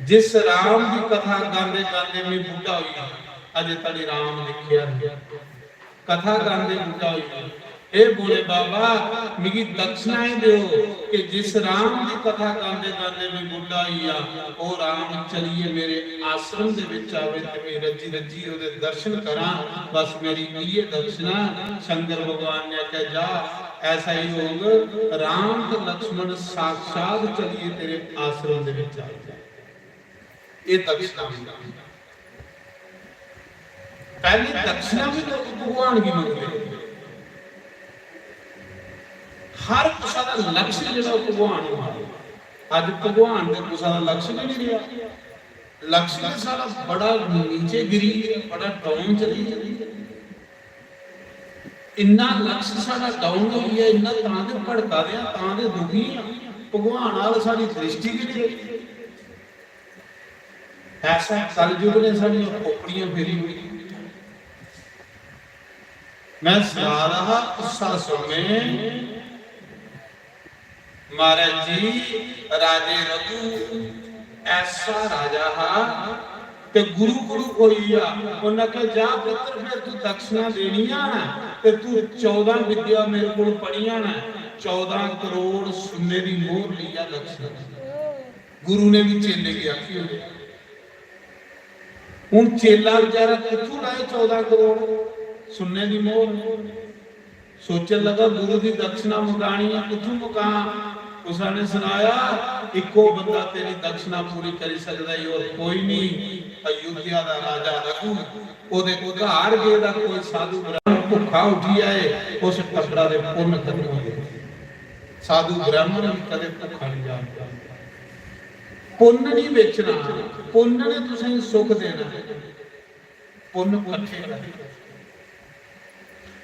जिस राम दी कथा गांदे गांदे मैं बुढ़ा होई गया, अजे तड़ी राम दिखेआ नहीं, कथा गांदे बुढ़ा होई गया। हे भोले बाबा, मिगी दक्षिणा ही देओ कि जिस राम दी कथा गांदे गांदे मैं बुढ़ा होई गया, ओह राम चलिए मेरे आश्रम दे विच आवे ते मैं रज्जी रज्जी ओहदे दर्शन करां। बस मेरी इये दक्षिणा।" शंकर भगवान ने आख्या, "जा, ऐसा ही होग, राम ते लक्ष्मण साक्षात चलिए तेरे आश्रम दे विच आ जाए।" ये दक्षिणा मिलदी। पहली दक्षिणा भी लोग भगवान की मंगदे। हर कुसा दा लक्ष्य जेह्ड़ा ओह् भगवान होंदा। अज्ज भगवान ते कुसा दा लक्ष्य गै नहीं रहा। लक्ष्य ते साढ़ा बड़ा नीचे गिरी गया, बड़ा डाउन चली गया। इन्ना लक्ष्य साढ़ा डाउन हो गया, इन्ना तां ते भड़का दे आं, तां ते दुखी आं। भगवान आल साढ़ी दृष्टि गै नहीं रही। ऐसा कलयुग ने साढ़ियां खोपड़ियां फेरी होई। मैं सना रहा उस समय महाराज जी, राजे रघु ऐसा राजा हा ते गुरु गुरु होई गया। उन्हें आखेआ, "जा पुत्र, फिर तू दक्षिणा देनी आ ना, ते तू चौदां विद्या मेरे कोल पढ़ियां ना, चौदां करोड़ सुन्ने दी मोहर लिया दक्षिणा।" गुरु ने भी चेले गी आखी होई। हुन चेला बेचारा कित्थों लाए चौदां करोड़ सुन्ने दी मोहर? सोचन लगा, "गुरु दी दक्षिणा मुकानी है, कुत्थों मुकां?" कुसा ने सनाया, "इक्को बंदा तेरी दक्षिणा पूरी करी सकदा है, और कोई नहीं।" अयोध्या दा राजा रघु, ओदे घर गेदा कोई साधु ब्राह्मण भुक्खा उठी आए, उस टब्बरा दे पुन्न खत्म होई गए। साधु ब्राह्मण भी कदे भुक्खा नहीं जांदा। पुन्न नहीं बेचना, पुन्न ने तुसेंगी सुख देना है। पुन्न कट्ठे करदे।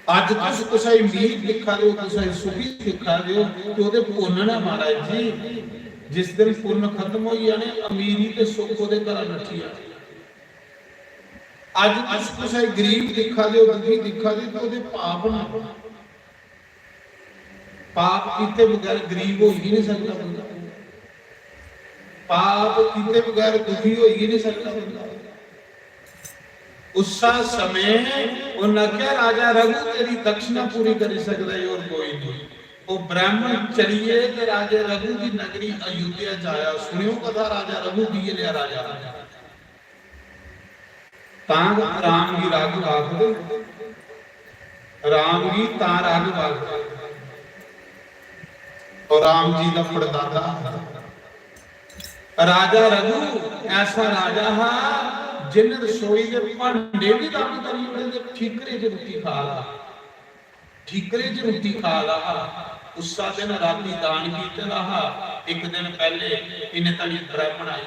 अज्ज तुस कुसै अमीर दिक्खा दे ओ, कुसै सुखी दिक्खा दे ओ, ते ओह्दे पुन्न न महाराज जी। जिस दिन पुन्न खत्म होई जाने, अमीरी ते सुख ओह्दे घरा नठी जाने। अज्ज तुस कुसै गरीब दिक्खा दे ओ, दुखी दिक्खा दे ओ, ते ओह्दे पाप न। पाप कीते बगैर गरीब होई ही नहीं सकदा बंदा। पाप कीते बगैर दुखी होई ही नहीं सकदा बंदा। उस्सा समय उन्हें आख्या, "राजा रघु, तेरी दक्षिणा पूरी करी सकदा है और कोई नहीं।" वो ब्राह्मण चलिए ते राजा रघु की नगरी अयोध्या जाया। सुनियो कथा, राजा रघु की लिया राजा। तां राम गी राघव आखदे, राम गी तां राघव आखदे। और राम जी दा पड़दादा राजा रघु ऐसा राजा हा जिन रसोई दे भांडे भी दान करी ओड़े ते ठीकरे च रुट्टी खा दा। ठीकरे च रुट्टी खा दा हा। उस्सा दिन राती दान कीते दा हा। इक दिन पैहले इन्ने धड़ी ब्राह्मण आई।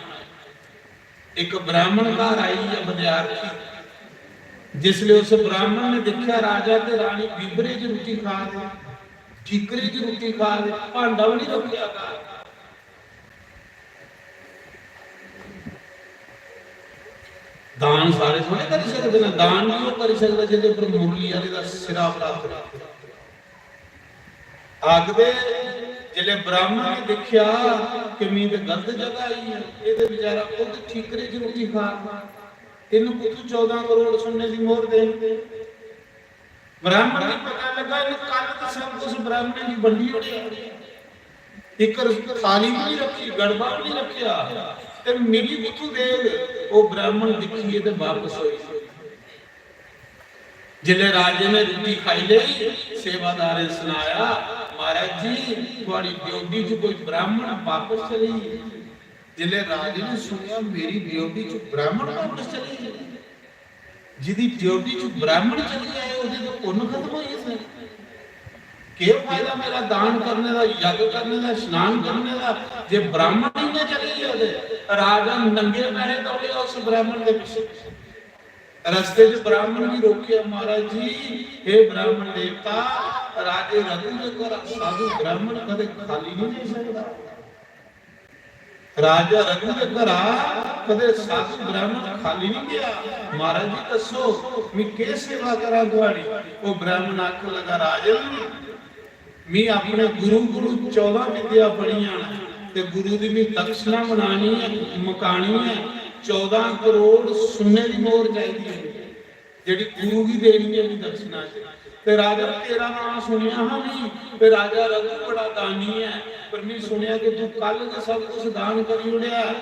इक ब्राह्मण घर आई ऐ विद्यार्थी। जिसले उस ब्राह्मण ने दिक्खेआ राजा ते रानी बीबरे च रुट्टी खा दे, ठीकरे च रुट्टी खा दे, भांडा भी नहीं रक्खेआ घर। दान सारे थोड़े करी सकदे न। दान बी ओह् करी सकदा जेह्दे पर मुरली आह्ले दा सिरा प्राप्त होऐ। आखदे, जिसलै ब्राह्मण ने दिक्खेआ कि मी ते गलत जगह आई ऐ, एह् ते बेचारा खुद ठीकरे च रुट्टी खा, इन्नू कुत्थू चौदां करोड़ सुन्ने दी मोहर दे? ब्राह्मण गी पता लगा, इन्नै कल ते सब कुछ ब्राह्मणें गी बंडी ओड़ेआ। इक थाली भी नहीं रखी, गड़बा भी नहीं रखेआ, ते मिगी कुत्थू देग? ओह् ब्राह्मण दिक्खियै ते बापस होई। जिसलै राजे ने रुट्टी खाई लेई, सेवादारें सनाया, "महाराज जी, थुआड़ी ड्योढ़ी च कोई ब्राह्मण बापस चली गेआ।" जिसलै राजे ने सुनेआ, "मेरी ड्योढ़ी च ब्राह्मण बापस चली गेआ, जिदी ड्योढ़ी च ब्राह्मण चली जाए, ओह्दे तो पुन्न खत्म होई जंदे। केह् फायदा मेरा दान करने दा, यज्ञ करने दा, स्नान करने दा, जे ब्राह्मण ही ना चली जाए?" ते राजा नंगे पैरें दौड़ेआ उस ब्राह्मण दे पिच्छे। रस्ते च ब्राह्मण गी रोकेआ, "महाराज जी, हे ब्राह्मण देवता, राजे रघु दे घर साधु ब्राह्मण कदे खाली नहीं जाई सकदा। राजा रघु दे घरा कदे साधु ब्राह्मण खाली नहीं गया। महाराज जी, दस्सो, मैं केह् सेवा करां थुआड़ी?" ओह् ब्राह्मण आखन लगा, "राजन, मी अपने गुरु कोलू चौदां विद्या पढ़ियां न ते गुरु दी मी दक्षिणा मनानी ऐ, मकानी ऐ, चौदां करोड़ सुन्ने दी मोहर चाहिदी ऐ, जेह्ड़ी गुरु गी देनी ऐ मी दक्षिणा च। ते राजा, तेरा नांऽ सुनेआ हा मी, ते राजा रघु बड़ा दानी ऐ, पर मी सुनेआ कि तू कल गै सब कुछ दान करी ओड़ेआ।"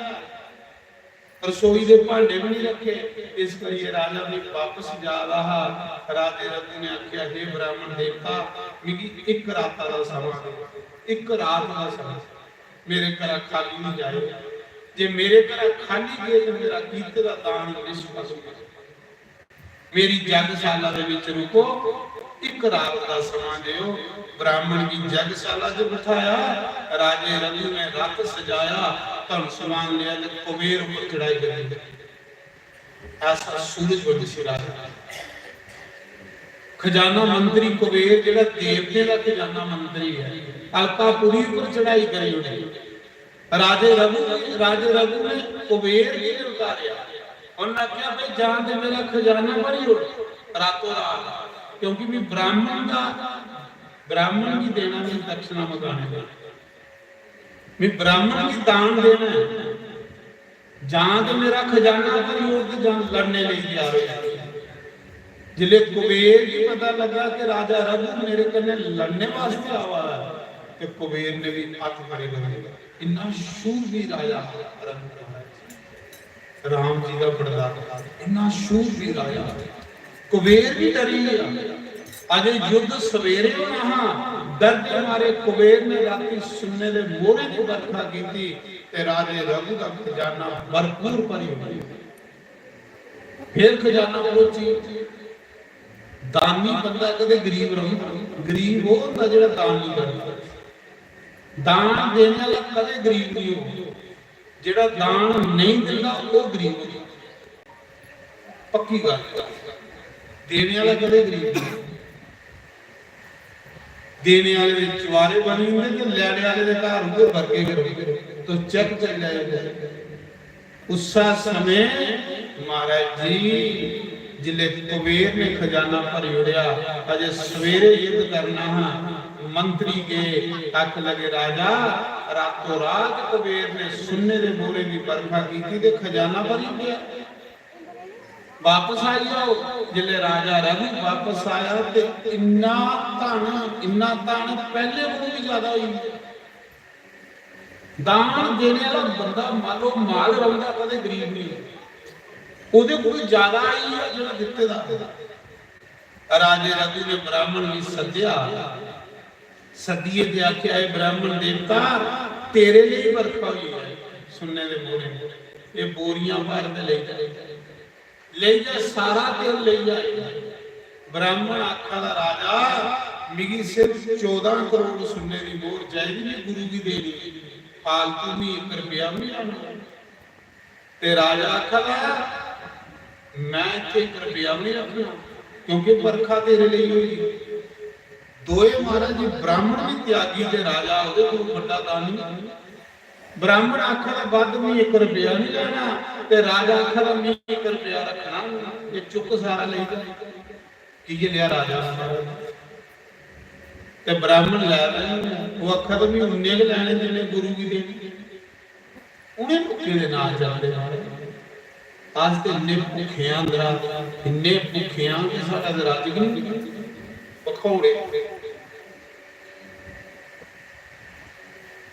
रसोई दे भांडे भी नहीं रखे। इस करियै राजा भी वापस जा रहा हा। राजे रघु ने आख्या, "हे ब्राह्मण देवता, मिगी इक राता दा समां दे, इक रात दा समां, मेरे घरा खाली नहीं जाए। जे मेरे घरा खाली गए तो मेरा कीते दा दान निष्फल होगा। मेरी जगशाला दे विच रुको, इक रात दा समां देओ।" ब्राह्मण गी जगशाला च बिठाया। राजे रघु ने रथ सजाया, धन समान लिया ते कुबेर ऊपर चढ़ाई करी। ऐसा सूरजवंशी राजा, खजाना मंत्री कुबेर, जेह्ड़ा देवतें दा खजाना मंत्री है, अलकापुरी पर चढ़ाई करी उड़े। राजे रघु, राजे रघु ने कुबेर गी ललकारेआ। उन्हें आखेआ, "भाई, जां ते मेरा खजाना भरी ओड़ रातों रात, क्योंकि मैं ब्राह्मण दा, ब्राह्मण गी देना, मैं दक्षिणा मकाने दा, मैं ब्राह्मण गी दान देना है, जां ते मेरा खजाना भरी ओड़ ते जां लड़ने लेई त्यार हो जा।" जिसले कुबेर गी पता लगा कि राजा रघु मेरे कन्नै लड़ने वास्ते आवा दा है, ते कुबेर ने भी हत्थ खड़े कर दित्ते। इन्ना शूरवीर राजा हा रघु महाराज। राम जी दा बड़दादा, इन्ना शूरवीर राजा। कुबेर भी डरी गया। अजे युद्ध सवेरे होना हा, डर दे मारे कुबेर ने राती सुन्ने दे मोहरे की बरखा की थी, ते राजे रघु का खजाना भरपूर भरी हुई। फिर खजाना पहुंची। दानी बंदा कदे गरीब रौंह्दा, गरीब ओह् होंदा जेह्ड़ा दान नहीं करदा। दान देने वाला कदे गरीब नहीं होंदा, जेह्ड़ा दान नहीं दिंदा ओह् गरीब होंदा। पक्की गल्ल, देने वाला कदे गरीब नहीं। देने वाले दे चुबारे बनी जंदे ते लैने वाले दे घर उं'दे वर्गे गै रौंह्दे। तुस चेक करी लैओ। उस्सै समें महाराज जी, जिसलै कुबेर ने खजाना भरी ओड़ेआ, अजे सवेरे युद्ध करना हा, मंत्री गे, आखन लगे, "राजा, रातों रात कुबेर ने सुन्ने दे मोहरे दी बरखा की ते खजाना भरी ओड़ेआ।" वापस आई जाओ। जिसलै राजा रघु वापस आया ते इन्ना धन, इन्ना धन पैह्ले कोलू भी ज्यादा होई गेआ। दान देने वाला बंदा, मान लो, माल रौंह्दा, कदें गरीब नहीं, ओह्दे कोल ज्यादा आई गेआ जेह्ड़ा दित्ते दा। राजे रघु ने ब्राह्मण गी सद्देआ, सद्दियै ते आखेआ, "हे ब्राह्मण देवता, तेरे लेई बरखा होई ऐ सुन्ने दे मोहरे, एह् बोरियां भर ते लेई जा, लेई जा, सारा तेल लेई जा।" ब्राह्मण आखा दा, "राजा, मिगी सिर्फ चौदां करोड़ सुन्ने दी मोहर चाहिदी, में गुरु गी देनी, फालतू मी इक रपेआ बी नहीं आना।" ते राजा आखा दा, "मैं इत्थे इक रपेआ बी नहीं रखना, क्योंकि बरखा तेरे लेई होई।" दोए महाराज जी, ब्राह्मण भी त्यागी ते राजा ओह्दे कोल बड्डा दानी। ब्राह्मण आखा दा, "बद्ध मी इक रपेआ नहीं लैना," ते राजा आखा दा, "मी इक रपेआ रखना नहीं, ये चुक्क सारा लेई जा।" इ'यै नेहा राजा हा। ते ब्राह्मण लै दा ही नहीं, ओह् आखा दा, "मी उन्ने गै लैने जिन्ने गुरु गी देने।" उ'नें भुक्खें दे नांऽ चलदे महाराज। अस ते इन्ने भुक्खे आं अंदरा, इन्ने भुक्खे आं कि साढ़ा ते रज्ज गै नहीं। पकौड़े।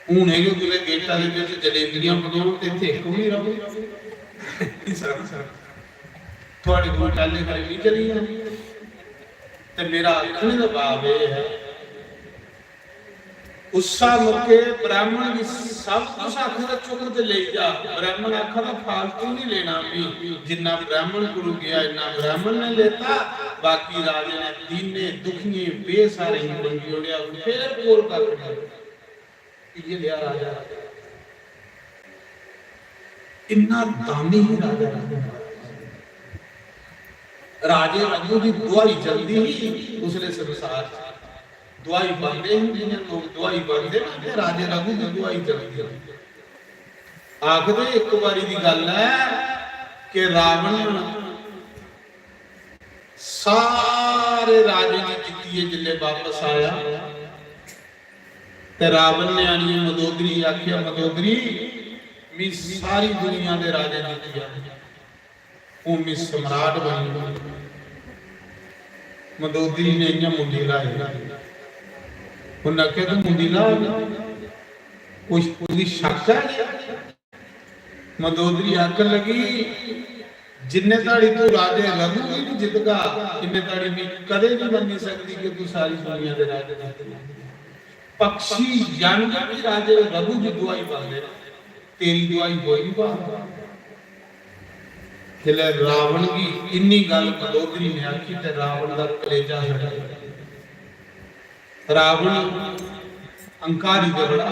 हून एह् कुतै गेटा दे बिच जलेबियां बनोन ते इत्थै इक बी निं र'वै। थुआढ़े कोल पैह्ले खरे निं चली जानी। ते मेरा आखने दा भाव एह् ऐ, उस्सा मौके ब्राह्मण गी सब कुछ आखदा, "चुक्क ते लेई जा।" ब्राह्मण आखा दा, "फालतू निं लेना मी, जिन्ना ब्राह्मण कोलू गेआ, इन्ना ब्राह्मण ने लेता, बाकी राजे ने दीने दुखियें बेसारें गी बंडी ओड़ेआ, फिर कोल कक्ख निं।" इ'यै नेहा राजा, इन्ना दानी ही राजा रघु। राजे रघु दी दुआई चलदी ही उसले संसार च। दुआई पांदे ही, जि'यां लोक दुआई पांदे ना, ते राजे रघु दी दुआई चलदी ही। आखदे इक बारी दी गल्ल ऐ कि रावण सारे राजे गी जित्तियै जिसलै बापस आया, ते रावण ने आनियै मंदोदरी गी आखेआ, "मंदोदरी, मी सारी दुनिया दे राजे जित्ती आ, हून मी सम्राट बनी।" मंदोदरी ने इ'यां मुंडी ल्हाई। उन्नै आखेआ, "तूं मुंडी ल्हा, कुछ तुगी शक्क ऐ?" मंदोदरी आखन लगी, "जिन्ने धड़ी तू राजे रघु गी नहीं जितगा, इन्ने धड़ी मैं कदे नहीं मन्नी सकदी कि तू सारी दुनिया दे राजे जितगा।" पक्षी, जानवर भी राजे रघु की दुआई पांदे, तेरी दुआई कोई नहीं पांदा। जिसलै रावण की इन्नी गल मंदोदरी ने आखी ते रावण का कलेजा सड़ी गया। रावण अहंकारी ते बड़ा,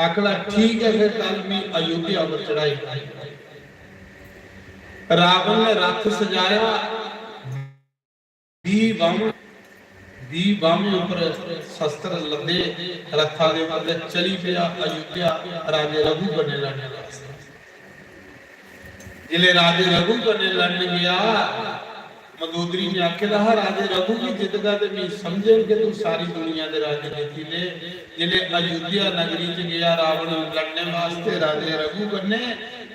आखदा, "ठीक है, फिर कल मैं अयोध्या पर चढ़ाई करूं।" रावण ने रथ सजाया, बीह बाहवें, बीह बाहवें उपर शस्त्र लदे, रथा दे उपर ते चली पेआ अयोध्या राजे रघु कन्नै लड़ने वास्ते। जिसलै राजे रघु कन्नै लड़न गया, मंदोदरी ने आखे दा हा, "राजे रघु गी जितगा ते मैं समझङ कि तू सारी दुनिया दे राजे जीती ले।" जिसलै अयोध्या नगरी च गया रावण लड़ने वास्ते राजे रघु कन्नै,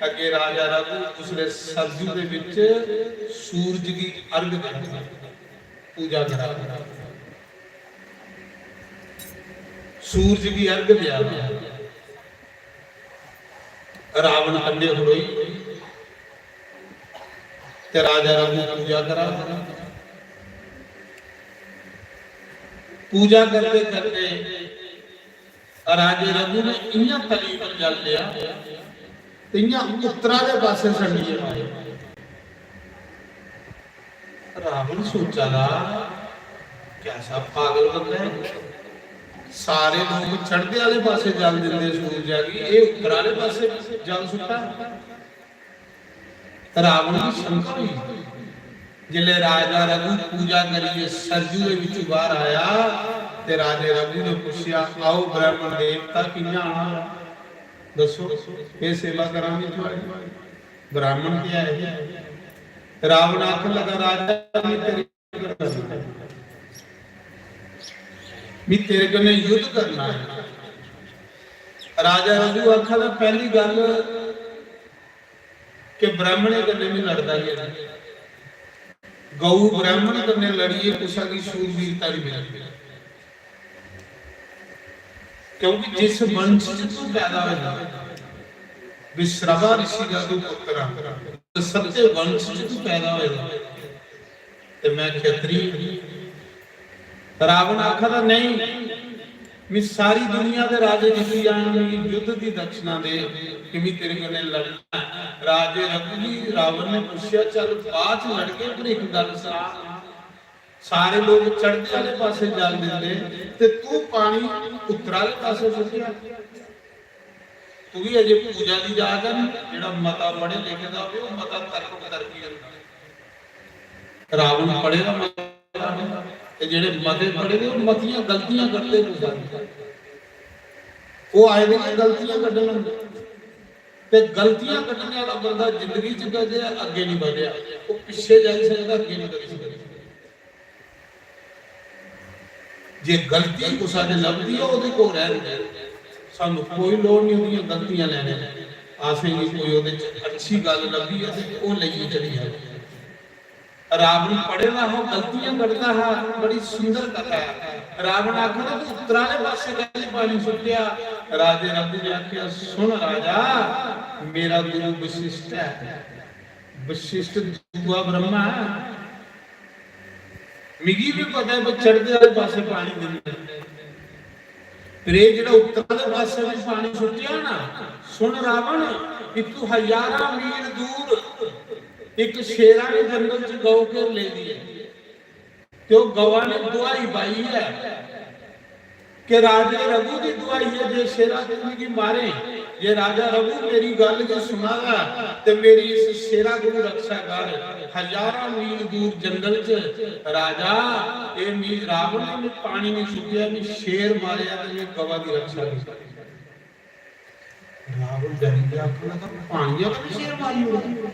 अग्गे राजा रघु उसलै सरजू दे विच सूरज गी अर्घ दिंदा, पूजा करा, सूरज गी अर्घ दिया। रावण कंढे खड़ोई ते राजा रघु पूजा करा। पूजा करते करते राजे रघु ने इ'यां तली पर जल लिया ते इ'यां उत्तरा दे पासे संडिये पाए। रावण सोचा दा, "कैसा पागल बंदा है, सारे लोग चढ़दे आह्ले पासे जल दिंदे सूरजा गी, एह् उप्पर आह्ले पासे जल सुट्टा।" रावण गी शंका होई। जिसलै राजा रघु पूजा करियै सरजू दे बिच्चों बाहर आया ते राजे रघु ने पुच्छेआ, "आओ ब्राह्मण देवता, कि'यां आना होआ? दस्सो, केह् सेवा करां में थुआढ़ी?" ब्राह्मण ते आए हे। रावण आखन लगा, "राजा, मैं तेरे, मैं तेरे कन्नै युद्ध करना है।" राजा रघु आखा दा, "पैह्ली गल्ल कि ब्राह्मणें कन्नै मैं लड़दा गै नेईं। गौ ब्राह्मण कन्नै लड़ियै कुसै गी शूरवीरता नहीं मिलदी।" क्योंकि जिस वंश च तू पैदा होया, विश्रवा ऋषि दा तू पुत्र आ, सत्य वंश च तू पैदा होया, ते मैं क्षत्रिय। रावण आखा दा, "नहीं, मैं सारी दुनिया दे राजे जित्ती जाने, मिगी युद्ध दी दक्षिणा दे कि मैं तेरे कन्नै लड़ना है।" राजे रघु गी रावण ने पुच्छेआ, "चल, बाद च लड़गे, पर इक गल्ल सना।" सारे लोग चढ़दे आह्ले पासे जल दिंदे ते तू पानी उत्तर आह्ले पासे सुट्टेआ। तुगी अजे पूजा दी जाच ऐ निं, जेह्ड़ा मता पढ़े लिखे दा होवे, ओह् मता तर्क वितर्की होंदा। रावण पढ़े दा मता निं, ते जेह्ड़े मते पढ़े दे, ओह् मतियां गलतियां करदे कुसै बेल्लै। ओह् आए दे गलतियां कड्ढन, ते गलतियां कड्ढने आह्ला बंदा जिंदगी च कदें अग्गें निं बधेआ, ओह् पिच्छे जाई सकदा, अग्गें निं बधी सकदा। जे गलती कुसै ने लभदी ऐ, ओह्दे कोल रैह्न देओ। सानू कोई लोड़ निं ओह्दियां गलतियां लैने दी। असेंगी कोई ओह्दे च अच्छी गल्ल लब्भी ऐ ते ओह् लेइयै चली जाओ। रावण पढ़े दा हा, गलतियां कड्ढदा हा। बड़ी सुंदर कथा ऐ। रावण आखदा, "तू उप्पर आह्ले पासै कैल्ली पानी सुट्टेआ?" राजे रघु ने आखेआ, "सुन राजा, मेरा गुरु वशिष्ठ ऐ, वशिष्ठ दूआ ब्रह्मा ऐ। मिगी बी पता ऐ, पर चढ़दे आह्ले पासै पानी दिंदा ऐ। पर एह् जेह्ड़ा उप्पर आह्ले पासै बी पानी सुट्टेआ ना, सुन रावण, इत्थूं हजारां मील दूर इक शेरा ने जंगल च गौ घेर लेदी ऐ, ते ओह् गवा ने दुहाई पाई ऐ कि राजे रघु दी दुहाई ऐ, जे शेरा तू मिगी मारे, जे राजा रघु मेरी गल्ल गी सुना दा ते मेरी इस शेरा कोला रक्षा कर।" हजारां मील दूर जंगल च राजा, एह् मी रावण ने मी पानी निं सुट्टेआ, मी शेर मारेआ ते मी गवा दी रक्षा कीती। रावण डरी गेआ, आखन लगा, "पानिया कन्नै शेर मारी ओड़ेआ?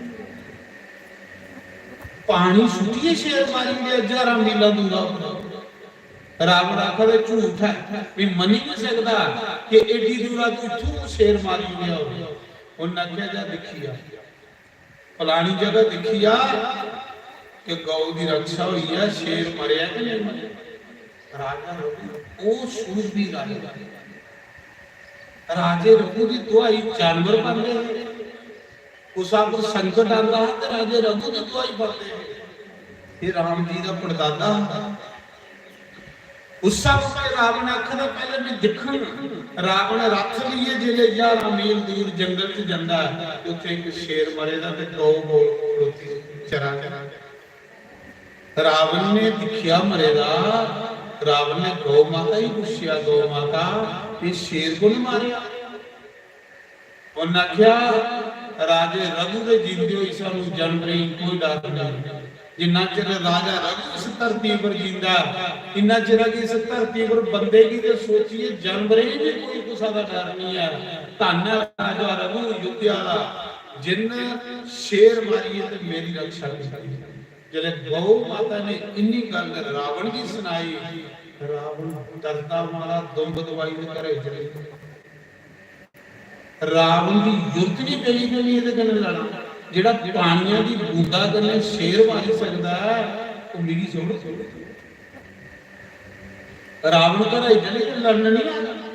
पानी सुट्टियै शेर मारी ओड़ेआ हजारां मीलां दूरा उप्पर?" रावण आखदा, "झूठ ऐ, में मन्नी निं सकदा कि एड्डी दूरा तू इत्थूं शेर मारी ओड़ेआ होवे।" उन्न आखेआ, "जा दिक्खी आ, फलानी जगह दिक्खी आ कि गौ दी रक्षा होई ऐ, शेर मरेआ कि नेईं मरेआ।" राजा रघु, ओह् सूरबीर राजा। राजे रघु दी दुहाई जानवर पांदे हे। कुसा पर संकट आंदा हा ते राजे रघु दी दुहाई पांदे हे। एह् राम जी दा पड़दादा हा। उस्सै मौके रावण आखदा, "पैह्लें में दिक्खन।" रावण रथ लेइयै जिसलै ज्हारां मील दूर जंगल च जंदा ऐ, ते उत्थै इक शेर मरे दा ते गौ कोल खड़ोती चरा चरा। रावण ने दिक्खेआ मरे दा, रावण ने गौ माता गी पुच्छेआ, "गौ माता, एह् शेर कु'न मारेआ?" उन्न आखेआ, "राजे रघु दे जींदे होई सानू जानवरें गी कोई डर नेईं। जिन्ना चिर राजा रघु इस धरती पर जींदा ऐ, इन्ना चिर इस धरती पर बंदे गी ते सोचिए जानवरें गी बी कोई कुसै दा डर नेईं ऐ। धन्न ऐ राजा रघु अयोध्या दा, जिन्न शेर मारियै ते मेरी रक्षा कीती।" जिसलै गौ माता ने इन्नी गल्ल रावण गी सनाई, रावण डरदा मारा दुंब दबाई ते घरै च रेही। रावण दी जुर्त निं पेई कि में एह्दे कन्नै लड़ां। जेह्ड़ा पानिया दी बूंदा कन्नै शेर मारी सकदा ऐ, ओह् मिगी छोड़ो। रावण घरै च चली ते लड़न निं आया।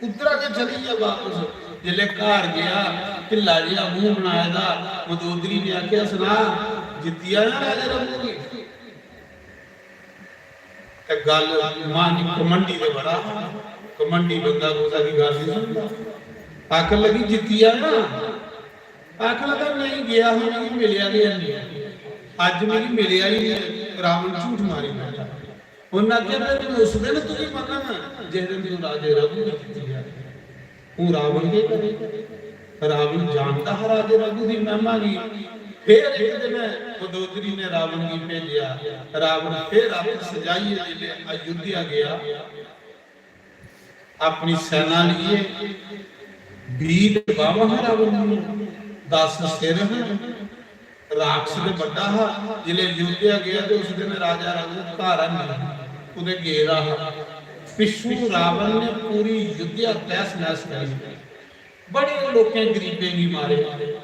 उद्धरा गै चली गेआ बापस। जिसलै घर गेआ, ढिल्ला जेहा मूंह बनाए दा, मंदोदरी ने आखेआ, "सना, जित्ती आया राजा रघु गी?" ते गल्ल, मां जी, घमंडी ते बड़ा हा, घमंडी बंदा कुसै दी गल्ल निं सुनदा। आखन लगी, "जित्ती आया?" आखन लगा, "नेईं, गेआ हा, मिगी मिलेआ गै निं। अज्ज मिगी मिलेआ ही निं।" रावण झूठ मारी बैठा। उन्न आखेआ, "फिर में उस दिन तुगी मन्नङ जिस दिन तू राजे रघु गी जित्ती आ।" हून रावण केह् करे? रावण जानदा हा राजे रघु दी महिमा गी। फिर इक दिन मंदोदरी ने रावण गी भेजेआ। रावण फिर रथ सजाइयै जिसलै अयोध्या गेआ, अपनी सेना लेइयै, बीह् बाह्मां हा रावण दियां, दस सिर हे। राक्षस ते बड्डा हा। जिसलै अयोध्या गेआ ते उस दिन राजा रघु घर हैनी, कुतै गेदा हा। पिच्छों रावण ने पूरी अयोध्या तैस नैस करी। बड़े लोकें गरीबें गी मारे।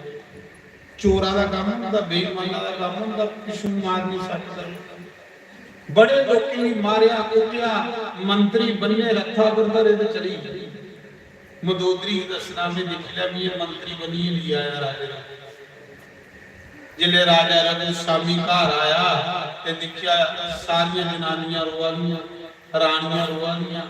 चोरा दा कम्म होंदा, बेईमाना दा कम्म होंदा, पिच्छों मारनी सट्ट करनी। बड़े लोकें गी मारेआ, कुट्टेआ, मंत्री बन्ने रथा पर धरे ते चली गे। मंदोदरी गी दस्सना, "में दिक्खी लै, में एह् मंत्री बनियै लेई आया राजे दा।" जिसलै राजा रघु शामी घर आया ते दिक्खेआ, सारियां जनानियां रोआ दियां, रानियां रोआ दियां।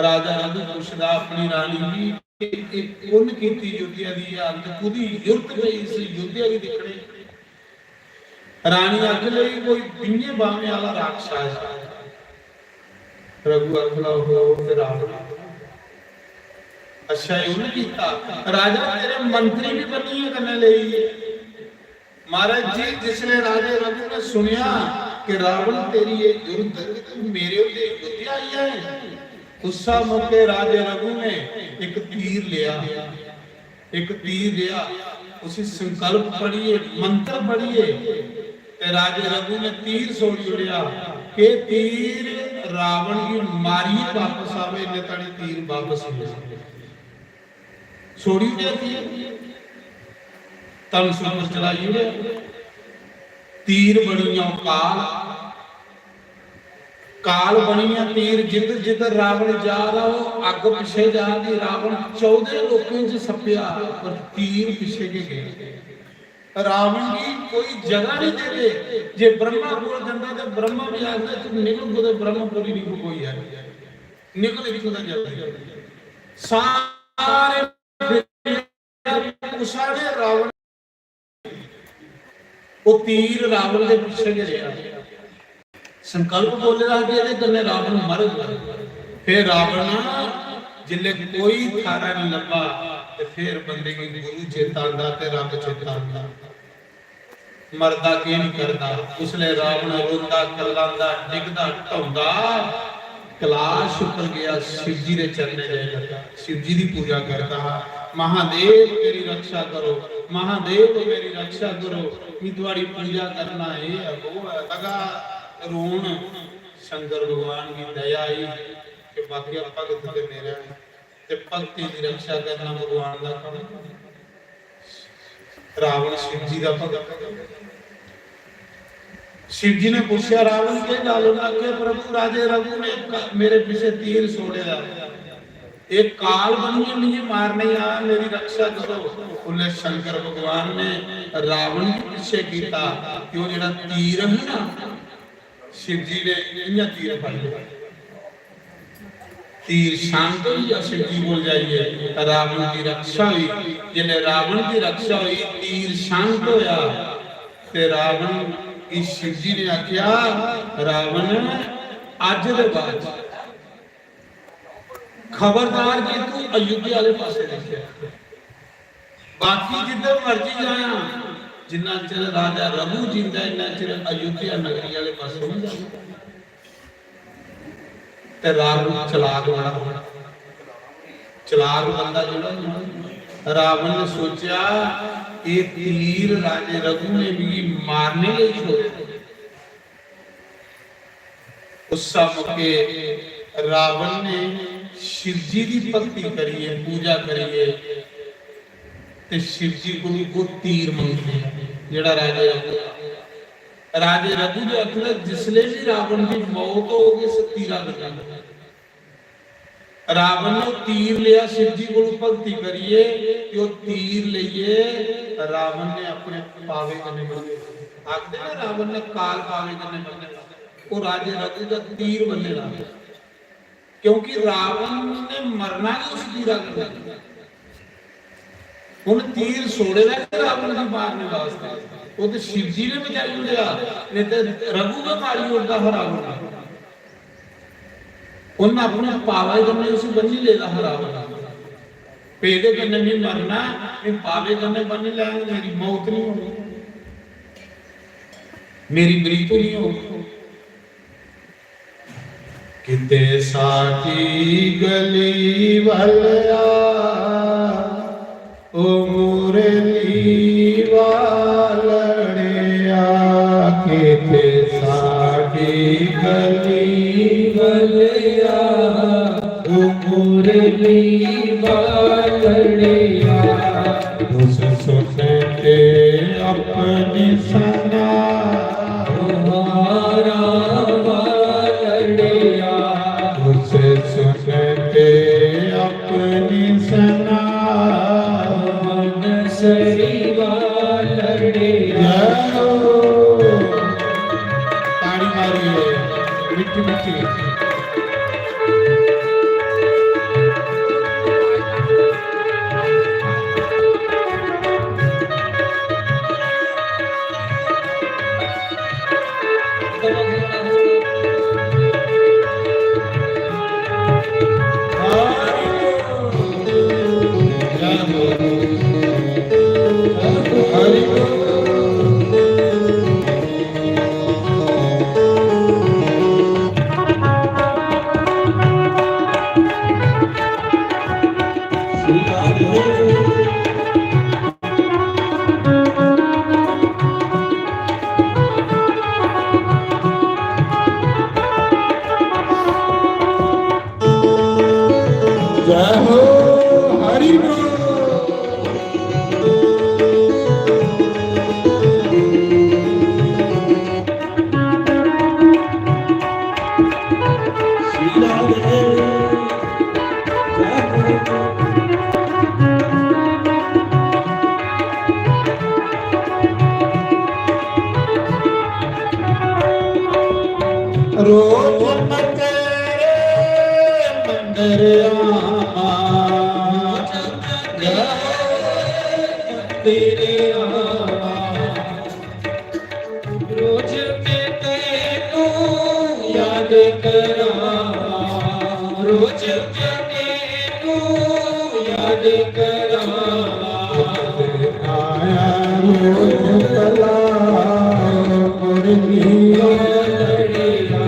राजा रघु पुछदा अपनी रानी गी, "एह् कु'न कीती अयोध्या दी एह् हालत? कु'दी जुर्त पेई इस अयोध्या गी दिक्खने?" रानी आखन लगी, "कोई बीहें बाह्में आह्ला राक्षस आया।" रघु आखन लगा, "ओहो, ते रावण।" "अच्छा, एह् उ'न्न कीता?" "राजा, तेरे मंत्री बी बनियै कन्नै लेई गे।" महाराज जी, जिसलै राजे रघु ने सुनेआ कि रावण तेरी एह् जुर्त, तू मेरे होंदे अयोध्या आई आए, उस्सा मौके राजे रघु ने इक तीर लेआ, इक तीर लेआ, उसी संकल्प पढ़िए, मंत्र पढ़िए, ते राजे रघु ने तीर छोड़ी ओड़ेआ कि तीर रावण गी मारियै वापस आवे, इन्ने धोड़ी तीर वापस नहीं आया। छोड़ी ओड़ेआ तीर, धनुष उप्पर चलाई ओड़ेआ। तीर बनी गेआ काल, काल बनी गेआ तीर। जिद्धर जिद्धर रावण जा रहा, वो अग्ग पिच्छे जा दी। रावण चौदह लोकें च सप्पेआ, पर तीर पिच्छे गै गया। रावण गी कोई जगह नहीं देते। जे ब्रह्मा कोल जंदा ते ब्रह्मा भी आखदा, "तू निकल, कुतै ब्रह्मपुरी नहीं कोई है, निकल इत्थों दा जल्दी।" सारे उसाड़े रावण, वो तीर रावण के पीछे गै रेहा। संकल्प बोले दा कि एह्दे कन्नै रावण मरग। फिर रावण जिसले कोई थारा नहीं लब्भा, ते फिर बंदे गी गुरु चेता आंदा ते रब चेता आंदा। मरदा की नहीं करदा, उसले रावण रोंदा, करलांदा, डिगदा, ढौंदा, कैलाश उप्पर गया, शिव जी दे चरणें जाई लग्गा, शिव जी दी पूजा करदा हा। "महादेव मेरी रक्षा करो, महादेव मेरी रक्षा करो, मैं तुम्हारी पूजा करना, ये है, वो है।" लगा रोन। शंकर भगवान की दया आई कि बाकी भगत ते मेरा है। ते भक्ति दी रक्षा करना भगवान दा कम्म। रावण शिव जी दा भगत। शिव जी ने पूछा, "रावण, के गल?" उन्हें आख्या, "प्रभु, राजे रघु ने क-, मेरे पीछे तीर छोड़े दा, एक काल बनिए मिगी मारने आया, मेरी रक्षा करो।" उन्हें शंकर भगवान ने रावण के पीछे किया कि वो जेड़ा तीर है ना, शिव जी ने इयां तीर फड़ लिया। तीर शांत हो गया, शिव जी बोल जाइए, रावण की रक्षा हुई। जिसले रावण की रक्षा हुई, तीर शांत होया, ते रावण की शिव जी ने आख्या, "रावण, अज दे बाद खबरदार जे तू अयोध्या वाले पासे देखिया।" बाकी जिधर मर्जी जाया, जिन्ना चिर राजा रघु जींदा, इन्ना चिर अयोध्या नगरी वाले पासे नहीं जाना। ते रावण चलाक बड़ा, चलाक बंदा जेड़ा होंदा, रावण ने सोचा, "ये तीर राजे रघु ने मिगी मारने लेई छोड़े।" उस मौके रावण ने शिव जी की भक्ति करिए, पूजा करिए, ते शिव जी को वो तीर मंगते हैं, जेड़ा राजे रघु, राजे रघु जो आखिर जिसले भी रावण की मौत होगी, इस तीरा कन्नै। रावण ने तीर लिया, शिव जी को भक्ति करिए, ते वो तीर लेइए रावण ने अपने पावे कन्नै बन्ने। आखदे ना, रावण ने काल पावे कन्नै बन्ने, वो राजे रघु का तीर बन्ने दा। क्योंकि रावण ने मरना ही उस तीरा कन्नै। उन तीर छोड़े दा ही रावण गी मारने वास्ते। वो तो शिव जी ने बचाई ओड़ेआ, नहीं तो रघु गै मारी ओड़दा हा रावण गी। उन अपने पावे कन्नै उसी बन्नी लेदा हा रावण। पेदे कन्नै नहीं मरना, मैं पावे कन्नै बन्नी लैंग, मेरी मौत नहीं होनी, मेरी मृत्यु नहीं होनी। किते साडी गली वालिया, ओ मुरली वालड़िया, किते साडी गली वालिया, ओ मुरली वालड़िया, उस सुन के अपनी सना तुम्हारा वालड़िया, उसे सुन के अपनी सना मन सरी वालड़िया। जय हो। ताड़ी मारिए, मिट्ठी मिट्ठी। जय हो हरि बोल। रोज मैं तेरे मंदिर आवां, रोज मैं तेरे मंदिर आवां। रोज मैं तैनू याद करां, रोज मैं तैनू याद करां। आया रोज कला मुरली वालड़िया,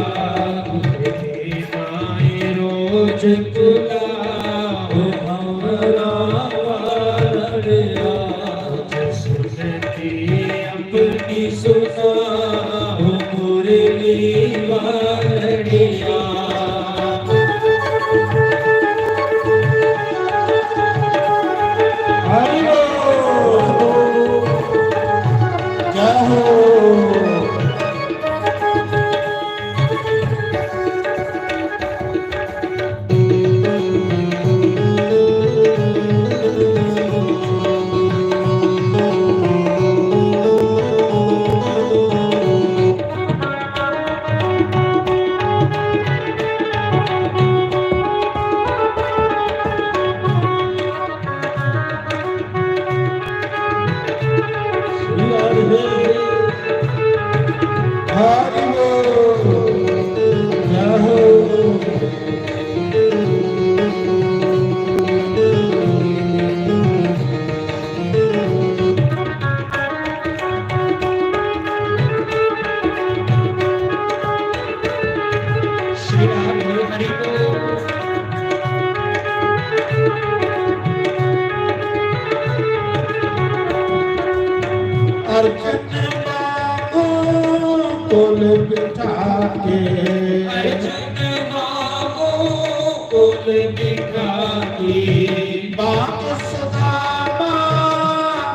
आए रोज कला हमरा वालड़िया। सुनती अपनी सुना हो मुरली वालड़िया। हरि बोल। जय हो। अर्जुन बाबू कोल बिठा के, अर्जुन बाबू कोल बिठा के, बांके सुदामा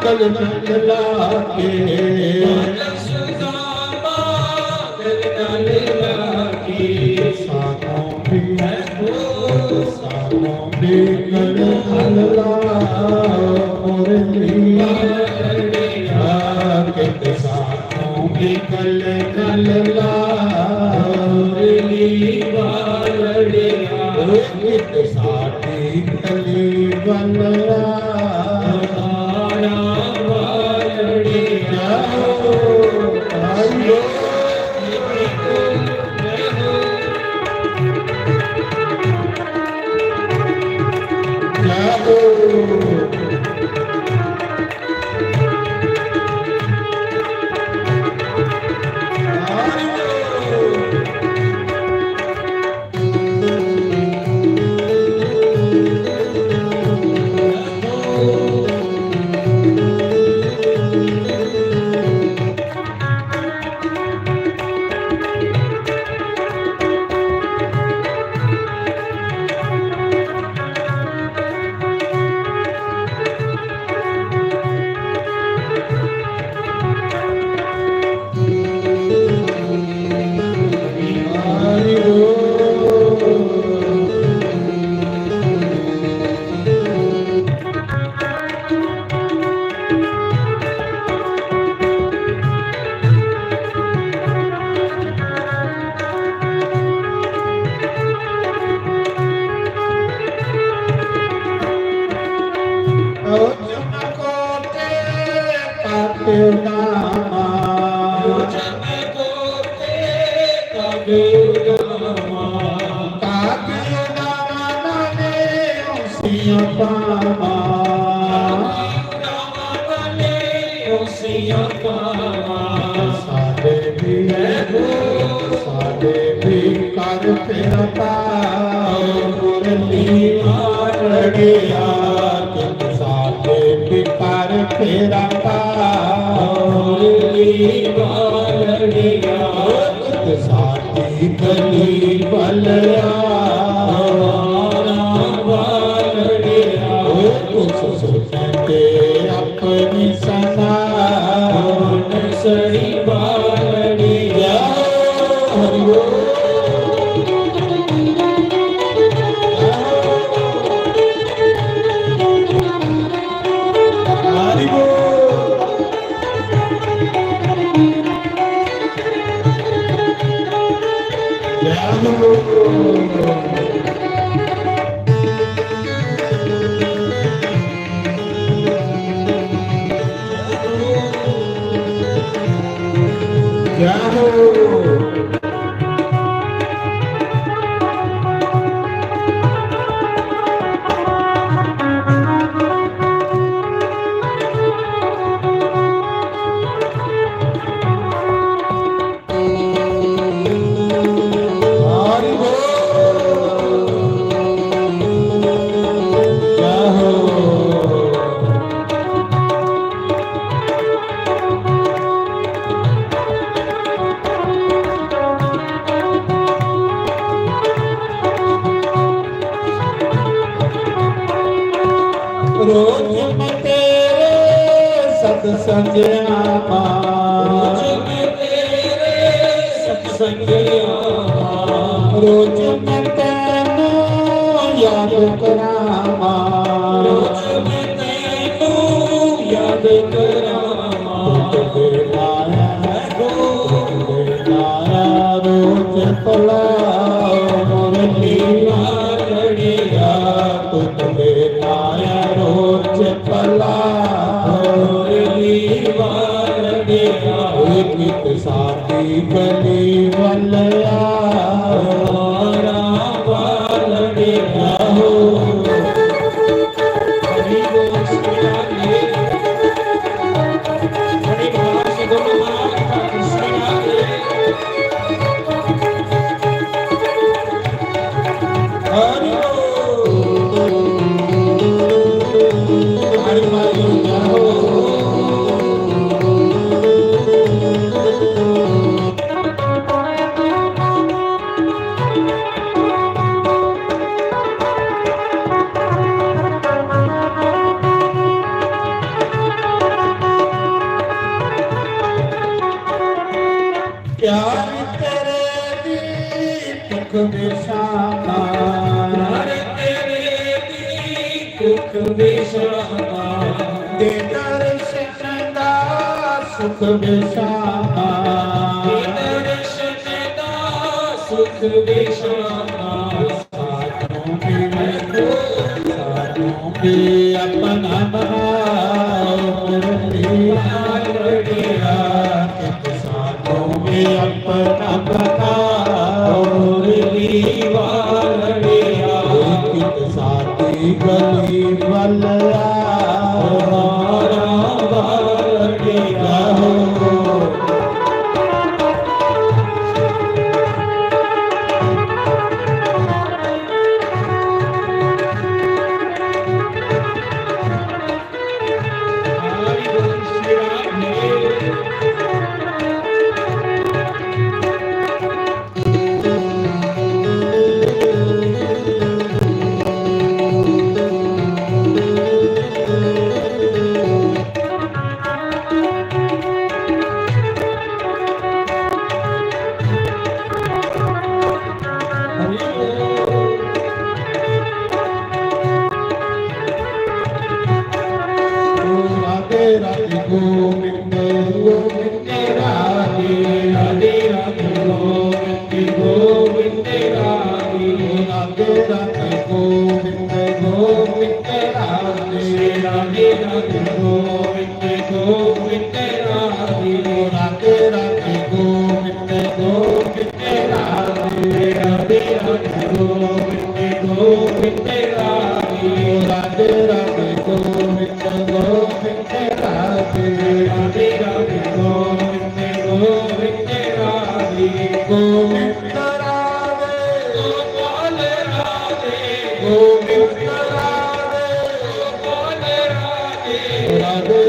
गल नाल लाके, बांके सुदामा गल नाल लाके, सानू भी, सानू भी गल नाल ला मुरली वालड़िया, कित सानू भी गल नाल ला मुरली वालड़िया। कित साडी कली बनया तारा वालड़िया। जय हो। साडे भी, साडे भी कर तेरा पाव मुरली वालड़िया। तेरा पार ली बालड़िया, साथी गली बलया, बालड़िया, कुछ सोचते अपनी सना, सड़ी बालड़िया। हरि बोल। हरि बोल। जय हो। जय हो। हरि बोल। जय हो। रोज मैं तेरे सत्संग आवां। रोज मैं तेरे सत्संग आवां। रोज मैं तैनू याद करावां। रोज मैं तैनू याद करावां। तू तो बेटा है, तू तो बेटा है, रोज पला मुरली मारड़िया। तू तो बेटा है, रोज पला मुरली मारड़िया। एक एक साथी गली वालया, हमारा बालड़िया हो। हरि बोल श्री राधे। हरि बोल श्री राधे। हरि बोल। हरि बोल। प्यार तेरे दी भुख विशामा, प्यार तेरे दी भुख विशामा, दे दर्शन दा सुख विशामा, दे दर्शन दा सुख विशामा। सानू भी, सानू भी अपना बनाओ मुरली वालड़िया। सानू भी अपना बनाओ मुरली वालड़िया। एक साथी गली वालया, हमारा वालड़िया हो। राधे राधे गोविंद, गोविंद राधे, राधे राधे गोविंद, गोविंद राधे, राधे राधे गोविंद, गोविंद राधे, राधे राधे गोविंद, गोविंद राधे, राधे राधे गोविंद, गोविंद राधे, राधे राधे गोविंद, गोविंद राधे, राधे राधे गोविंद, गोविंद राधे, राधे राधे गोविंद, गोविंद राधे, गोविंद राधे, गोपाल राधे, गोविंद राधे, गोपाल राधे, राधे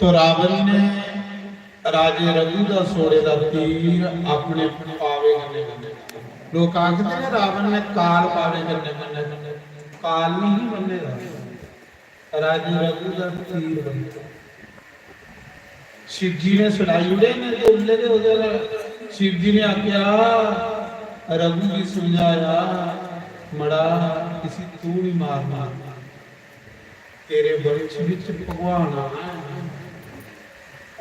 तो रावण ने राजे रघु दा सोड़े दा तीर अपने पावे कन्नै बन्ने। लोक आखदे ने रावण ने काल पावे कन्नै बन्ने, काल नहीं बन्ने दा। राजे रघु दा तीर बन्ने। शिव जी ने छड़ाई ओड़े ने, ते उल्ले दे ओह्दे शिव जी ने आखेआ, रघु गी समझाया, मड़ा, इसी तू नहीं मारना। तेरे वंश विच भगवान आना ऐ,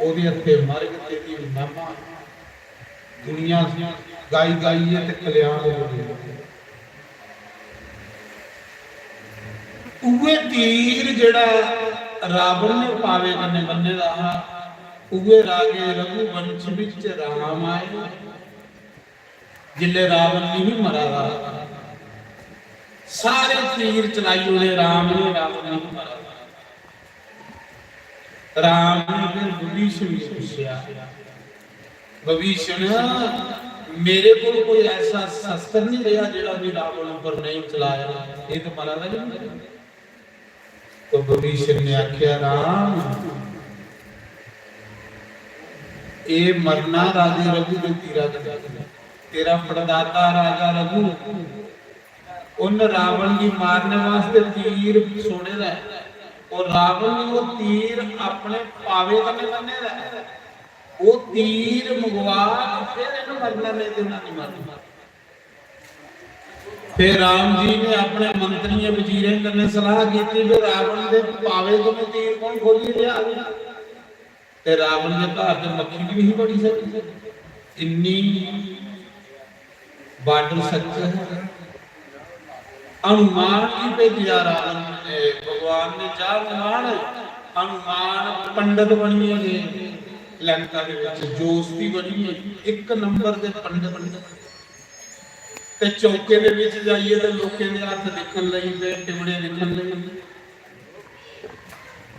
ओह्दे हत्थे मरग तेरी महिमा, दुनिया गाई गाइयै ते कल्याण होवे। उ'ऐ तीर जेह्ड़ा रावण ने पावे कन्नै बन्ने दा हा, उ'ऐ राजे रघुवंश विच राम आए। जिसलै रावण निं ही मरा दा, सारे तीर चलाई ओड़े राम ने, रावण निं ही मरा दा। राम ने फिर विभीषण गी पुच्छेआ, "विभीषण, मेरे कोल कोई ऐसा शस्त्र निं रेहा जेह्ड़ा में रावण उप्पर नेईं चलाया, एह् ते मरा दा गै निं।" तो विभीषण ने आखेआ, "राम, एह् मरना राजे रघु दे तीरा कन्नै। तेरा पड़दादा राजा रघु, उन्न रावण गी मारने वास्ते तीर छोड़े दा ऐ, और रावण ने ओह् तीर अपने पावे कन्नै बन्ने दा ऐ। ओह् तीर मंगवा, फिर इन्नू मरना, नेईं ते इन्ना निं मरना।" फिर राम जी ने अपने मंत्रियें वजीरें कन्नै सलाह कीती, "फिर रावण दे पावे कन्नै तीर कौन खोलियै लिया?" ते रावण दे घर ते मक्खी भी नहीं बड़ी सकती, इन्नी बार्डर सख्त है। हनुमान गी भेजेआ रावण ने, भगवान ने, "जा हनुमान।" हनुमान पंडित बनियै गए लंका दे विच, जोस्ती बनियै, इक नंबर दे पंडित बनियै। ते चौके दे विच जाइयै ते लोकें दे हत्थ दिक्खन लगी पे, टिबड़े दिक्खन लगी पे।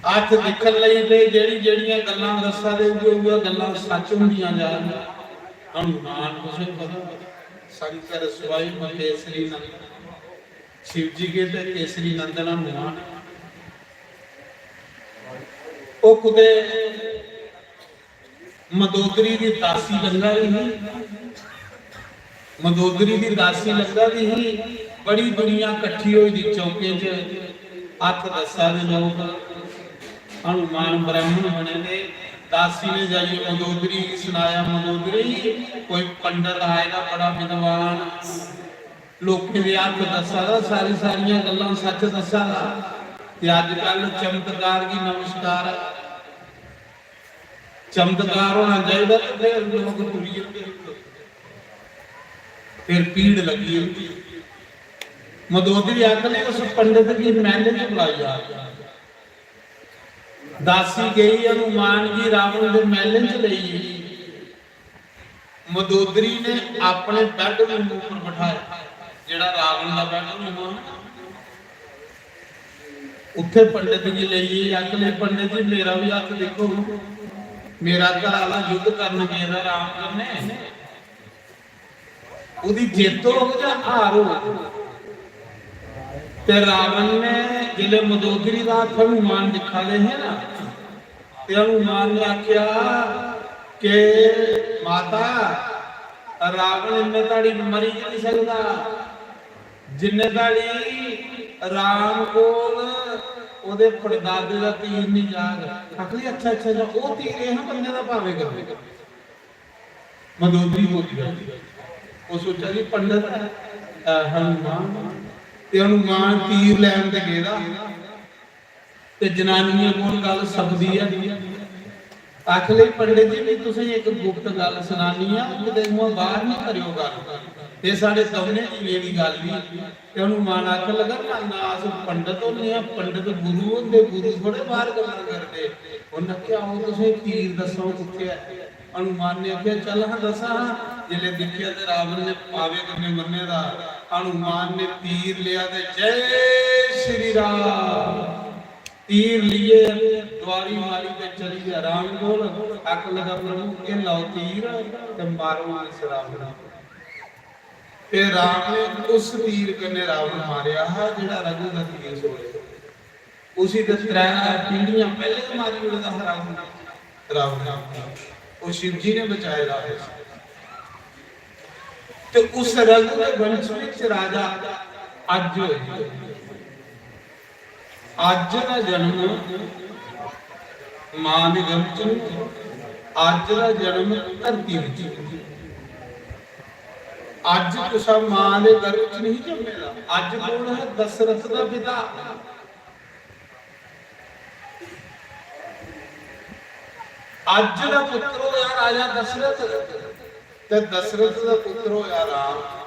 हत्थ दिक्खन लगी पे, जेह्ड़ी-जेह्ड़ियां गल्लां दस्सा दे, उ'ऐ, उ'ऐ गल्लां सच होंदियां जा रहियां। हनुमान कुसै पता, शंकर स्वयं केसरी नंदन, शिव जी के ते केसरी नंदन हनुमान। ओह् कुतै मदोदरी दी दासी लंघा दी ही। मदोदरी दी दासी लंघा दी ही। बड़ी दुनिया कट्ठी होई दी चौकें च, हत्थ दस्सा दे लोक। हनुमान ब्राह्मण बने दे। दासी ने जाइयै मदोदरी गी सनाया, "मदोदरी, कोई पंडत आए दा, बड़ा विद्वान, लोकें दे हत्थ दस्सा दा, सारी सारियां गल्लां सच दस्सा दा।" ते अज्जकल चमत्कार गी नमस्कार ऐ। चमत्कार होना चाहिदा ते फिर लोक टुरी जंदे, फिर भीड़ लग्गी जंदी। मदोदरी आखन लगी, "उस पंडित गी मैहले च बुलाई आ।" दासी गई, हनुमान जी रावण दे मैहले च लेई गेई। मदोदरी ने अपने बेडरूम उपर बठाया, जेड़ा रावण दा बेडरूम हा। उत्थे पंडित जी लेई गेई, आखन लगी, "पंडित जी, मेरा भी हत्थ दिक्खो, मेरा घर आह्ला युद्ध करन गेदा राम कन्नै, ओह्दी जित्त होग जां हार होग?" ते रावण ने जिसलै मदोदरी दा हत्थ हनुमान दिक्खा दे हे ना, ते हनुमान ने आखेआ कि, "माता, रावण इन्ने धड़ी मरी गै नहीं सकदा जिन्ने धड़ी राम कोल ओह्दे परदादे दा तीर नहीं जाग।" आखदी, "अच्छा, अच्छा, अच्छा, ओह् तीर एह् हा बन्ने दा पावे करदे।" मदोदरी बोली बैठी। ओह् सोचा दी पंडत ऐ, अ, हनुमान। ते हनुमान तीर लैन ते गेदा, ते जनानियें कोल गल्ल सपदी ऐ। आखन लगी, "पंडित जी, में तुसें इक गुप्त गल्ल सनानी आं, कुतै इ'यां बाहर निं करेओ गल्ल। एह् साढ़े दौनें जीवें दी गल्ल ही।" ते हनुमान आखन लगा, "ना, ना, अस पंडत होन्ने आं, पंडत गुरु होंदे, गुरु थोड़े बाहर गल्लां करदे।" उन्नै आखेआ, "आओ, तुसें तीर दस्सो, कुत्थै ऐ?" हनुमान ने आखेआ, "चल हां, दस्सां हां।" जिसलै दिक्खेआ ते रावण ने पावे कन्नै बन्ने दा। हनुमान ने तीर लेआ ते जय श्री राम, तीर लिए डुआरी मारी ते चली गेआ राम कोल। आखन लगा, "प्रभु, एह् लैओ तीर ते मारो इस रावण गी।" ते राम ने उस तीर कन्नै रावण मारेआ हा जेह्ड़ा रघु दा तीर सोए। उसी ते त्रै पीढ़ियां पैह्लें गै मारी ओड़े दा हा रावण ने। रावण ने। ओह् शिव जी ने बचाए दा हा। ते उस रघु दे वंश विच राजा अज्ज होए। अज्ज दा जन्म मां दे गर्भ च नहीं, अज्ज दा जन्म धरती विच। अज्ज कुसा मां दे गर्भ च नहीं जम्मे दा। अज्ज कौन है? दशरथ दा पिता। अज्ज दा पुत्र होया राजा दशरथ, ते दशरथ दा पुत्र होया राम।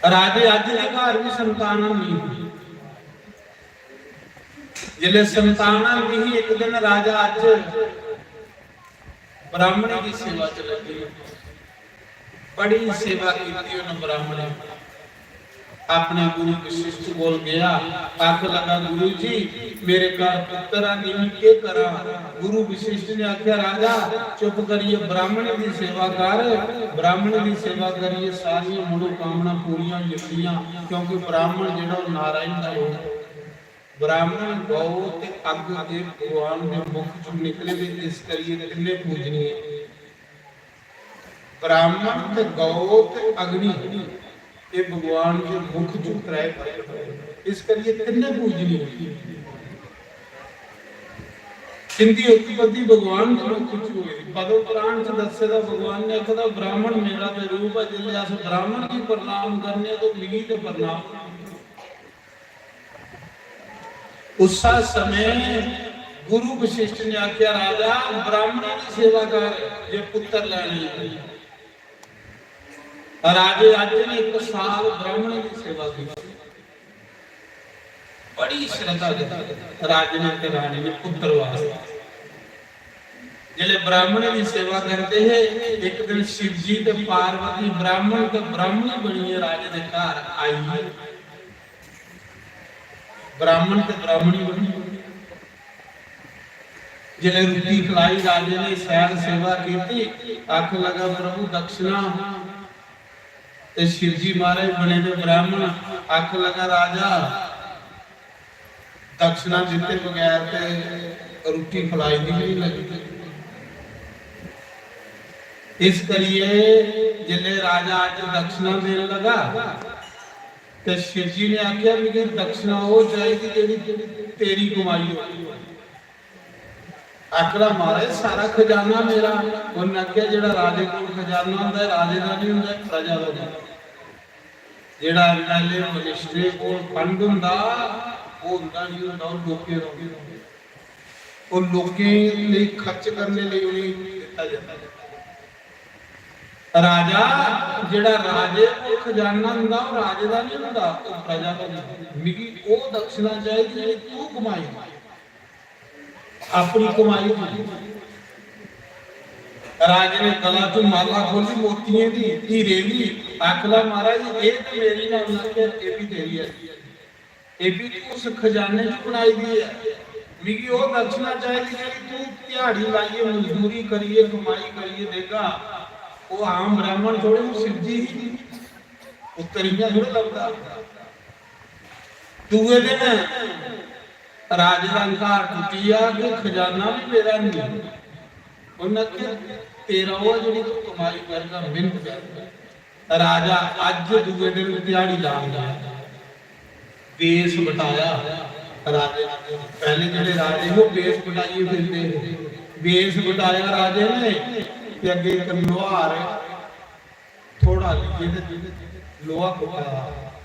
राजे अज्ज दे घर भी संतान नहीं। जिसलै संतान नहीं, एक दिन राजा अज्ज ब्राह्मणी की सेवा च लग्गी। बड़ी सेवा की उन्होंने ब्राह्मणी। अपने गुरु वशिष्ठ कोल गया, आख लगा, "गुरु जी, मेरे घर पुत्र आ नहीं, मैं के करा?" गुरु वशिष्ठ ने आख्या, "राजा, चुप करिए ब्राह्मणी की सेवा कर, ब्राह्मणी की सेवा करिए सारियां मनोकामना पूरियां होई जंदियां, क्योंकि ब्राह्मण जेड़ा नारायण का रूप है।" ब्राह्मण, गौ ते अग्ग दे भगवान दे मुख चों निकले दे, इस करिए तिन्ने पूजनीय। ब्राह्मण ते गौ ते अग्नि, ये भगवान दे मुख चों त्रै प्रकट होए, इस करिए तिन्ने पूजनीय। इंदी उत्पत्ति भगवान दे मुख चों होई। पद्म पुराण च दस्से दा, भगवान ने आखे दा, "ब्राह्मण मेरा ते रूप है।" जिसले अस ब्राह्मण गी प्रणाम करने तो मिगी ते प्रणाम। उस समय गुरु वशिष्ठ ने आख्या, "राजा, ब्राह्मणी की सेवा कर, जे पुत्र लैने।" राजे अज्ज ने एक साल ब्राह्मणी की सेवा की, बड़ी श्रद्धा की राजे ने ते रानी ने पुत्र वास्ते। जिसले ब्राह्मणी की सेवा करते हैं, एक दिन शिव जी ते पार्वती ब्राह्मण ते ब्राह्मणी बनिए राजे के घर आई। ब्राह्मण ते ब्राह्मणी बनी। जिसलै रुट्टी खलाई, राजे ने सैर सेवा कीती, आखन लगा, "प्रभु, दक्षिणा।" ते शिवजी महाराज बने दे ब्राह्मण, आखन लगा, "राजा, दक्षिणा दित्ते बगैर ते रुट्टी खलाई दी बी निं लगदी। इस करियै जिसलै राजा अज्ज दक्षिणा देन लगा ते शिव जी ने आखेआ, "मिगी दक्षिणा ओह् चाहिदी जेह्ड़ी तेरी कमाई होऐ।" आखदा, "महाराज, सारा खजाना मेरा।" उन्नै आखेआ, "जेह्ड़ा राजे कोल खजाना होंदा ऐ, राजे दा निं होंदा, प्रजा दा होंदा। जेह्ड़ा एमएलए मिनिस्टरें कोल फंड होंदा, ओह् उं'दा निं होंदा, ओह् लोकें दा होंदा। ओह् लोकें लेई खर्च करने लेई उ'नेंगी दित्ता जंदा।" राजा, जेह्ड़ा राजे कोल खजाना होंदा, ओह् राजे दा निं होंदा, ओह् प्रजा दा होंदा। "मिगी ओह् दक्षिणा चाहिदी जेह्ड़ी तूं कमाई, अपनी कमाई दी।" राजे ने गला चों माला खोह्ल्ली मोतियें दी, हीरे दी, आखदा, "महाराज, एह् ते मेरी ना, उन्नै आखेआ, एह् बी तेरी ऐ।" "एह् बी तूं उस खजाने च बनाई दी ऐ। मिगी ओह् दक्षिणा चाहिदी जेह्ड़ी तूं ध्याड़ी लाइयै, मजदूरी करियै, कमाई करियै देगा।" ओह् आम ब्राह्मण थोड़े, ओह् शिव जी ही। उत्तर इ'यां थोड़े लभदा। दूए दिन राजे दा हंकार टुट्टी गेआ कि खजाना बी मेरा निं। उन्नै आखेआ, "तेरा ओह् जेह्ड़ी तूं कमाई करगा, मेह्नत करगा।" राजा अज्ज दूए दिन ध्याड़ी लान गेआ। वेश बटाया राजे ने। पैह्ले जेह्ड़े राजे हे, ओह् वेश बटाइयै फिरदे हे। वेश बटाया राजे ने, ते अग्गें इक लुहार थोड़ा लेइयै ते लोहा कुट्टा दा।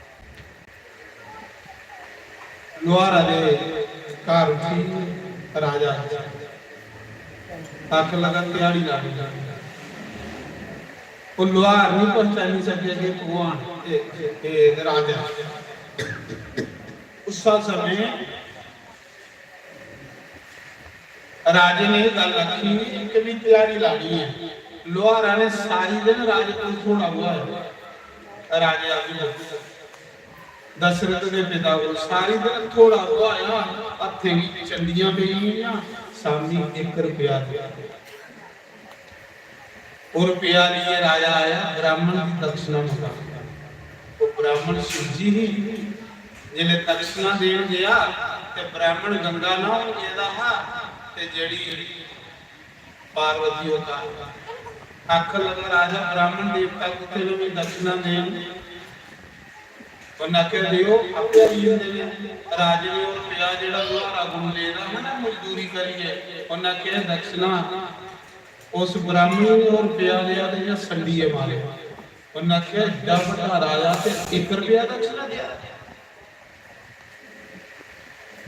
लुहारा दे घर उठी राजा आखन लगा, "ध्याड़ी लानी।" ओह् लुहार नहीं पहचानी सके कि कौन ए, ए, ए, राजा। उस समय राजे ने एह् गल्ल आखी कि "भी ध्याड़ी लानी ऐ।" लुहारा ने सारी दिन राजे कोल थोड़ा हुआ है। राजे आखी, दशरथ दे पिता कोल सारी दिन थोड़ा हुआ आया, हत्थें गी चंडियां पेई गेइयां, "शामी इक रपेआ देआ।" ओह् रपेआ लेइयै राजा आया, ब्राह्मण दी दक्षिणा मंगा। ओह् ब्राह्मण शिव जी ही। जिसलै दक्षिणा देन गेआ ते ब्राह्मण गंगा न्हौन गेदा हा, ते जेह्ड़ी पार्वती ओह् घर। आखन लगा, "राजा, ब्राह्मण देवता कुत्थै न, मिगी दक्षिणा देन।" उन्नै आखेआ, "देओ, आपे आई जंदे न।" राजे ने ओह् रपेआ जेह्ड़ा लुहारा कोल लेदा हा ना मजदूरी करियै, उन्नै आखेआ, "दक्षिणा।" उस ब्राह्मणी ने ओह् रपेआ लेआ ते इ'यां संडियै मारेआ। उन्नै आखेआ, "एड्डा बड्डा राजा ते इक रपेआ दक्षिणा देआ?"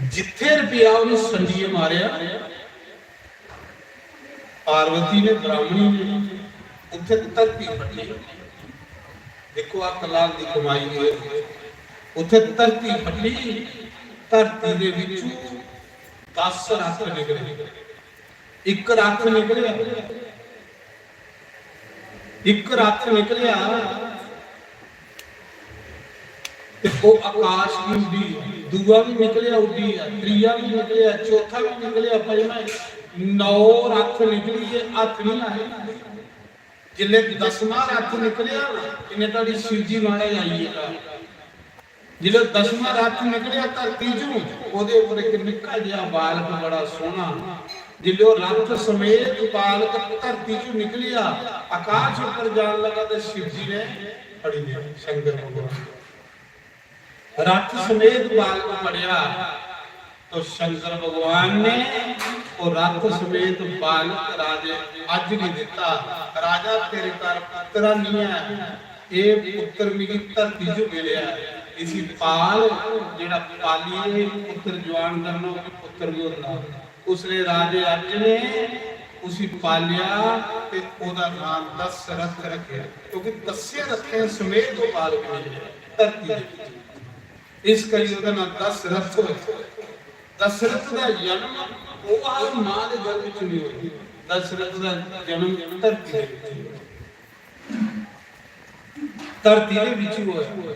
जित्थै रपेआ उन्नै संडियै मारेआ, पार्वती ने, ब्राह्मणी ने, उत्थै धरती फटी। देखो, अक्क लाल दी कमाई है। उत्थै धरती फटी, धरती दे विचों दस रथ निकले। इक रथ निकलेआ, इक रथ निकलेआ ते ओह् आकाश गी उड्डी गेआ। दूआ बी निकलेआ, उड्डी गेआ। त्रीया बी निकलेआ, चौथा बी निकलेआ, पंजमा, नौ रथ निकली गे, हत्थ निं आए। जिसलै दसमां रथ निकलेआ ना, इन्ने धोड़ी शिव जी महाराज आई गे घर। जिसलै दसमां रथ निकलेआ धरती चों, ओह्दे उप्पर इक निक्का जेहा बालक बड़ा सोह्ना। जिसलै ओह् रथ समेत बालक धरती चों निकलेआ, आकाश उप्पर जान लगा, ते शिव जी ने फड़ी लेआ शंकर भगवान। रथ समेत बालक फड़ेआ, तो शंकर भगवान ने ओह् रथ समेत बालक राजे अज्ज नहीं दिता। "राजा, तेरे घर पुत्र नहीं है, एह् पुत्र मिगी धरती च मिलेआ।" इसी पाल, जेह्ड़ा पालियै पुत्र जवान करना, ओह् बी पुत्र गै होंदा। उसने राजे अज्ज ने उसी पालेआ ते ओह्दा नाम दशरथ रखेआ, क्योंकि दस्सें रथें समेत ओह् बालक मिलेआ धरती दे विच। इस करी ओह्दा नाम दशरथ होया। दशरथ दा जन्म ओह् हा, मां दे गर्भ च नहीं होया। दशरथ दा जन्म धरती दे विच होया। धरती दे विच होया।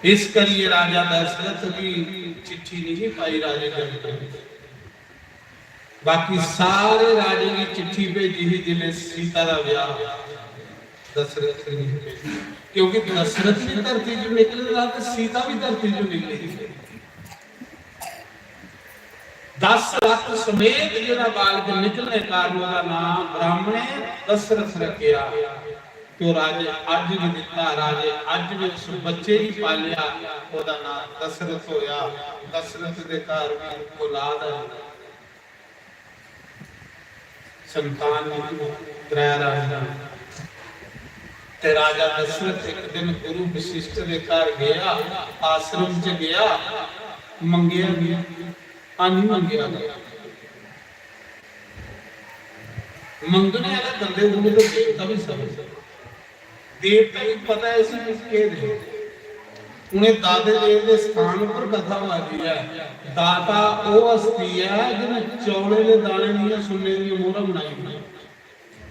इस करियै राजा दशरथ गी चिट्ठी नहीं पाई राजे जनक ने। बाकी सारे राजे गी चिट्ठी भेजी ही जिसलै सीता दा ब्याह। दशरथ च निकले, क्योंकि दशरथ भी धरती चों निकले दा ते सीता भी धरती चों निकली। दस रथ समेत जेह्ड़ा बालक निकलने कारण ओह्दा नाम ब्राह्मणे दशरथ रखेआ। तो राजे अज्ज भी दित्ता, राजे अज्ज भी उस बच्चे गी पालेआ, ओह्दा नाम दशरथ होया। दशरथ दे घर भी औलाद है, संतान नहीं, त्रै रानियां। ते राजा दशरथ एक दिन गुरु वशिष्ठ दे घर गया, आश्रम च गया, मंगेआ नहीं, हां, नहीं मंगेआ। मंगने आह्ले बंदे कोल ते देवता भी समझ, देवता गी पता ऐ इसी केह् देना। उ'नें दाते देव दे स्थान उप्पर कथा होआ दी ऐ। दाता ओह् हस्ती ऐ जि'नें चौलें दे दाने दियां सुन्ने दियां मोहरां बनाई दियां।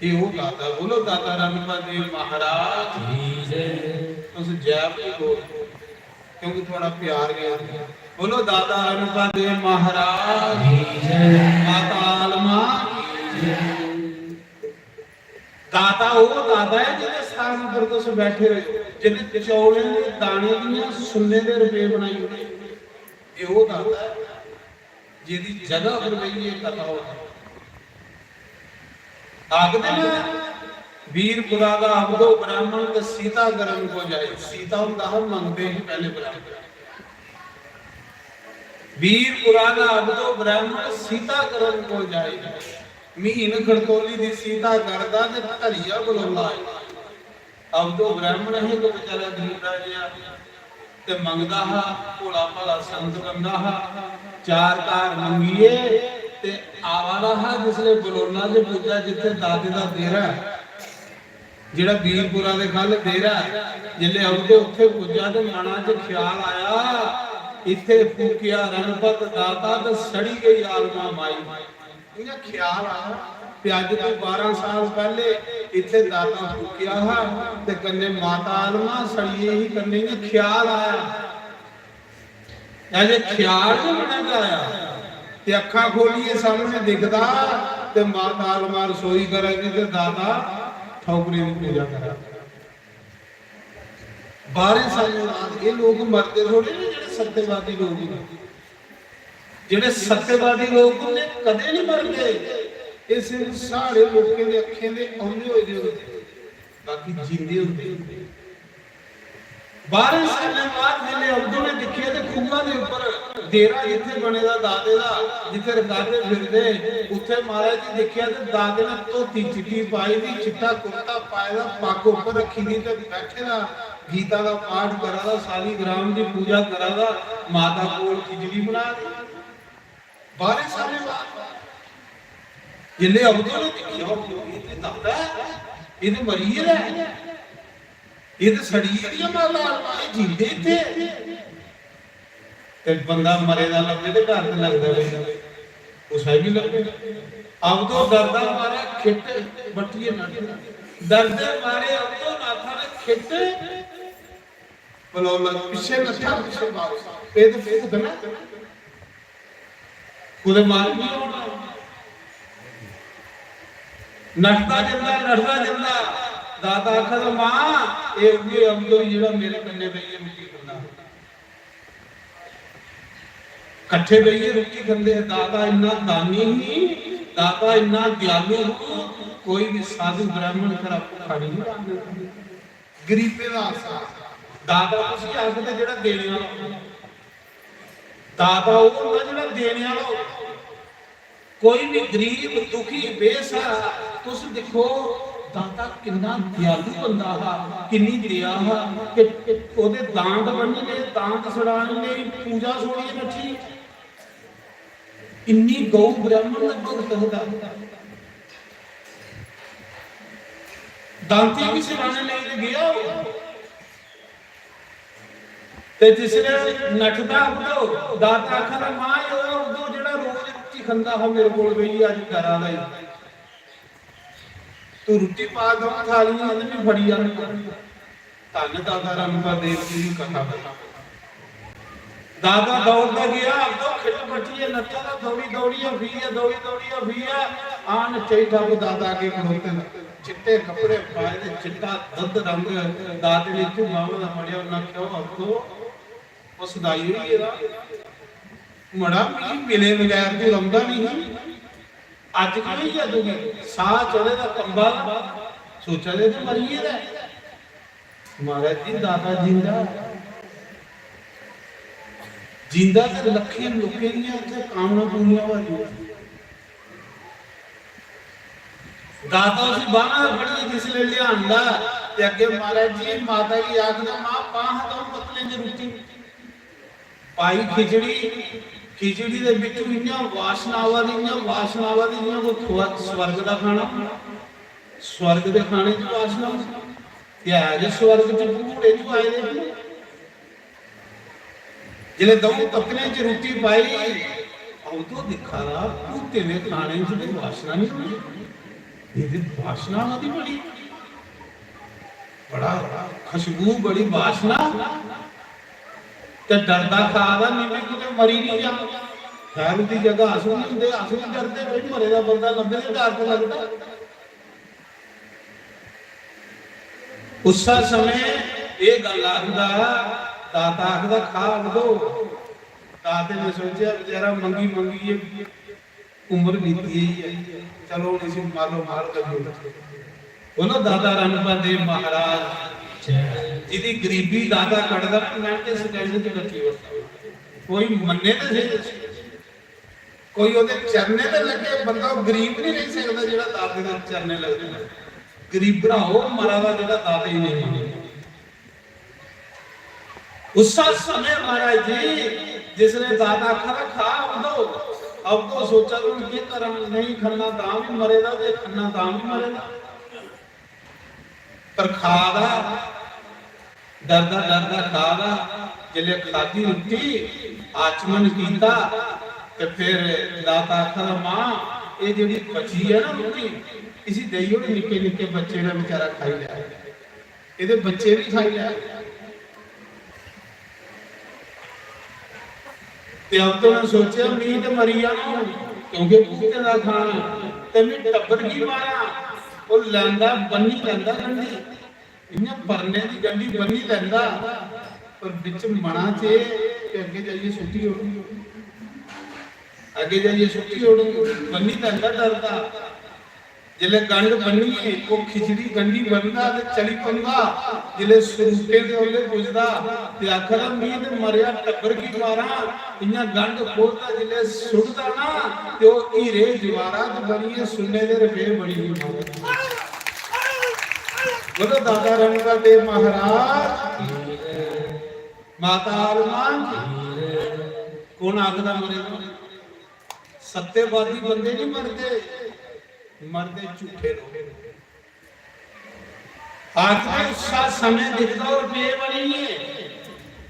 एह् ओह् दाता, बोलो दाता रणपा देव महाराज की जय। तुस जय भी बोल, क्योंकि थुआढ़ा प्यार गै ऐ। बोलो दाता रणपा देव महाराज की जय। माता आलमा की जय। दाता ओह् दाता ऐ जिंदे स्थान उप्पर तुस बैठे हो, जिन्हें चौलें दे दाने दियां सुन्ने दे रुपये बनाई ओड़े। एह् ओह् दाता ऐ जेह्दी जगह पर बेहियै कथा होई। आखदे न, वीरपुरा दा अवधो ब्राह्मण ते सीता गरम को जाए। सीता हुंदा हा मंगदे ही पैह्ले ब्राह्मण। वीरपुरा दा अवधो ब्राह्मण सीता गरम को जाए। म्हीन खड़तोली दी सीता करदा ते धरिया बलोला आए। अवधो ब्राह्मण हे, तो बेचारा गरीब राजा ते मंगदा हा, भोला भाला संत बंदा हा। चार कार मंगिए ते आवा दा हा, जिसले बलोला च पुज्जा, जित्थे दाते दा देरा ऐ, जेड़ा वीरपुरा दे खल देरा ऐ, जिसले अवधो उत्थे पुज्जा ते मना च ख्याल आया, इत्थे फूकेआ रणपत दाता ते सड़ी गई आलमा माई। इ'यां ख्याल आया कि अज्ज तो बारां साल पैह्ले इत्थे दाता फूकेआ हा ते कन्नै माता आलमा सड़िये ही, कन्नै इ'यां ख्याल आया। अजे ख्याल गै मनै च आया ते अक्खां खोलियै सामने दिखदा ते माता आलमा रसोई करा दी ते दाता ठौकरे दी पूजा करा दा। बारां सालें बाद एह् लोक मरदे थोड़े ने, जेह्ड़े सत्यवादी लोक न। जेह्ड़े सत्यवादी लोक न, एह् कदें नहीं मरदे। एह् सिर्फ साढ़े लोकें दे अक्खें दे औंधे होए दे होंदे, बाकी जींदे होंदे। बारां सालें बाद जिसले अवधू ने दिक्खेआ ते खूहा दे उप्पर देरा जित्थे बने दा दाते दा, जित्थे रकादे फिरदे, उत्थे महाराज जी दिक्खेआ ते दाते ने धोती चिट्टी पाई दी, चिट्टा कुर्ता पाए दा, पग्ग उप्पर रखी दी ते बैठे दा गीता दा पाठ करा दा, सालीग्राम दी पूजा करा दा, माता कोल खिचड़ी बना दी। बारां सालें बाद जिसले अवधू ने दिक्खेआ, "ओहो, एह् ते दाता ऐ, एह् ते मरी गेदा ऐ, एह् ते सड़ी गेदी ऐ माता आलमा, एह् जींदे इत्थे।" ते बंदा मरे दा लब्भे ते डर ते लगदा गै, कुसै बी लब्भे। अवधू डरदा मारे खिट्ट बट्टियै नट्ठदा, डरदे मारे अवधू नाथा ने खिट्ट बलौला पिच्छे नट्ठा, पिच्छे बापस। एह् ते भूत न, कुतै मारी निं होना। नट्ठदा जंदा, नट्ठदा जंदा। दाता आखदा, "मां, एह् उ'ऐ अवधू जेह्ड़ा मेरे कन्नै बेहियै रुट्टी खंदा हा।" कट्ठे बेहियै रुट्टी खंदे हे। दाता इन्ना दानी ही, दाता इन्ना दयालु हा, कोई भी साधु ब्राह्मण घरा भुक्खा नहीं जान दिंदा। गरीबें दा आसरा। दाता उसी आखदे जेह्ड़ा देने आह्ला होंदा। दाता ओह् होंदा जेह्ड़ा देने आह्ला होंदा। कोई भी गरीब, दुखी, बेसहारा, तुस दिक्खो, दाता किन्ना दयालु बंदा हा, किन्नी दया हा, कि ओह्दे दांद बन्नने, दांद छड़ाने लेई पूजा छोड़ियै नट्ठी। इन्नी गौ ब्राह्मण दा भगत होंदा। दांती गी छड़ाने लेई ते गेआ ओह्। ते जिसलै नठदा अवधू, दाता आखा दा, "मां, एह् ओह् अवधू जेह्ड़ा रोज रुट्टी खंदा हा मेरे कोल बेहियै, अज्ज डरा दा ई। तू रुट्टी पा द'ऊं थालियां ते में फड़ी आनी।" धन्न दाता रणपा देव जी दी कथा। दाता दौड़दा गेआ, अवधू खिट्ट बट्टियै नट्ठा दा, दौड़ी दौड़ियै फिरियै, दौड़ी दौड़ियै फिरियै आन चई ठाकुर दाता अग्गें खड़ोते न, चिट्टे कपड़े पाए दे, चिट्टा दुद्ध रंग। दाते ने इत्थूं बाह्में दा फड़ेआ, उन्नै आखेआ, "ओह् अब्बो, ओह् सदाई होई गेदा। मड़ा, मिगी मिले बगैर तूं रौंह्दा निं हा। अज्ज केह् होई गेआ तुगी? साह् चढ़े दा, कंबा दा, सोचा दे ते मरी गेदा ऐ।" महाराज जी, दाता जींदा, जींदा ते लक्खें लोकें दियां उत्थै कामनां पूरियां होआ दियां। दाता उसी बाह्ना फड़ियै जिसलै लेआंदा ते अग्गें महाराज जी माता गी आखदा, "मां, पा हां द'ऊं पत्तलें च रुट्टी।" पाई खिचड़ी, खिचड़ी दे बिच्चों इ'यां वासना आवा दी, इ'यां वासना आवा दी, जि'यां कोई खुआ-, स्वर्ग दा खाना, स्वर्ग दे खाने च वासना होंदी। ते है जे स्वर्ग च भूड़े च आए दे न। जिसलै द'ऊं पत्तलें च रुट्टी पाई, अ'ऊं तो दिक्खा दा, भूतें दे खाने च ते वासना निं होंदी। एह्दी वासना होंदी बड़ी, बड़ा खुशबू, बड़ी वासना। ते डरदा खा दा, "निम्मी कुतै मरी निं जा।" खैर, उं'दी जगह अस बी होंदे, अस बी डरदे, भाई, मरे दा बंदा लब्भे ते डर ते लगदा। उस्सै समें एह् गल्ल आखदा, दाता आखदा, "खा दो।" दाते ने सोचेआ, "बेचारा मंगी मंगियै उम्र बीती गेई ऐ, चलो, हून इसी मालो माल करी ओड़ो।" बोलो, दाता रणपा देव महाराज, जिदी गरीबी दाता कटदा, मिनट ते second च कट्टी ओड़दा। कोई मन्ने ते स्हेई, कोई ओह्दे चरणें ते लग्गे। बंदा ओह् गरीब निं रेही सकदा जेह्ड़ा दाते दे चरणें लगदे। गरीबड़ा ओह् मरा दा जेह्ड़ा दाते गी नेईं मन्ने। उस्सै समें महाराज जी, जिसलै दाता आखा दा, "खा, अब्बो, अब्बो।" सोचा दा, "हून केह् करां, नेईं खन्ना तां बी मरे दा ते खन्ना तां बी मरे दा।" पर खा दा, डरदा डरदा खा दा। जिसलै खाद्धी रुट्टी, आचमन कीता, ते फिर दाता आखा दा, "मां, एह् जेह्ड़ी बची ऐ ना रुट्टी, इसी देई ओड़ निक्के निक्के बच्चे ने, बेचारा खाई लै।" एह्दे बच्चे बी खाई लै। ते अब्दुल ने सोचेआ, "मी ते मरी जाना हून, क्योंकि भूतें दा खाना, ते मी टब्बर गी मारां।" ओह् लैंदा, बन्नी लैंदा गंढी, इ'यां परने दी गंढी बन्नी लैंदा, पर बिच मना च एह् कि अग्गें जाइयै सुट्टी ओड़ूं, अग्गें जाइयै सुट्टी ओड़ूं, बन्नी लैंदा डरदा। जिसलै गंढ बन्नियै ओह् खिचड़ी गंढी बनदा ते चली पौंदा, जिसलै सरूपें दे ओल्लै पुजदा ते आखदा, "मी ते मरेआ टब्बर गी मारां।" इ'यां गंढ खोलदा जिसलै सुटदा ना, ते ओह् हीरे जवाहरात बनियै सुन्ने दे रपेऽ बनी गे। बोलो, दाता रणपा देव महाराज की, माता आलमान की। कौन आखदा मरे दा? सत्यवादी बंदे नहीं मरदे, मरदे झूठे लोग। आखदे उस्सा समें दिखदा और बेबनी है,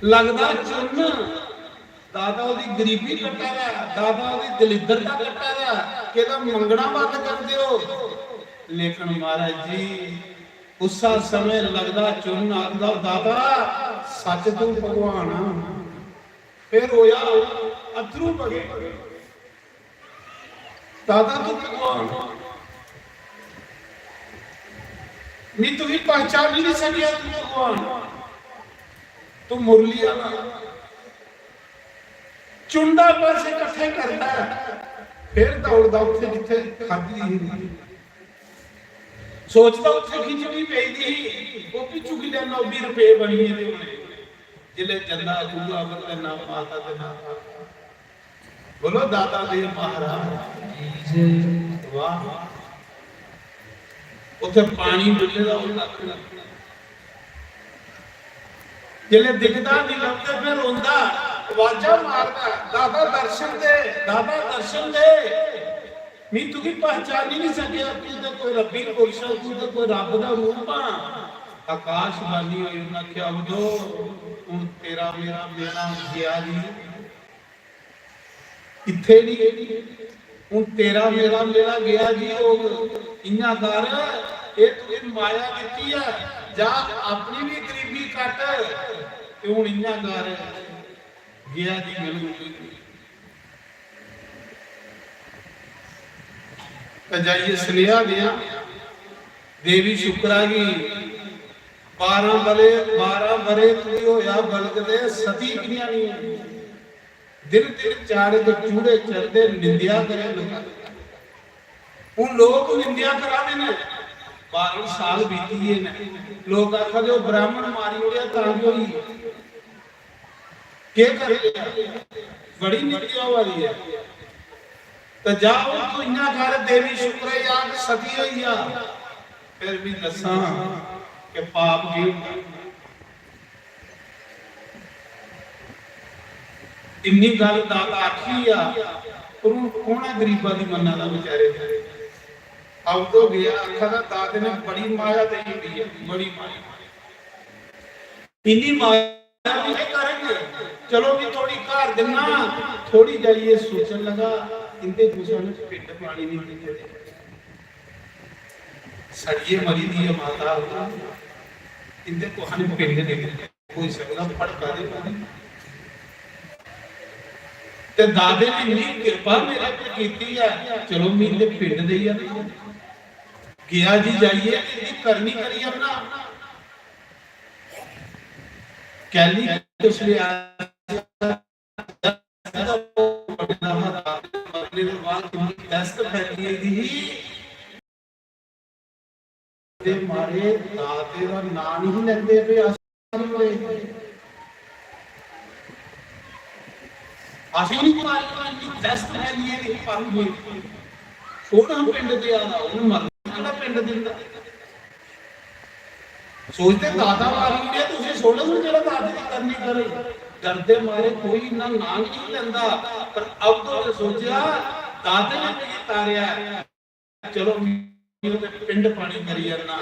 लगदा चुन्न। दादा ओदी गरीबी कट्टा दा, दादा ओदी दलिद्दरता कट्टा दा, केदा मंगना बंद कर दियो। लेकिन महाराज जी, उस्सा समें लगदा चुन्न, आखदा, "दादा, सच तू भगवान आ।" फिर रोया, अत्थरू बगे। दादा, तू भगवान, मी तुगी पहचानी नहीं सकेआ, तू भगवान, तू मुरली आला। चुंडा पैसे इकट्ठे करदा है, फिर दौड़दा उत्थे जित्थे खादी ही नहीं। सोचदा उत्थे खिचड़ी पेई दी ही, वो भी चुगी लैना, वो भी रुपये बनी गेदे होने। जिसले जंदा दूआ बंदा ना माता दे ना पिता। बोलो दाता देव महाराज की जय। वाह। उत्थे पानी डुल्ले दा होंदा। जिसले दिखदा नहीं लभदा, फिर रोंदा, आवाजा मारदा, "दाता दर्शन दे, दाता दर्शन दे, मी तुगी पहचानी नहीं सकेआ, तू ते कोई रब्बी पुरुष आ, तू ते कोई रब दा रूप आ।" आकाशवाणी होई, उन्हें आखेआ, "अवधो, हुन तेरा मेरा मेला गया जी।" इत्थे नहीं, हूं तेरा मेरा मेरा गया जी होग। इयां कर, ये तुगी माया दित्ती है, जा अपनी भी गरीबी कट। ते हूं इयां कर, गया जी, बिल्कुल। जाइयै सनेहा देआ देवी शुक्रा गी, बारां बरे, बारां बरे तुगी होया बलगदे, सती कियां नहीं है? दिन दिन चाड़े ते चूड़े चढ़दे, निंदेआ करे लोक। हून लोक निंदेआ करा दे ने, बारां साल बीती गे ने, लोक आखा दे, "ओह् ब्राह्मण मारी ओड़ेआ, तां गै होई।" केह् करी लेआ? बड़ी निंदेआ होआ दी ऐ। ते जा हून तू इ'यां कर, देवी शुक्रा गी आख, सती होई जा, फिर भी दस्सां कि पाप केह् होंदा। इन्नी गल्ल दाता आखी आ, पर हून कौन ऐ गरीबा दी मन्ना दा बेचारे दी? अब तो गया, आखा दा दाते ने बड़ी माया देई ओड़ी ऐ, बड़ी माया। इन्नी माया भी नहीं करेंगे। चलो भी थोड़ी घर दिना, थोड़ी जाइए सोचन लगा, इंदे कुसै ने पिंड पानी नहीं दिंदे। सड़िए मरी दी है माता, इंदे कुसै ने पिंड नहीं दिंदे। कोई सकदा भड़का दे पानी। ते दादे ने इन्नी किरपा मेरे पर कीती है, चलो मैं इंदे पिंड देई आना। गया जी जाइए इंदी करनी करी आना। कैली कुछ लिया मरने दे बाद किन्नी दहशत फैली दी ही। ते मारे दाते दा नां नहीं लैंदे पे अस। असें नहीं मारी, इन्नी दहशत फैली दी ही पानी में। छोड़ हम पिंड दे आना, उन्हें मरना केह्ड़ा पिंड दिंदा। सोचदे दाता मारी ओड़ेआ, तुसें छोड़ो ना जेह्ड़ा दाते दी करनी करे। डरदे मारे कोई इन्ना नां नहीं लैंदा, पर अब तो सोचेआ दाते ने मिगी तारेआ ऐ। चलो, मैं ते पिंड पानी करी आना।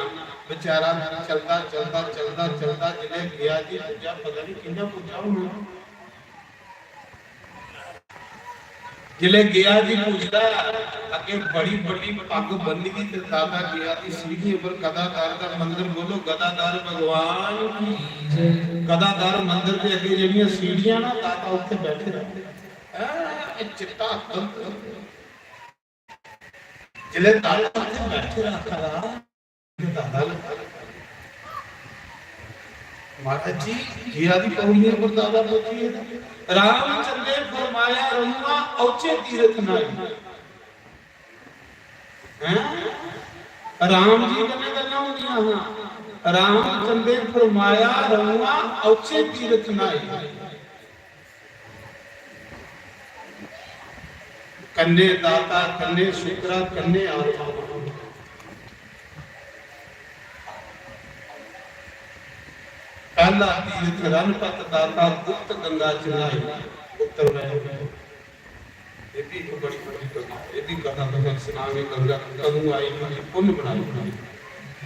बेचारा चलदा, चलदा, चलदा, चलदा जिसलै गया जी पुज्जा, पता नहीं कि'यां पुज्जा हून। जिसलै गया जी पुजदा, अग्गें बड़ी बड्डी पग्ग बन्नी दी ते दादा गया दी सीढ़ियें पर गदाधर दा मंदर, बोलो गदाधर भगवान की जय। गदाधर मंदर दे अग्गें जेह्ड़ियां सीढ़ियां ना, दादा उत्थे बैठे दा। ऐ, एह् चिट्टा गंद। जिसलै दादा उत्थे बैठे दा खरा, दादा लगा। महाराज जी, गया दी पौड़ियें पर दादा पहुंची गेदा। रामचंद्र फरमाया, "रमुआ औचे तीरथ नाई।" हैं? राम जी कन्नै गल्लां होंदियां हां। रामचंद्र फरमाया, "रमुआ औचे तीरथ नाई।" कन्ने दाता, कन्ने शुक्रा, कन्ने आत्मा। पहला तीर्थ रणपत दाता, गुप्त गंगा च न्हाई, पुत्र में। ये भी एक बड़ी बड़ी कथा, ये भी कथा तो मैं सुनावे, गंगा कदों आई, पुन्न बनाई,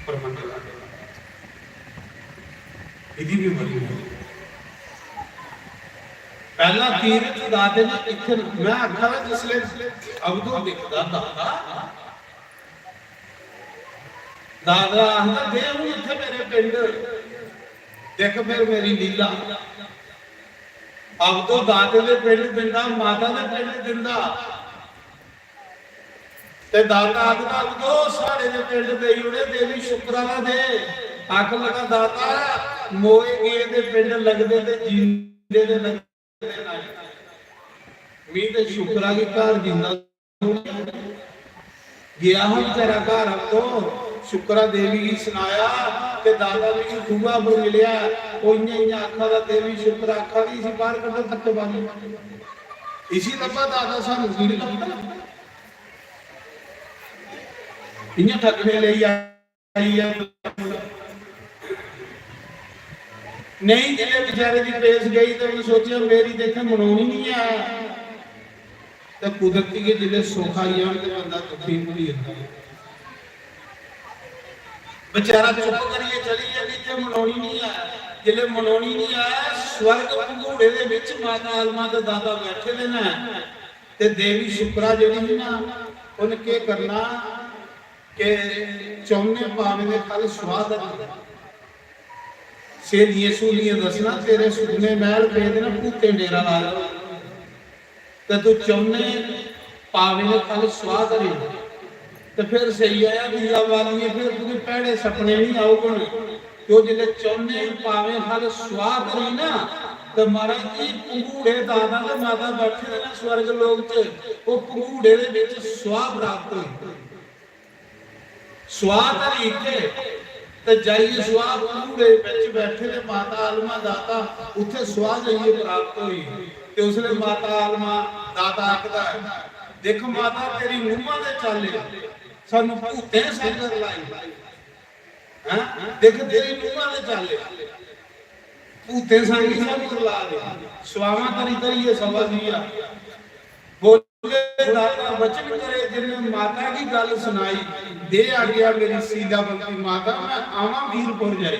परमंडल। इदी भी बड़ी उम्र। पहला तीरथ दाते ने इत्थे, मैं आखा दा जिसले अवधू दिखदा दाता, दाता आखदा, "दे हूं इत्थे मेरे पिंड, दिख फिर मेरी लीला।" अवधू दाते दे पिंड दिंदा, माता दे पिंड दिंदा। ते दाता आखदा, "उदो साढ़े दे पिंड देई ओड़े, देवी शुक्रा दा दे।" आखन लगा, "दाता, मोए गे दे पिंड लगदे ते जींदे दे लगदे ना। मी ते शुक्रा गी घर जींदा गया हा बेचारा घर। अब तो शुक्रा देवी गी सनाया कि दाता मिगी खूहा पर मिलेआ, ओह् इ'यां इ'यां आखा दा, देवी शुक्रा आखा दी, इसी बाहर कड्ढो, धक्के मारी।" इसी लब्भा दाता, सानू की निं लब्भदा? इ'यां ठगने लेई आई ऐ। नेईं, जिसलै बेचारे दी पेस गई ते उ'न्नै सोचेआ, "मेरी ते इत्थै मनोनी निं ऐ।" ते कुदरती गै जिसलै सुख आई जान ते बंदा दुखी भुल्ली जंदा। बेचारा चुप करियै चली गेआ, "इत्थै मनोनी निं ऐ।" जिसलै मनोनी निं ऐ, स्वर्ग भंगूड़े दे बिच माता आलमा ते दादा बैठे दे न। ते देवी शुक्रा जेह्ड़ी ही ना, उन्न केह् करना कि चौने पावे दे खल सुआह धरी। स्हेलियें स्हूलियें दस्सना, "तेरे सुन्ने मैह्ल पेदे न, भूतें डेरा लाए दा।" ते तू चौने पावे दे खल सुआह धरी। ते फिर सेई आया दीया बालियै, फिर तुगी भैड़े सपने नहीं औगन। ते ओह् जिसलै चौने पावें खल सुआह करी ना, ते महाराज जी, पंघूड़े दादा ते माता बैठे दे न स्वर्ग लोक च, ओह् पंघूड़े दे बिच सुआह प्राप्त होई। सुआह धरी इत्थै, ते जाइयै सुआह पंघूड़े बिच बैठे दे माता आलमा दाता, उत्थै सुआह जाइयै प्राप्त होई। ते उसलै माता आलमा दाता आखदा ऐ, "दिक्ख माता, तेरी नूंहां दे चाले, सानू भूतें संग रलाई।" हैं? दिक्ख तेरी नूंहां दे चाले, भूतें संग ही सानू रला दे। सुआवां धरी धरियै सभा दी आ। बोले दाता वचन करे, जिन्हें माता की गल सुनाई, दे आज्ञा मेरी सीलावंती माता, मैं आवां वीरपुर जाई।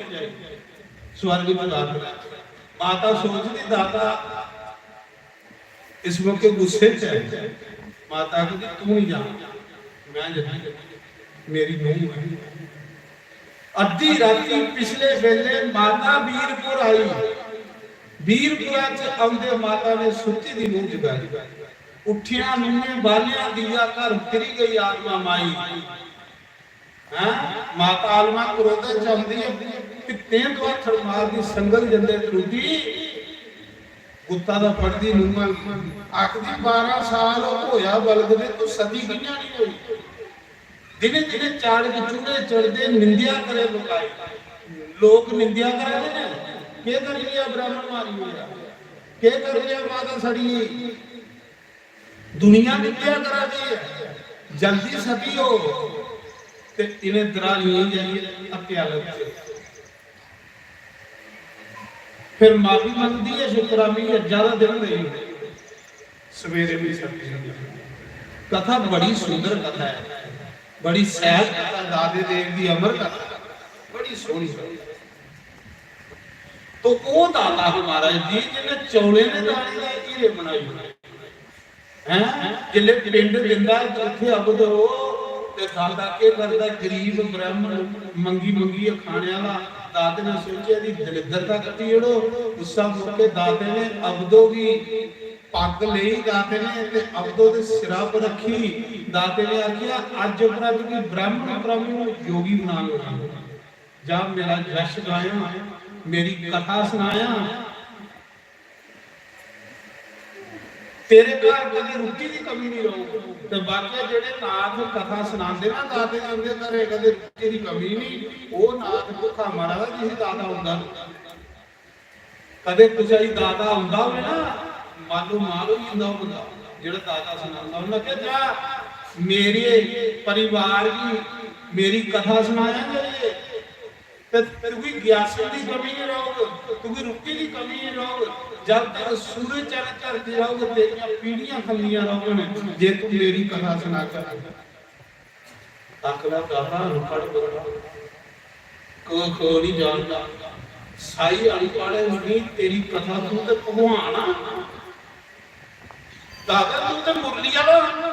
स्वर्ग च दाता, माता सोचदी, दाता इस मौके गुस्से च है। माता आखदी, "तू नहीं जा, मैं जन्नी, मेरी नूंह है।" अद्धी राती पिछले वेले माता वीरपुर आई। वीरपुरा च औंदे माता ने सुत्ती दी नूंह जगाई। उठियां नूहें बालियां, दीया घर फिरी गई आत्मा माई। हैं? माता आलमा क्रोध च औंदी है, भित्तें तो हत्थड़ मारदी, संगल जंदे त्रुटी, गुत्ता दा फड़दी नूहां गी। आखदी, "बारां साल होया बलगदे, तू सती कि'यां नहीं होई?" दिने दिने चाड़क चूड़े चढ़दे, निंदेआ करे लोकाई। लोक निंदेआ करा दे ने, "केह् करी लेआ ब्राह्मण मारी ओड़ेआ, केह् करी लेआ माता सड़ी?" दुनिया निंदेआ करा दी है, जल्दी सती हो। ते इन्हें दरानियें जाइयै हत्या लग्गी। फिर माफी मंगदी है, "शुक्र आ, मिगी अज्जा दा दिन देई ओड़।" सवेरे भी सती होई। कथा बड़ी सुंदर कथा है, बड़ी सैल कथा, दादे देव दी अमर कथा, बड़ी सोहनी कथा। तो वो दाता हा महाराज जी, जिन्हें चौलें दे दाने दे हीरे बनाई ओड़े। हैं? जिसले पिंड दिंदा ते उत्थे अबदो, ते दाता केह् करदा? गरीब ब्राह्मण, मंगी मंगियै खाने आह्ला। दाते ने सोचेआ, "एह्दी दलिद्रता कट्टी ओड़ो।" उस्सा मौके दाते ने अबदो गी पग्ग लेई दाते ने ते अबदो दे सिरा पर रक्खी। दाते ने आखेआ, "अज्ज परा तुगी ब्राह्मण, ब्राह्मण योगी बना लगा। जा मेरा यश गाया, मेरी कथा सनाया, तेरे घर कदें रुट्टी दी कमी नहीं रहोगी।" ते बाकी जेह्ड़े नाथ कथा सनांदे ना दाते दे, उंदे घरे कदें रुट्टी दी कमी नहीं। ओह् नाथ भुक्खा मरा दा जिसी दाता औंदा। कदें कुसै गी दाता औंदा होवे ना, मालो माल होई जंदा ओह् बंदा, जेह्ड़ा दाता सनांदा। उन्नै आखेआ, "जा, मेरे परिवार गी मेरी कथा सनाया जाइए, ते तुगी ग्यासन दी कमी नहीं रहोग, तुगी रुट्टी दी कमी नहीं रहोग। जब तक सूरज चंद धरती रहोग, तेरियां पीढ़ियां खंदियां रौह्ङन, जे तू मेरी कथा सनागा।" आखदा, "दाता अनपढ़ बंदा, क ख नहीं जानदा, साई अनपढ़ है, नहीं तेरी कथा तू ते भगवान आ, दाता तू ते मुरली आह्ला आ,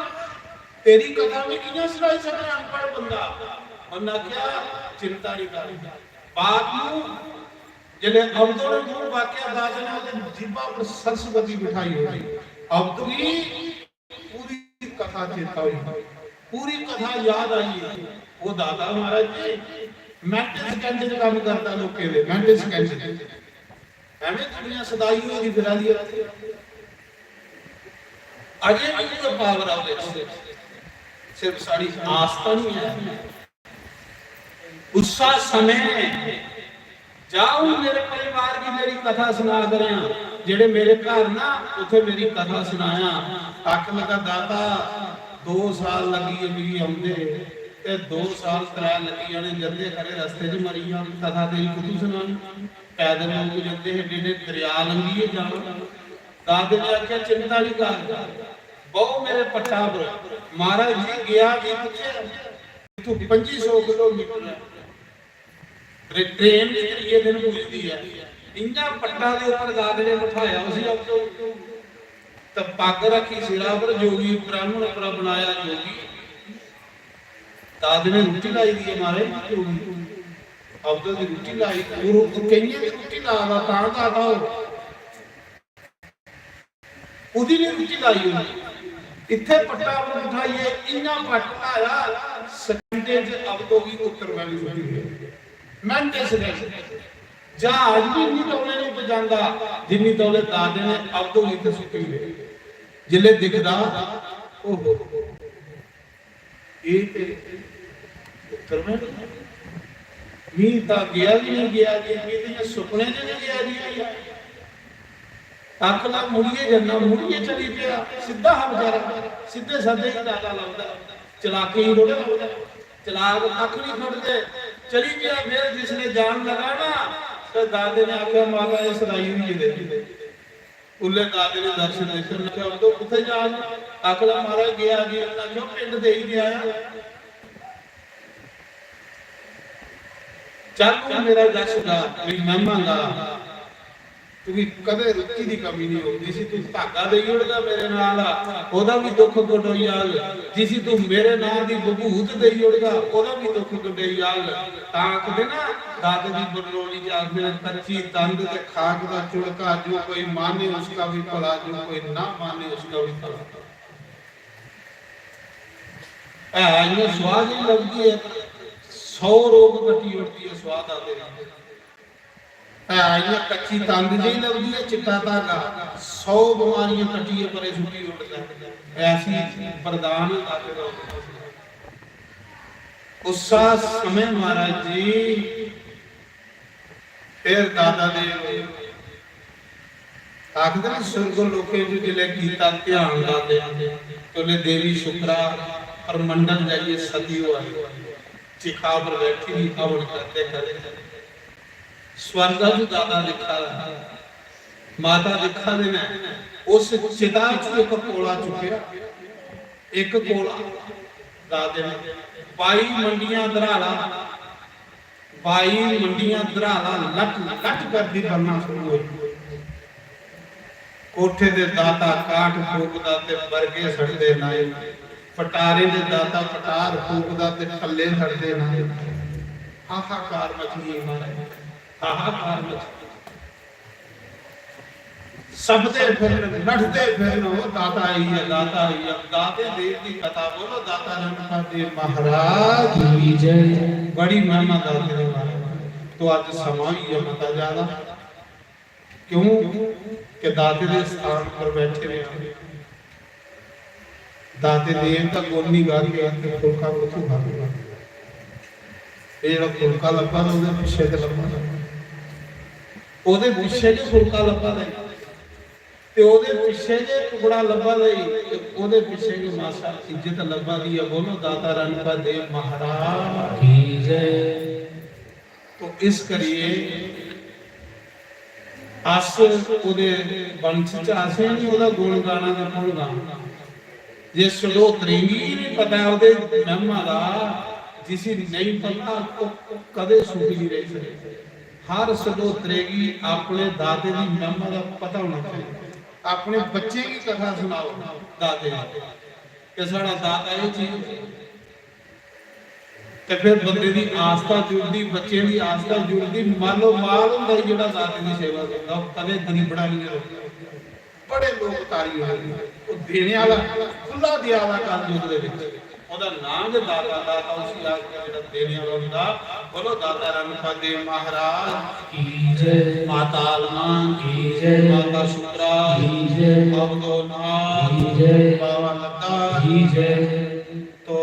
तेरी कथा में कि'यां सनाई सकना अनपढ़ बंदा?" उन्नै आखेआ, "चिंता नहीं कर।" बाद नूं जिसलै अवतरण रूप वाक्या दाता ने ओह्दे जीभा पर सरस्वती बिठाई होई, अवतु गी पूरी कथा चेता होई, पूरी कथा याद आई। वो दाता महाराज जी मैंटे सैकंड च कम्म करदा लोकें दे, मैंटे सैकंड च। एवें दुनिया सदाई होई दी फिरा दी ऐ। अजें भी कोई पावर आ ओह्दे च, सिर्फ साढ़ी आस्था नहीं है। उस्सा समें जा हून मेरे परिवार गी मेरी कथा सना करेआं, जेह्ड़े मेरे घर ना, उत्थे मेरी कथा सनाया। आखन लगा, "दाता, दो साल लग्गी गे मिगी औंदे, ते दो साल त्रै लग्गी जाने, जंदे खरे रस्ते च मरी जान, कथा तेरी कुत्थूं सनानी?" पैदल लोक जंदे हे, एड्डे एड्डे दरेआ लंघियै जाना। दाते ने आखेआ, "चिंता निं कर, बौह् मेरे पट्टा पर।" महाराज जी गेआ जी कुत्थै? इत्थूं पंजी सौ किलोमीटर ऐ। ट्रे-, ट्रेन बी त्रिये दिन पुजदी ऐ। इ'यां पट्टा दे उप्पर दाते ने बठाया उसी, अवतु ते पग्ग रक्खी सिरा पर, जोगी ब्राह्मण अपना बनाया जोगी। दाते ने रुट्टी लाई दी ऐ महाराज, जोगी अवतु दी रुट्टी लाई, ओह् केइयें दी रुट्टी ला दा, तां दाता होग। ओह्दी बी रुट्टी लाई होनी। इत्थै पट्टा पर बठाइयै इ'यां पट्ट लाया, मिनटें च अवधो गी उत्तर वैली सुट्टी गए। मिनट इस दिन जहाज भी इन्नी तौले नहीं पजांदा जिन्नी तौले दादे ने अवधो गी इत्थै सुट्टी गए। जिसलै दिखदा, ओहो, एह् ते उत्तर वैली। मी तां गेआ बी नहीं गेआ जी, मी ते इ'यां सुपने च बी गेआ जी। आखला मुड़ियै जन्ना, मुड़ियै चली पेआ। सिद्धा हा बेचारा, सिद्धे सादे ही दादा लभदा, चलाकी ही थोड़े लभदा। चलाक कक्ख नहीं खड़दे। चली पेआ। फिर जिसने जान लगा ना, तो दादे ने आख्या, "माता, एह् सदाई होई गेदे।" उल्ले दादे ने दर्शन दित्ते। उन्नै आखेआ, "अवधो, कुत्थै जा ना?" आखला, "महाराज, गेआ जी।" उन्नै आखेआ, "पिंड देई गेआ आ। चल, हून मेरा जश गा, मेरी महिमा गा। तुगी कदें रुचि दी कमी नहीं होग। जिसी तू धागा देई ओड़गा मेरे नाल, ओह्दा भी दुख गंडोई जाग। जिसी तू मेरे नां दी बभूत देई ओड़गा, ओह्दा भी दुख गंडोई जाग।" तां आखदे ना, दादे दी बरनौली च आखदे न, "कच्ची तंद ते खाक दा चुड़का, जो कोई माने उसका भी भला, जो कोई ना माने उसका भी भला।" है इ'यां सुआह् जेही लगदी ऐ, सौ रोग कट्टी ओड़दी ऐ सुआह् दादे दी। है इ'यां कच्ची तंद जेही लगदी ऐ, चिट्टा धागा, सौ बमारियां कट्टियै परे सुट्टी ओड़दा ऐ। ऐसी वरदान दादे दा होंदा। उस्सा समें महाराज जी, फिर दादा देव आखदे न, सुरग लोकें च जिसलै कीता ध्यान दादे, ते उसलै देवी शुक्रा परमंडल जाइयै सती होआ दी, चिखा पर बैठी दी हवन करदे करदे। स्वर्ग च दादा दिक्खा दा, माता दिक्खा दे न, उस चिता च इक कोला चुक्केआ, इक कोला दादे ने बाई मंडियां धराला, बाई मंडियां धराला लट लट करदी बरना शुरू होई। कोठे दे दाता काठ फूकदा ते बरगे सड़दे नाई, पटारे दे दाता पटार फूकदा ते ठल्ले सड़दे नाई। हाहाकार मची गेई महाराज, हाहाकार मची गेई। सभदे फिरन, नठदे फिरन, "ओ दाता आई गेआ, दाता आई गेआ।" दाते देव दी कथा बोलो, दाता रणपा देव महाराज की जय। बड़ी महिमा दाते दी महाराज। तो अज्ज समां होई गेआ मता ज्यादा, क्यों कि दाते दे स्थान पर बैठे दे हां। दाते देव दा गुण नहीं गागे ते फुलका कुत्थों खागे? ये जेह्ड़ा फुलका लब्भा दा, ओह्दे पिच्छे ते लब्भा दा, ओह्दे पिच्छे गै फुलका लब्भा दा ई, ते ओह्दे पिच्छे गै टुकड़ा लब्भा दा ई, ते ओह्दे पिच्छे गै मासा इज्जत लब्भा दी ऐ। बोलो, दाता रणपा देव महाराज की जय। तो इस करिए अस ओह्दे वंश च, असें निं ओह्दा गुण गाना ते कु'न गाना? जे सडोतरें गी निं पता ऐ ओह्दे महिमा दा, जिसी नेईं पता, ओह् कदें सुखी निं रेही सकदा। हर सडोतरे गी अपने दाते दी महिमा दा पता होना चाहिए। अपने बच्चें गी कथा सनाओ दाते दी, कि साढ़ा दाता एह् चीज ते फिर बंदे दी आस्था जुड़दी, बच्चें दी आस्था जुड़दी। मालो माल होंदा ई जेह्ड़ा दाते दी सेवा करदा, ओह् कदें गरीबड़ा निं रौंह्दा। बड़े लोक तारी ओड़दे, ओह् देने आह्ला, खु'ल्ला देआ दा कलयुग दे बिच। ओह्दा नांऽ गै दाता, दाता उसी आखदे जेह्ड़ा देने आह्ला होंदा। बोलो, दाता रणपा देव महाराज की जय। माता अलमा की जय। माता शुक्रा की जय। अवधूतनाथ की जय। बाबा लद्दा की जय। तो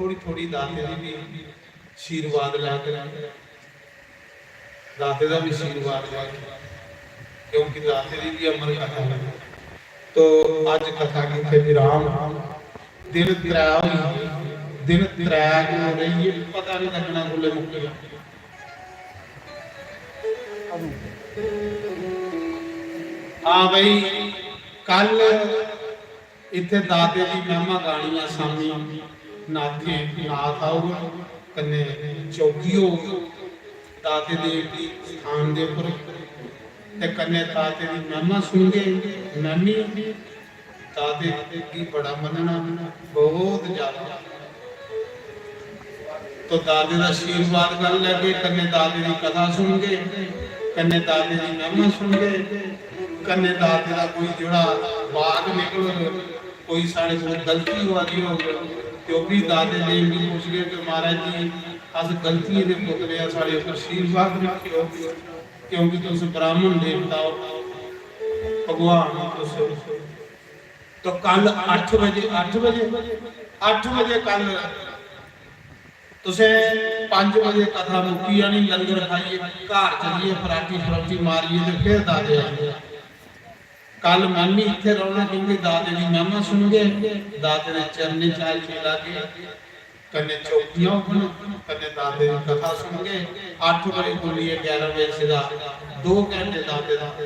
थोड़ी थोड़ी दाते दी भी आशीर्वाद लै करो, दाते दा भी आशीर्वाद लै करो, क्योंकि दाते दी भी अमर कथा है। तो अज कथा की इत्थै विराम। दिन त्रै होई गे, दिन त्रै को रेहियै पता नहीं लगना कुसलै मुक्की जाना। हाँ भाई, कल इत्थै दाते दी महिमा गानी ऐ। स्वामी नाथें, नाथ आउग, कन्नै चौकी होग दाते देव दी स्थान दे उप्पर, ते कन्नै दाते दी महिमा सुनगे। नैनी दाते गी बड़ा मन्नना, बहुत ज्यादा। तो दाते दा आशीर्वाद गल्ल लैगे, कन्नै दाते दी कथा सुनगे, कन्नै दाते दी महिमा सुनगे, कन्नै दाते दा कोई जेह्ड़ा बाग निकलग, कोई साढ़े कोल गलती होआ दी होग, क्योंकि दादे देव गी पुछगे कि महाराज जी, अस गलतियें दे पुतले आं, साढ़े उप्पर आशीर्वाद रक्खेओ, क्योंकि तुस ब्राह्मण देवता ओ, भगवान ओ तुस। तो कल अट्ठ बजे, अट्ठ बजे, अट्ठ बजे कल तुसें पंज बजे कथा मुक्की जानी, लंगर खाइयै घर चलियै पराटी शराटी मारियै ते फिर दादे आई। कल में भी इत्थै रौह्ना, क्योंकि दादे दी महिमा सुनगे, दादे दे चरणें च हाजरी लागे, कन्नै चौकियां होङन, कन्नै दादे दी कथा सुनगे। अट्ठ बजे कोला लेइयै ग्यारह बजे सिद्धा दो घैंटे दादे दा।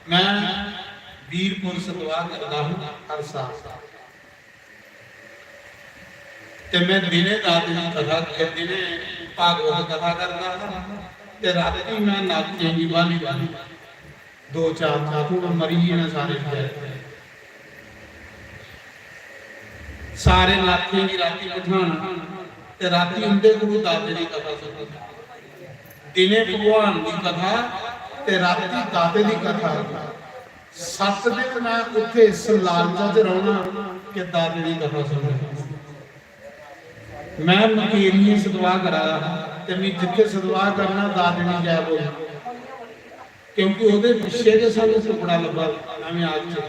में वीरपुर सतवाह करदा हूँ हर साल। ते में दिने दादे दी कथा, दिने भागवत कथा करदा हा ते रातीं में नाथियें गी ब्हाली ब्हाली, दो चार नाथ, हून मरी गे न सारे बचैरे। सारे नाथियें गी रातीं बठाना ते रातीं उं'दे कोलू दादे दी कथा सुननी। दिने भगवान दी कथा ते रातीं दादे दी कथा। सत्त दिन में उत्थे इस लालचा च रौह्ना कि दादे दी कथा सुननी। में मकेरियें सतवाह करा दा हा ते में जित्थे सतवाह करना, दादे दी जय बोलनी, क्योंकि ओह्दे पिच्छे गै सानूं टुकड़ा लब्भा दा नमें आग च।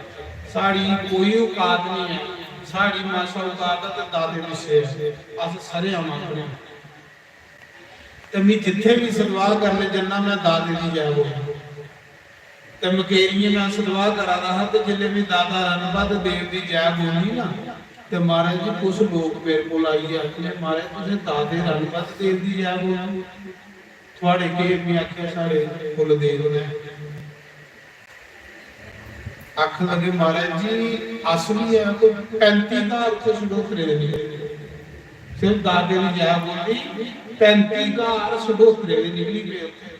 साढ़ी कोई औकात नहीं ऐ, साढ़ी मासा औकात ऐ ते दादे पिच्छे ऐ। अस सरेआम आखने आं। ते में जित्थे भी सतवाह करने जन्ना, में दादे दी जय बोलनी। ते मकेरियें में सतवाह करा दा हा ते जिसलै में दादा रणभद्र देव दी जय बोली ना, ते महाराज जी, कुछ लोक मेरे कोल आइयै आखन लगे, "महाराज, तुसें दादे रणभद्र देव दी जय बोली, थुआड़े केह्?" में आखेआ, "साढ़े कुलदेव न।" आखन लगे, "महाराज जी, अस बी ऐ कोई पैंती घर उत्थै सडोतरे दे निकले, सिर्फ दादे दी जय बोली, पैंती घर सडोतरे दे निकली पे उत्थै।"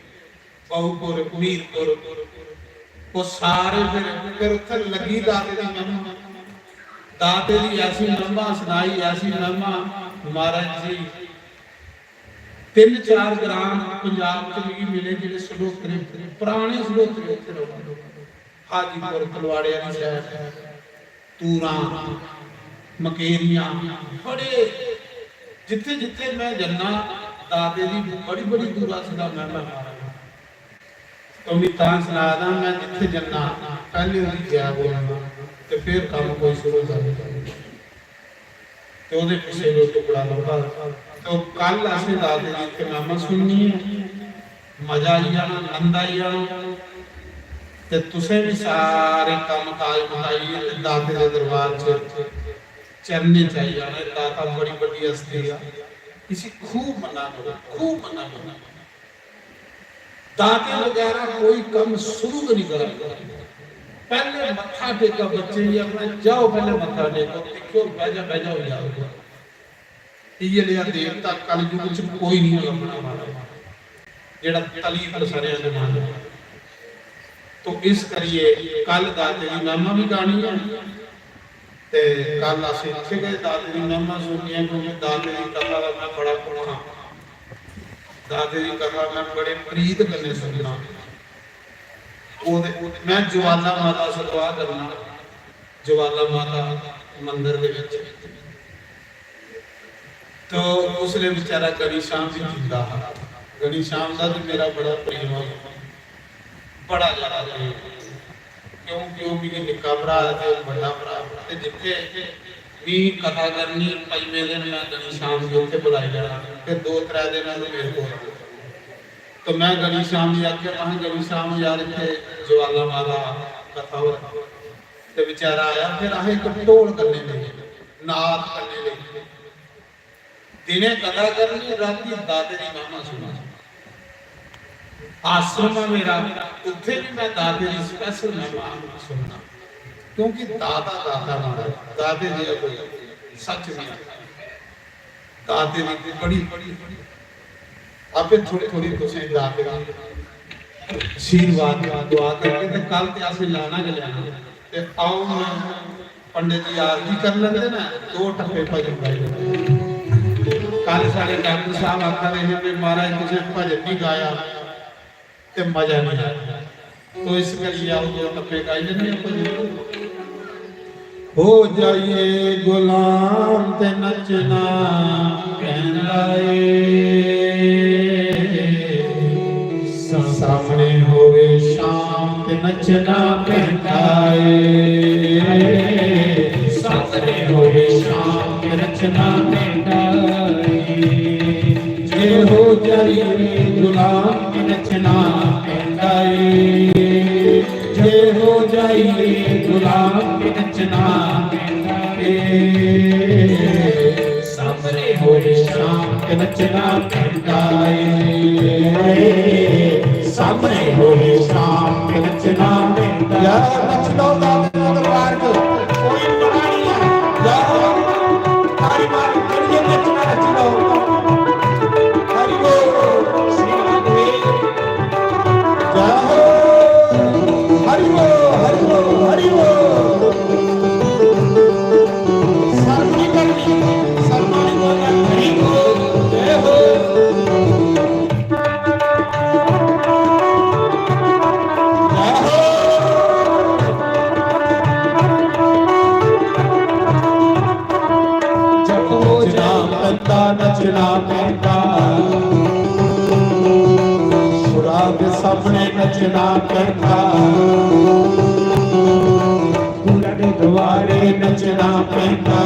बहुपुर, मीरपुर, ओह् सारे फिर, फिर उत्थै लग्गी दादे दी महिमा। दादे दी ऐसी महिमा सनाई, ऐसी महिमा, महाराज जी, तिन्न चार ग्राम पंजाब च मिगी मिले जेह्ड़े सडोतरे, पराने सडोतरे उत्थै रौंह्दे। हाजीपुर तलवाड़े आह्ली side, तूरां, मकेरियां, बड़े, जित्थे जित्थे में जन्ना, दादे दी बड़ी बड़ी दूरा सदा महिमा मारा। तो मी तां सना दा, में जित्थे जन्ना, पैह्ले ओह्दी जय बोलना, ते फिर कम्म कोई शुरू करना। ते ओह्दे पिच्छे जो टुकड़ा लब्भा दा। तो कल असें दादे दी इक महिमा सुननी ऐ, मजा आई जाना, नंद आई जाना। ते तुसें बी सारे कम्म काज मकाइयै ते दादे दे दरबार च चरणें च आई जाना। दाता बड़ी बड्डी हस्ती आ, इसी खूब मन्ना करो, खूब मन्ना करो। दाते बगैरा कोई कम्म शुरू गै नहीं करा। पैह्ले मत्था टेका बच्चे गी अपने, जाओ पैह्ले मत्था टेको, दिक्खो बैजा बैजा होई जाओ। इयै लेहा देवता कलयुग च कोई नहीं लब्भना महाराज, जेह्ड़ा तली पर सरेआं दे नाल। तो इस करिए कल दाते दी महिमा भी गानी है। ते कल अस इत्थै गै दाते दी महिमा सुननी ऐ, क्योंकि दाते दी कथा दा में बड़ा भुक्खा। दाते दी कथा में बड़े प्रीत कन्नै सुनना। ओह्दे, में ज्वाला माता सतवाह करना, ज्वाला माता मंदर दे विच। तो उसलै बेचारा घनी श्याम भी जींदा हा। घनी श्याम दा ते मेरा बड़ा प्रेम हा, बड़ा ज्यादा प्रेम। क्योंकि ओह् मिगी निक्का भ्राऽ ते बड्डा भ्राऽ, ते जित्थै मी कथा करनी, पंजमें दिन में घनी श्याम गी उत्थै बुलाई लैना, ते दो त्रै दिन ओह् मेरे कोल। तो में घनी श्याम गी आखेआ, महां, "घनी श्याम यार, इत्थै ज्वाला माता कथा होआ दी।" ते बेचारा आया, फिर असें इक ढोल कन्नै लेई, नाद कन्नै लेई। दिने कथा करनी, राती दाते दी महिमा सुननी। आश्रम है मेरा, उत्थे भी मैं दाते दी special महिमा सुनना, क्योंकि दाता दाता ना है, दाते दी कोई सच नहीं। दाते दी बड़ी, आपे थोड़ी थोड़ी तुसें दाते दी आशीर्वाद दुआ करके ते कल ते असें लाना गै लाना। ते आओ मैं पंडित जी आरती कर लेंदे ना, दो टप्पे भजन गाई लैंदे। कल साढ़े डॉक्टर साहब आखा दे हे कि महाराज तुसें भजन नहीं गाया ते मजा नहीं आया, तो इस करियै आओ दो टप्पे गाई लेंदे हैं भजन। हो जाइए गुलाम ते नचना पैंदा ਏ। सामने होवे शाम ते नचना पैंदा ਏ। सामने होवे शाम ते नचना पैंदा ਏ। जे हो जाइए गुलाम ते नचना पैंदा ਏ। जे हो जाइए गुलाम ते नचना पैंदा ਏ। सामने होवे शाम ते नचना पैंदा ਏ। सामने होवे शाम ते नचना पैंदा ਏ। यार, नच लो दादे दरबार च, कोई मना नहीं है। यार, तारी मारी, तारी मारी, नचना नच लो। हरि बोल, श्री राधे। जय हो। हरि बोल, हरि बोल, हरि बोल। शर्म नहीं करनी, शर्म नहीं करना। हरि बोल, जय हो। जय हो। जब नचना पैंदा, नचना पैंदा, सुराग सामने नचना पैंदा, पूरा दुआरे नचना पैंदा,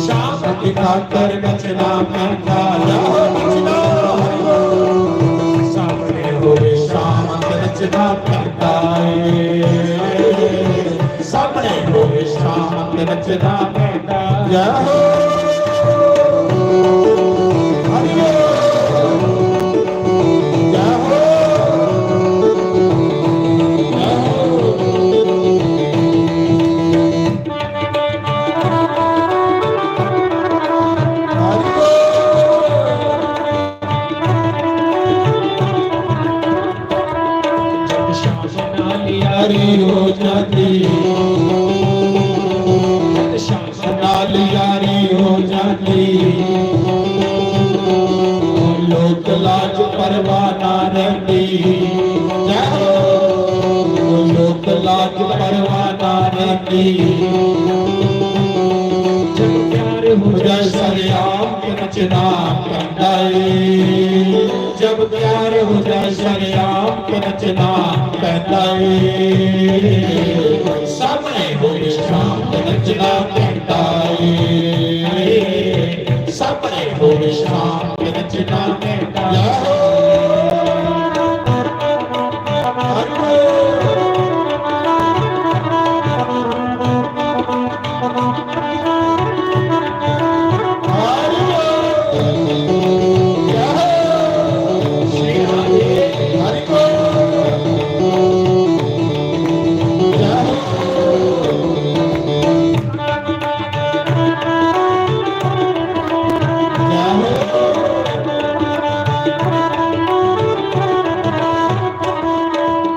शाम की खातर नचना पैंदा। जाओ नचना, सामने होवे शाम नचना पैंदा ਏ। सामने होवे शाम नचना पैंदा। जय हो। हरि बोल। जय हो। जय हो। हरि बोल। जब शाम नाल यारी हो जाती, जब शाम नाल यारी हो जाती, लोक लाज परवाह ना रहिंदी। जय हो। लोक लाज परवाह ना रहिंदी। जब प्यार हो जाए सरेआम नचना पैंदा ਏ। जब प्यार हो जाए सरेआम नचना पैंदा ਏ। सामने होवे शाम नचना पैंदा ਏ। सामने होवे शाम नचना पैंदा ਏ।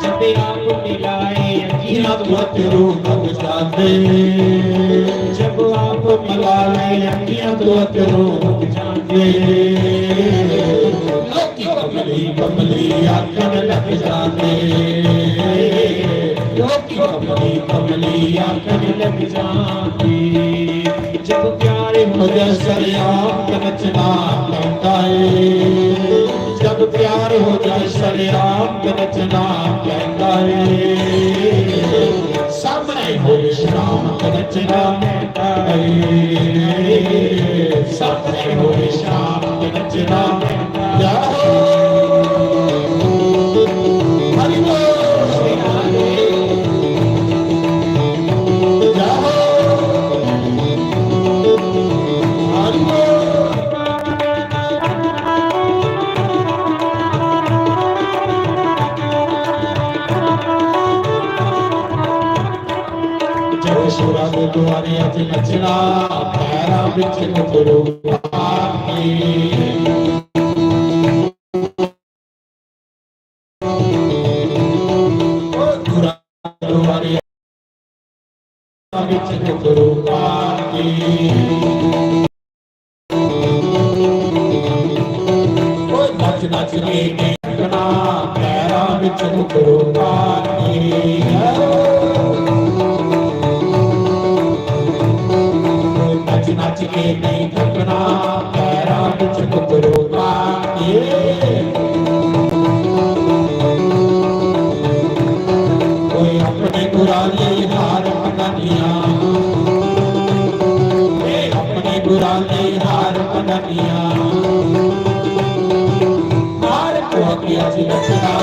जब आप मिलाए अखियां तो अथरू रुक जाते, जब आप मिलाए अखियां तो अथरू रुक जाते। लोकी कमली कमली आखन लग जाते, लोकी कमली कमली आखन लग जाते। जब प्यार हो जाए सरेआम नचना पैंदा ਏ। जब प्यार हो जाए सरेआम नचना पैंदा ਏ। सामने होवे शाम नचना पैंदा ਏ। सामने होवे शाम नचना पैंदा ਏ। हरि बोल। जय सुरा दे दुआरे अज नचना, पैरां विच घुंघरू पा के। ओ सुरा दे दुआरे विच घुंघरू पा के। ओ नच नच के देखना, पैरां विच घुंघरू पा के। के नहीं थकना, पैरां विच घुंघरू पा के। कोई अपने गुरां लई हार पननिया, ए अपने गुरां लई हार पननिया। हार पवा के अज नचना,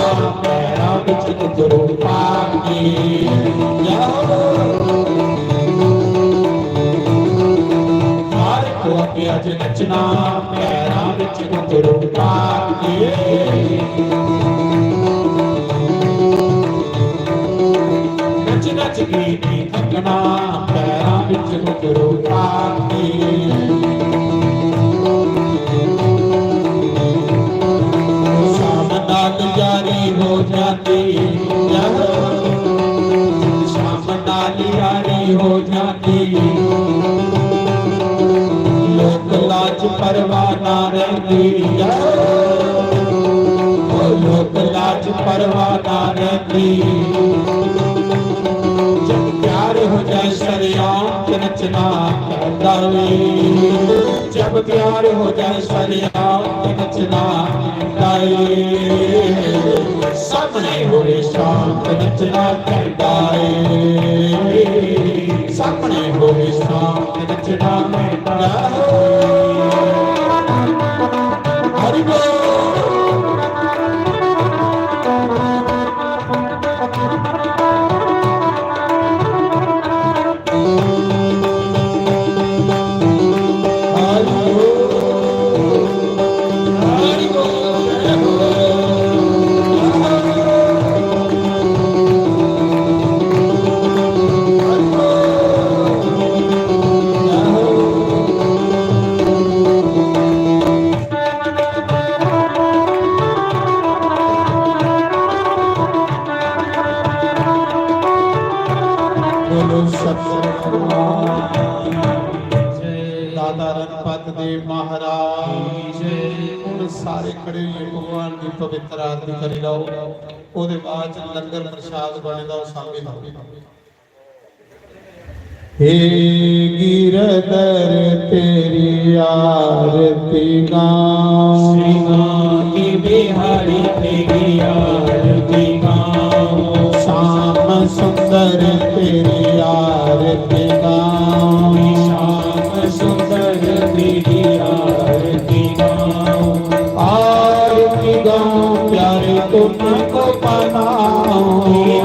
पैरां विच घुंघरू पा के। याहो। हार पवा के अज नचना, पैरां विच घुंघरू पा के। नच नच के नहीं थकना, पैरां विच घुंघरू पा के। शाम नाल यारी हो जाती, यारो, शाम नाल यारी हो जाती। लोक लाज परवाह ना रहिंदी, यारो, ओ लोक लाज परवाह ना रहिंदी। जब प्यार हो जाए सरेआम ते नचना पैंदा वे। जब प्यार हो जाए सरेआम ते नचना पैंदा वे। सामने होवे शाम ते नचना पैंदा वे। सामने होवे शाम ते नचना पैंदा वे। हरि बोल। बोलो सतनाम। दाता रणपत देव महाराज। हुण सारे खड़े होइए भगवान की पवित्र आरती करी लैओ। ओदे बाद च लंगर प्रसाद बने दा, ओह सांभी लैओ। हे गिरधर तेरी आरती गाऊं। श्री कांति बिहारी तेरी आरती गाऊं। श्याम सुंदर तेरी आरती गाऊं। श्याम सुंदर तेरी आरती गाऊं। आरती गाऊं प्यारे तुमको मनाऊं।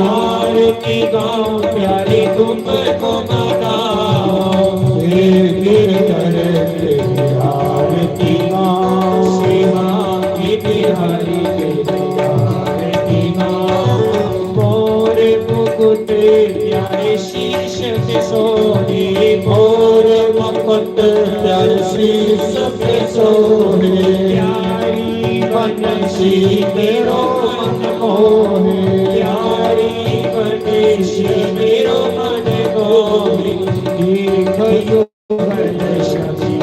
आरती गाऊं प्यारे तुमको मनाऊं। हे गिरधर तेरी आरती गाऊं। श्री कांति बिहारी तेरी आरती गाऊं। मोर मुकुट प्यारे शीश पे सोहे। मोर मुकुट प्यारे शीश पे सोहे। प्यारी बनशी मेरो मन मोहे। प्यारी बनशी मेरो मन मोहे। देख युगल सजी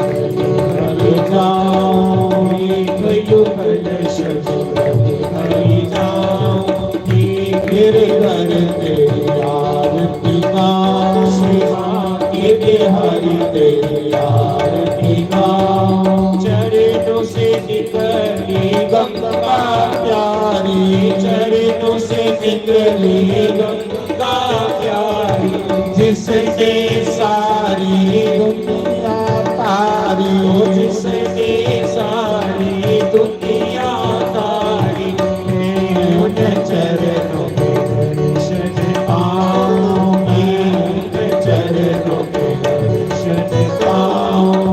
गली जाऊं। देख युगल सजी गली जाऊं। गिरधर तेरी आरती गाऊं। श्री कांति बिहारी तेरी आरती गाऊं। चरणों से निकली गंगा प्यारी। चरणों से निकली गंगा प्यारी। जिसने सारी दुनिया तारी। ओ जिसने सारी दुनिया तारी। मैं उन चरणों के दर्शन पाऊं। मैं उन चरणों के दर्शन पाऊं।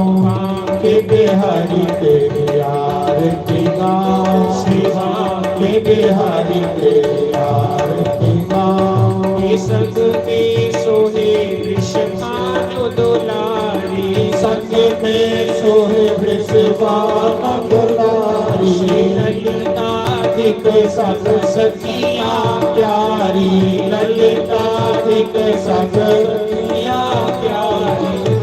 के बिहारी तेरी आरती गाऊं। श्री कांति बिहारी तेरी आरती गाऊं। संग में सोहे वृषभानु दुलारी। संग में सोहे वृषभानु दुलारी। ललिताधिक सब सखियां प्यारी। ललिताधिक सब सखियां प्यारी।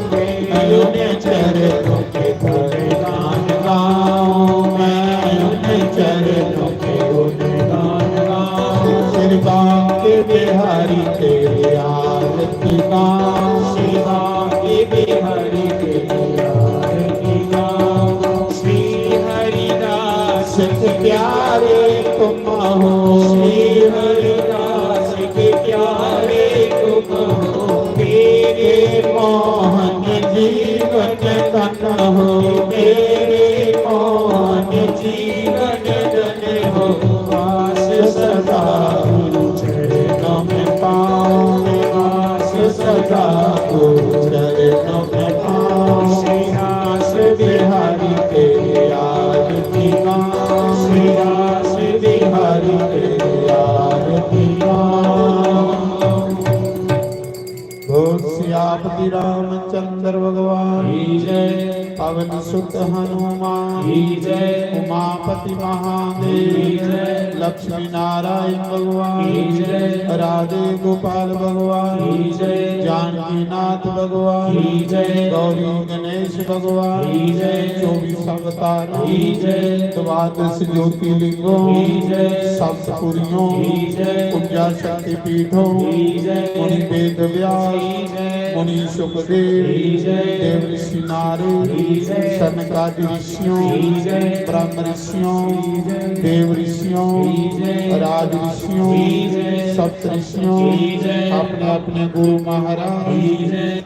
मैं उन चरणों के गुणगान गाऊं। मैं उन चरणों के गुणगान गाऊं। श्री कांति बिहारी तेरी आरती गाऊं। श्री कांति बिहारी तेरी के प्यारे तुम हो, श्री हरिदास के प्यारे तुम हो, मेरे मोहन जीवन धन हो, मेरे मोहन जीवन धन हो। आस सदा गुरु चरणों में पाऊं, आस सदा गुरु चरणों में पाऊं। श्री हास बिहारी तेरी आरती गाऊं, श्री हास बिहारी तेरी आरती गाऊं। बोल सियापति रामचंद्र भगवान की जय। पवन सुत हनुमान की जय। उमापति महादेव की जय। लक्ष्मी नारायण भगवान की जय। राधे गोपाल भगवान की जय। जानकीनाथ भगवान की जय। गौरी गणेश भगवान की जय। चौबीस अवतार की जय। द्वादश ज्योतिर्लिंगों की जय। सप्तपुरियों की जय। ऊर्जा शक्ति पीठों की जय। मुनि वेद व्यास की जय। मुनि सुखदेव की जय। देव ऋषि नारद की जय। सनकादि ऋषियों की जय। ब्रह्म ऋषियों की जय। देव ऋषियों की जय। राज ऋषियों की जय। सप्त ऋषियों की जय। अपने अपने गुरु महाराज की जय।